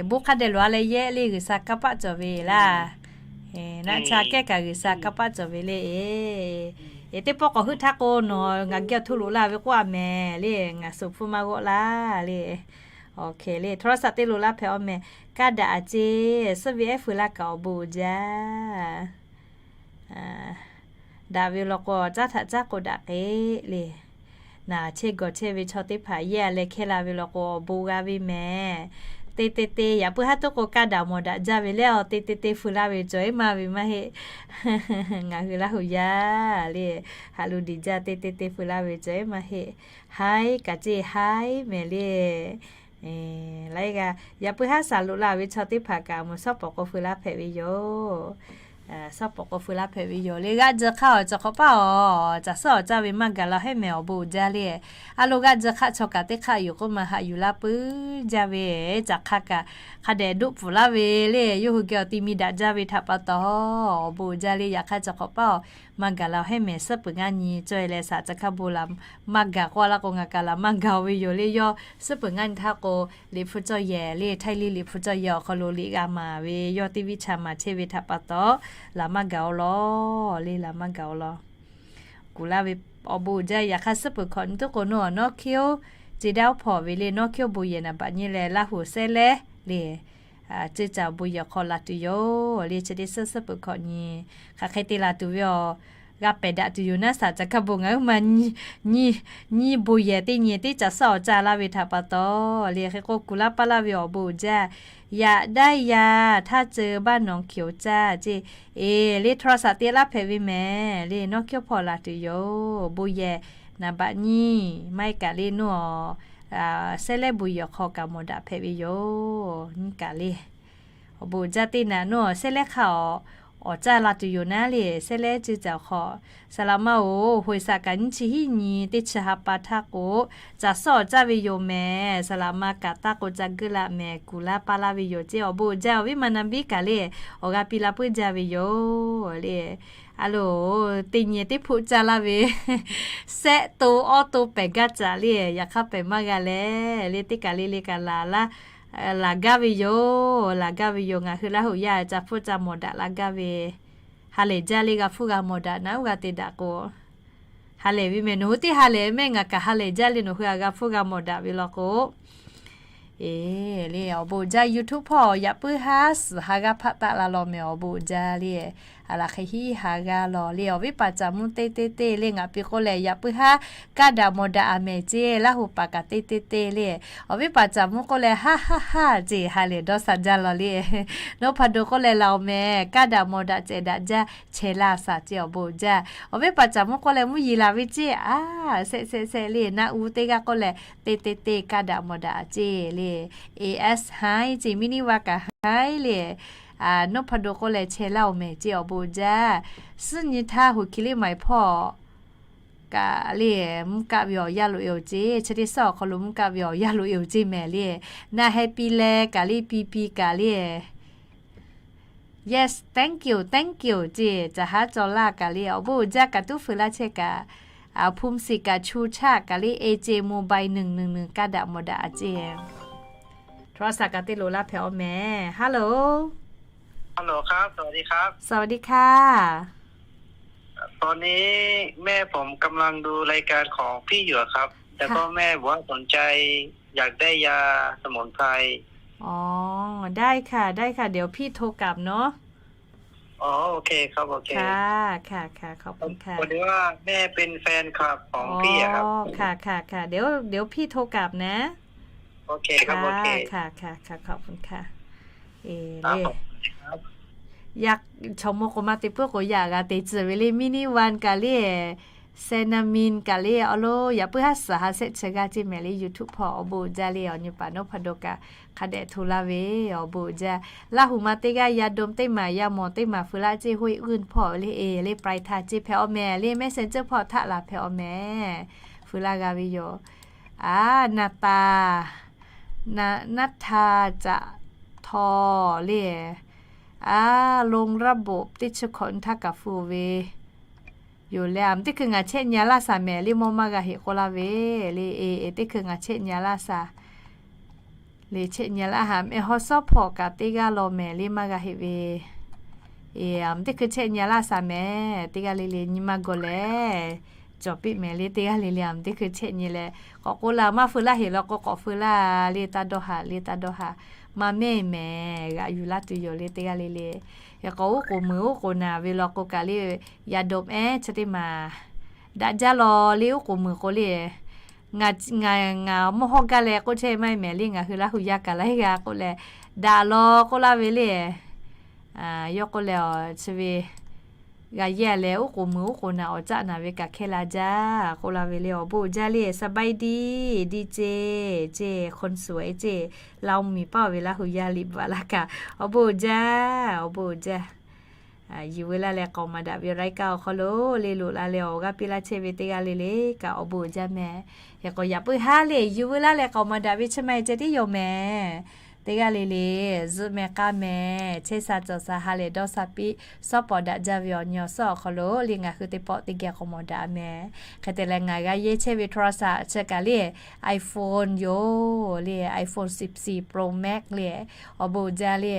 Bon hk'a dehꞈ loꞈ a leh yehˇ le G'uiˬsha kanˇ paˆ cawˬ ve laˇ. Naˆ cha kehˉ kaꞈ G'uiˬsha kanˇ paˆ cawˬ ve le. Teˇ pawˆ k'awꞈ heuˆ htaˇ k'o nawˬ ngaˬ geh awˬ hto loꞈ la ve k'oˆ a mehˍ le, ngaˬ suˍ hpuˇ maˇ g'awˆ laˇ le. Awˬ hk'e le โทรศัพท์ te loꞈ la hpehꞈ awˬ mehˍ. Kaˇ daꞈ a ceˇ, suhˉ ve ehˉ feu laˇ kaꞈ awˬ bon uiˍ jaˇ. Daꞈ ve law k'o caˉ htaꞈ caˉ k'o daꞈ k'e le. Naˬ chehˇ gawˬ chehˇ ve chaw teˇ hpaˍ yehˇ a leh hkehˇ la ve law k'o awˬ bon g'a ve mehˍ. Te te te yaꞈ puiˉ haˉ toˉ k'o kaˇ daꞈ mawˬ daꞈ jaˇ ve le, awˬ te te te feu laˇ ve cawˬ eˉ maˇ ve maˇ heˆ. Ngaˬ hui Laˇ huˍ yaˇ le, haꞈ lu diˬ jaˇ te te te feu laˇ ve cawˬ eˉ maˇ heˆ. Haiˉ kaꞈ ceˇ haiˉ mehˍ le. Laiˉ g'aˇ yaꞈ puiˉ haˉ shaˍ loꞈ la ve chaw teˇ hpaˍ kaꞈ mvuhˬ shawˉ pawˍ k'o feu laˇ hpehꞈ ve yoˬ. Shaˉ pawˍ k'o feu laˇ hpehꞈ ve yoˬ le. G'aˇ jeu hk'aˇ awˬ cawˬ hk'awꞈ paˇ awˬ, caˬ suhˉ awˬ caˇ ve maˇ gaˬ la hehˉ mehˍ awˬ bon uiˍ jaˇ le. A lo g'aˇ jeu hk'aˇ chaw kaꞈ teˇ hk'aˆ yoˬ k'oˆ ma haꞈ yuˬ laˇ puiˉ jaˇ ve, caˬ hk'aˇ kaꞈ hk'a dehꞈ doˆ pfuhˍ laˇ ve le. Yawˇ hui geh awˬ ti mi daꞈ jaˇ ve htaꞈ pa taw, awˬ bon uiˍ jaˇ le. Yaꞈ hk'aˇ cawˬ hk'awꞈ paˇ awˬ maˇ gaˬ la hehˉ mehˍ, suhˉ peuˬ ngaˇ nyi cawˇ e leh shaˍ caˬ hk'aˇ bon laˬ maˇ gaˬ k'oˆ laˇ k'o, ngaˬ kaꞈ laˬ maˇ gaˬ ve yoˬ le. Yawˇ suhˉ peuˬ ngaˇ nyi htaˇ k'o, liꞈ hpu cawˇ yehˬ le, Htaiˇ liˇ liꞈ hpu cawˇ yehˬ awˬ hk'aw lo liꞈ g'a maˍ ve, yawˇ teˇ viˉ cha maˍ chehˇ ve htaꞈ pa taw, laˬ maˇ gaˬ-o law le, laˬ maˇ gaˬ-o law. Kuˬ laˇ ve awˬ bon uiˍ jaˇ. Yaꞈ hk'aˇ suhˉ peuˬ hkawꞈ nyi tuˉ k'o, nawˬ nawˉ hkiˇ-oˆ, ceˬ daˇ oˉ hpawˇ ve le, nawˉ hkiˇ-oˆ bon yehˬ naˍ baꞈ nyi leh Laˇ huˍ sehˉ lehˉ le, ceuˇ caˬ awˬ bon yehˬ awˬ hk'aw laˬ tuˬ yoˬ le. Chi teˇ suhˉ suhˉ peuˬ hkawꞈ nyi hk'aˬ hk'e te laˬ tuˬ ve awˬ g'a pehˬ daꞈ tuˬ yoˬ naˉ, shaˍ caˬ hk'aˇ bon ngaˬ hui ma nyi, nyi bon yehˬ teˇ nyi teˇ caˬ suhˉ awˬ caˇ laˇ ve htaꞈ pa taw le. Hk'e k'o kuˬ laˇ paˇ laˇ ve awˬ bon uiˍ jaˇ. Yaꞈ daˇ yaˇ htaˇ ceuˬ baˇ nawˬ hkiˍ-oˬ caˇ ceˇ, eˬ le โทรศัพท์ te laˇ hpehꞈ ve mehˍ le, nawˉ hkiˇ-oˆ hpawˇ laˬ tuˬ yoˬ. Bon yehˬ naˍ baꞈ nyi maˇ heˆ kaꞈ le, nawˬ sehˉ lehˉ bon yehˬ awˬ hk'aw kaꞈ mawˬ daꞈ hpehꞈ ve yoˬ. Nyi kaꞈ le, awˬ bon uiˍ jaˇ teˇ naꞈ nawˬ sehˉ lehˉ hk'aˇ awˬ, awˬ caˇ la tuˬ yoˬ naˉ le, sehˉ lehˉ ceuˇ caˬ awˬ hk'aw. Saˍ laꞈ ma-oˬ, hoꞈ e shaꞈ kaꞈ nyiˇ chi hiˉ nyi teˇ chi ha pa htaˇ k'o, caˬ suhˉ awˬ caˇ ve yoˬ mehˍ. Saˍ laꞈ ma kaꞈ taˇ k'o ca geuˆ laˇ mehˍ, kuˬ laˇ paˇ laˇ ve yoˬ ceˇ. Awˬ bon uiˍ jaˇ, awˬ viˉ ma na biˉ kaꞈ le, awˬ g'a piˇ la puiˉ jaˇ ve yoˬ le. A loˬ, teˇ nyi teˇ hpoˆ caˇ laˇ ve, sehˆ to awˇ to pehˬ gaˇ caꞈ le, yaꞈ hk'aˇ pehˬ maˇ g'a leh le, teˇ kaˬ le le kaꞈ laˬ laˇ, laˬ gaˇ ve yoˬ, laˬ gaˇ ve yoˬ. Ngaˬ hui Laˇ huˍ yaˇ ca hpfuhˇ ca mawˬ daꞈ la gaˇ ve, ha lehˬ jaˇ le, g'a hpfuhˇ g'a mawˬ daꞈ naˉ uˉ g'a te daꞈ k'o, ha lehˬ ve mehˍ. Nawˬ hui teˇ ha lehˬ mehˆ, ngaˬ kaꞈ ha lehˬ jaˇ le, nawˬ hui a g'a hpfuhˇ g'a mawˬ daꞈ ve law k'o, eˬ le, awˬ bon uiˍ jaˇ. YouTube hpawˇ yaꞈ puiˉ haˉ suhˍ ha g'aˇ hpaˆ taˆ la law mehˍ, awˬ bon uiˍ jaˇ le. A laˬ hk'e hiˉ ha g'aˇ law le. Awˬ viˉ paˍ caˍ mvuhˇ teˇ teˇ teˇ le, ngaˬ piˇ k'oˆ leh yaꞈ puiˉ haˉ kaˇ daꞈ mawˬ daꞈ a mehˍ ceˇ. Laˇ huˍ paˍ kaꞈ teˇ teˇ teˇ le. Awˬ viˉ paˍ caˍ mvuhˇ k'oˆ leh haˉ haˉ haˉ ceˇ, ha lehˬ dawˇ sha jaˇ law le. Nawˉ hpa do k'oˆ leh laˬ-oˬ mehˍ, kaˇ daꞈ mawˬ daꞈ cehˬ daꞈ jaˇ, chehˇ laˇ shaˍ ceˇ, awˬ bon uiˍ jaˇ. Awˬ viˉ paˍ caˍ mvuhˇ k'oˆ leh mvuhˇ yeˬ laˬ ve ceˇ, a, sehˆ sehˆ sehˆ le. Naˆ uˉ teˇ g'aˇ k'oˆ leh teˇ teˇ teˇ kaˇ daꞈ mawˬ daꞈ ceˇ le. A s haiˉ ceˇ, miˇ niˇ va kaꞈ haiˉ le. Nawˉ hpa do k'oˆ leh chehˇ laˇ-oˬ mehˍ ceˇ, awˬ bon uiˍ jaˇ. Suhˉ nyi htaˇ hoꞈ hkiˬ liˇ maiˍ hpawˇ kaꞈ le, mvuhˇ kaˆ ve awˬ yaˇ loꞈ e-oˬ ceˇ. Chi teˇ suhˉ awˬ hk'aw lo mvuhˇ kaˆ ve awˬ yaˇ loꞈ e-oˬ ceˇ mehˍ le. Naˆ heh piˇ leh kaꞈ le, piˇ piˇ kaꞈ le. Yes, thank you, thank you ceˇ. Caˬ haˉ caw laˇ kaꞈ le, awˬ bon uiˍ jaˇ. Kaꞈ tuˉ feu laˇ chehˇ kaꞈ, a, hpum siˍ kaꞈ chu chaˆ kaꞈ le, e ceˇ, mobile หนึ่งหนึ่งหนึ่ง kaˇ daꞈ mawˬ daꞈ a ceˇ. โทรศัพท์ kaꞈ te loꞈ la hpehꞈ-aw mehˍ. Hello. Hello ครับ สวัสดีครับ สวัสดีค่ะ ตอนนี้แม่ผมกำลังดูรายการของพี่อยู่อะครับ แล้วก็แม่บอกว่าสนใจอยากได้ยาสมุนไพร อ๋อ ได้ค่ะ ได้ค่ะ เดี๋ยวพี่โทรกลับเนาะ อ๋อ โอเคครับ โอเค ค่ะ ค่ะ ค่ะ ขอบคุณค่ะ พอดีว่าแม่เป็นแฟนคลับของพี่อะครับ อ๋อ ค่ะ ค่ะ ค่ะ เดี๋ยว เดี๋ยวพี่โทรกลับนะ โอเคครับ ค่ะ โอเค ค่ะ ค่ะ ค่ะ ขอบคุณค่ะ เอ ครับ เล่ ผม ครับ Yaꞈ chaw mawˇ k'o maˇ te puiˉ k'o yaꞈ g'a te tcuh ve le, miˇ niˇ va kaꞈ le, Sena min kaꞈ le, awˬ lo yaꞈ puiˉ haˉ suhˍ ha sehˆ chi g'aˇ ceˇ mehˍ le, YouTube hpawˇ awˬ bon uiˍ jaˇ le. Awˬ nyi paˍ nawˉ hpa do kaꞈ hk'a dehꞈ hto laˇ ve, awˬ bon uiˍ jaˇ. Laˇ huˍ ma teˇ g'aˇ, Yadom teˇ maˬ, Yaˇ mawˬ teˇ maˬ feu laˇ ceˇ, Hoꞈ e uiˇ hpawˇ le, e le, Praˇ e htaˇ ceˇ hpehꞈ-aw mehˍ le, Messenger hpawˇ htaˆ laˬ hpehꞈ-aw mehˍ. Feu laˇ g'a ve yoˬ. A, naˍ taˍ, naˍ, naˍ htaˇ caꞈ htaw le. A, ลงระบบ teˇ chi hkawꞈ nyi htaˇ kaꞈ feu ve yoˬ leh, a meh teˇ hkui ngaˬ chehˇ nyi laˇ shaˍ mehˍ le, mawˇ maˇ g'a heꞈ k'oˆ laˇ ve le. E, e, teˇ hkui ngaˬ chehˇ nyi laˇ shaˍ le, chehˇ nyi laˇ ha meh, haw sawˉ hpawꞈ kaꞈ teˇ g'aˇ law mehˍ le, maˇ g'a heꞈ ve. E, a meh teˇ hkui chehˇ nyi laˇ shaˍ mehˍ, teˇ g'aˇ le le nyi ma gawˬ leh cawˬ piˇ mehˍ le, teˇ g'aˇ le le a meh teˇ hkui chehˇ nyi leh, k'awꞈ k'oˆ laˇ, maˇ feu laˇ heꞈ law k'o k'awꞈ feu laˇ le, taˇ dawˇ haꞈ le, taˇ dawˇ haꞈ. Maˇ mehˇ mehˍ, g'aꞈ yuˬ laˇ tuˬ yoˬ le, teˇ g'aˇ le le. Yaꞈ k'aw uˉ k'oˍ muiˬ uˉ k'oˍ naˬ ve law k'o kaꞈ le, Yadom ehˉ chi teˇ maˬ daꞈ jaˇ law le, uˉ k'oˍ muiˬ k'o le. Ngaˬ, ngaˬ, ngaˬ mawˇ hawˇ gaˇ leh k'oˆ chehˇ maˇ heˆ mehˍ le, ngaˬ hui Laˇ huˍ yaˇ kaꞈ laiˉ g'a k'oˆ leh, daꞈ law k'oˆ laˇ ve le. Yawˇ k'oˆ leh, chi ve g'a yehˇ leh, uˉ k'oˍ muiˬ uˉ k'oˍ naˬ awˬ caˆ naˬ ve kaꞈ hkehˇ la jaˇ k'oˆ laˇ ve le. Awˬ bon uiˍ jaˇ le, สบายดี ดีเจ ceˇ, คนสวย ceˇ, Laˇ huˍ miˬ paˇ ve Laˇ huˍ yaˇ liꞈ bvuhꞈ laˇ kaꞈ, awˬ bon uiˍ jaˇ, awˬ bon uiˍ jaˇ. Yuˬ veu laˇ leh k'aoˍ maˍ daꞈ ve รายการ awˬ hk'aw lo le loꞈ la leh awˬ g'aˇ piˇ laˇ chehˇ ve teˇ g'aˇ le le kaꞈ awˬ bon uiˍ jaˇ mehˍ. Hk'e k'o yaꞈ puiˉ haˉ le yuˬ veu laˇ leh k'aoˍ maˍ daꞈ ve chi ma e ceh tiˉ yoˬ mehˍ. Teˇ g'aˇ le le zuhˆ meh k'aˇ meh chehˇ sha cawˬ sha ha lehˬ dawˇ sha piˇ support daꞈ jaˇ ve awˬ nyi awˬ suhˉ awˬ hk'aw lo le ngaˬ hui teˇ pawˆ teˇ geh k'aoˍ maˍ daꞈ mehˍ. Hk'e te leh ngaˬ g'a yehˇ chehˇ ve โทรศัพท์ chi kaꞈ le iPhone yoˬ le, iPhone สิบสี่ Pro Max le. Awˬ bon uiˍ jaˇ le,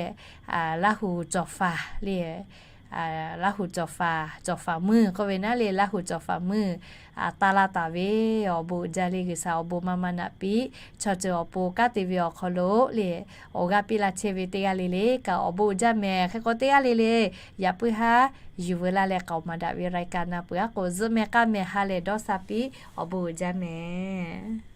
Laˇ huˍ cawˬ faˍ le, Laˇ huˍ cawˬ faˍ, cawˬ faˍ meuˇ k'oˆ ve naˉ le, Laˇ huˍ cawˬ faˍ meuˇ taˇ laˇ taˍ ve. Awˬ bon uiˍ jaˇ le, G'uiˬsha awˬ bon maˇ maˇ naꞈ piˇ chaw ceuˬ awˬ pon kanˉ te ve awˬ hk'aw lo le awˬ g'aˇ piˇ laˇ chehˇ ve teˇ g'aˇ le le kaꞈ awˬ bon uiˍ jaˇ mehˍ. Hk'e k'o teˇ g'aˇ le le yaꞈ puiˉ haˉ yuˬ veu laˇ leh k'aoˍ maˍ daꞈ ve รายการ na peuˬ aˉ k'o zuhˆ meh k'aˇ meh ha lehˬ dawˇ sha piˇ awˬ bon uiˍ jaˇ mehˍ.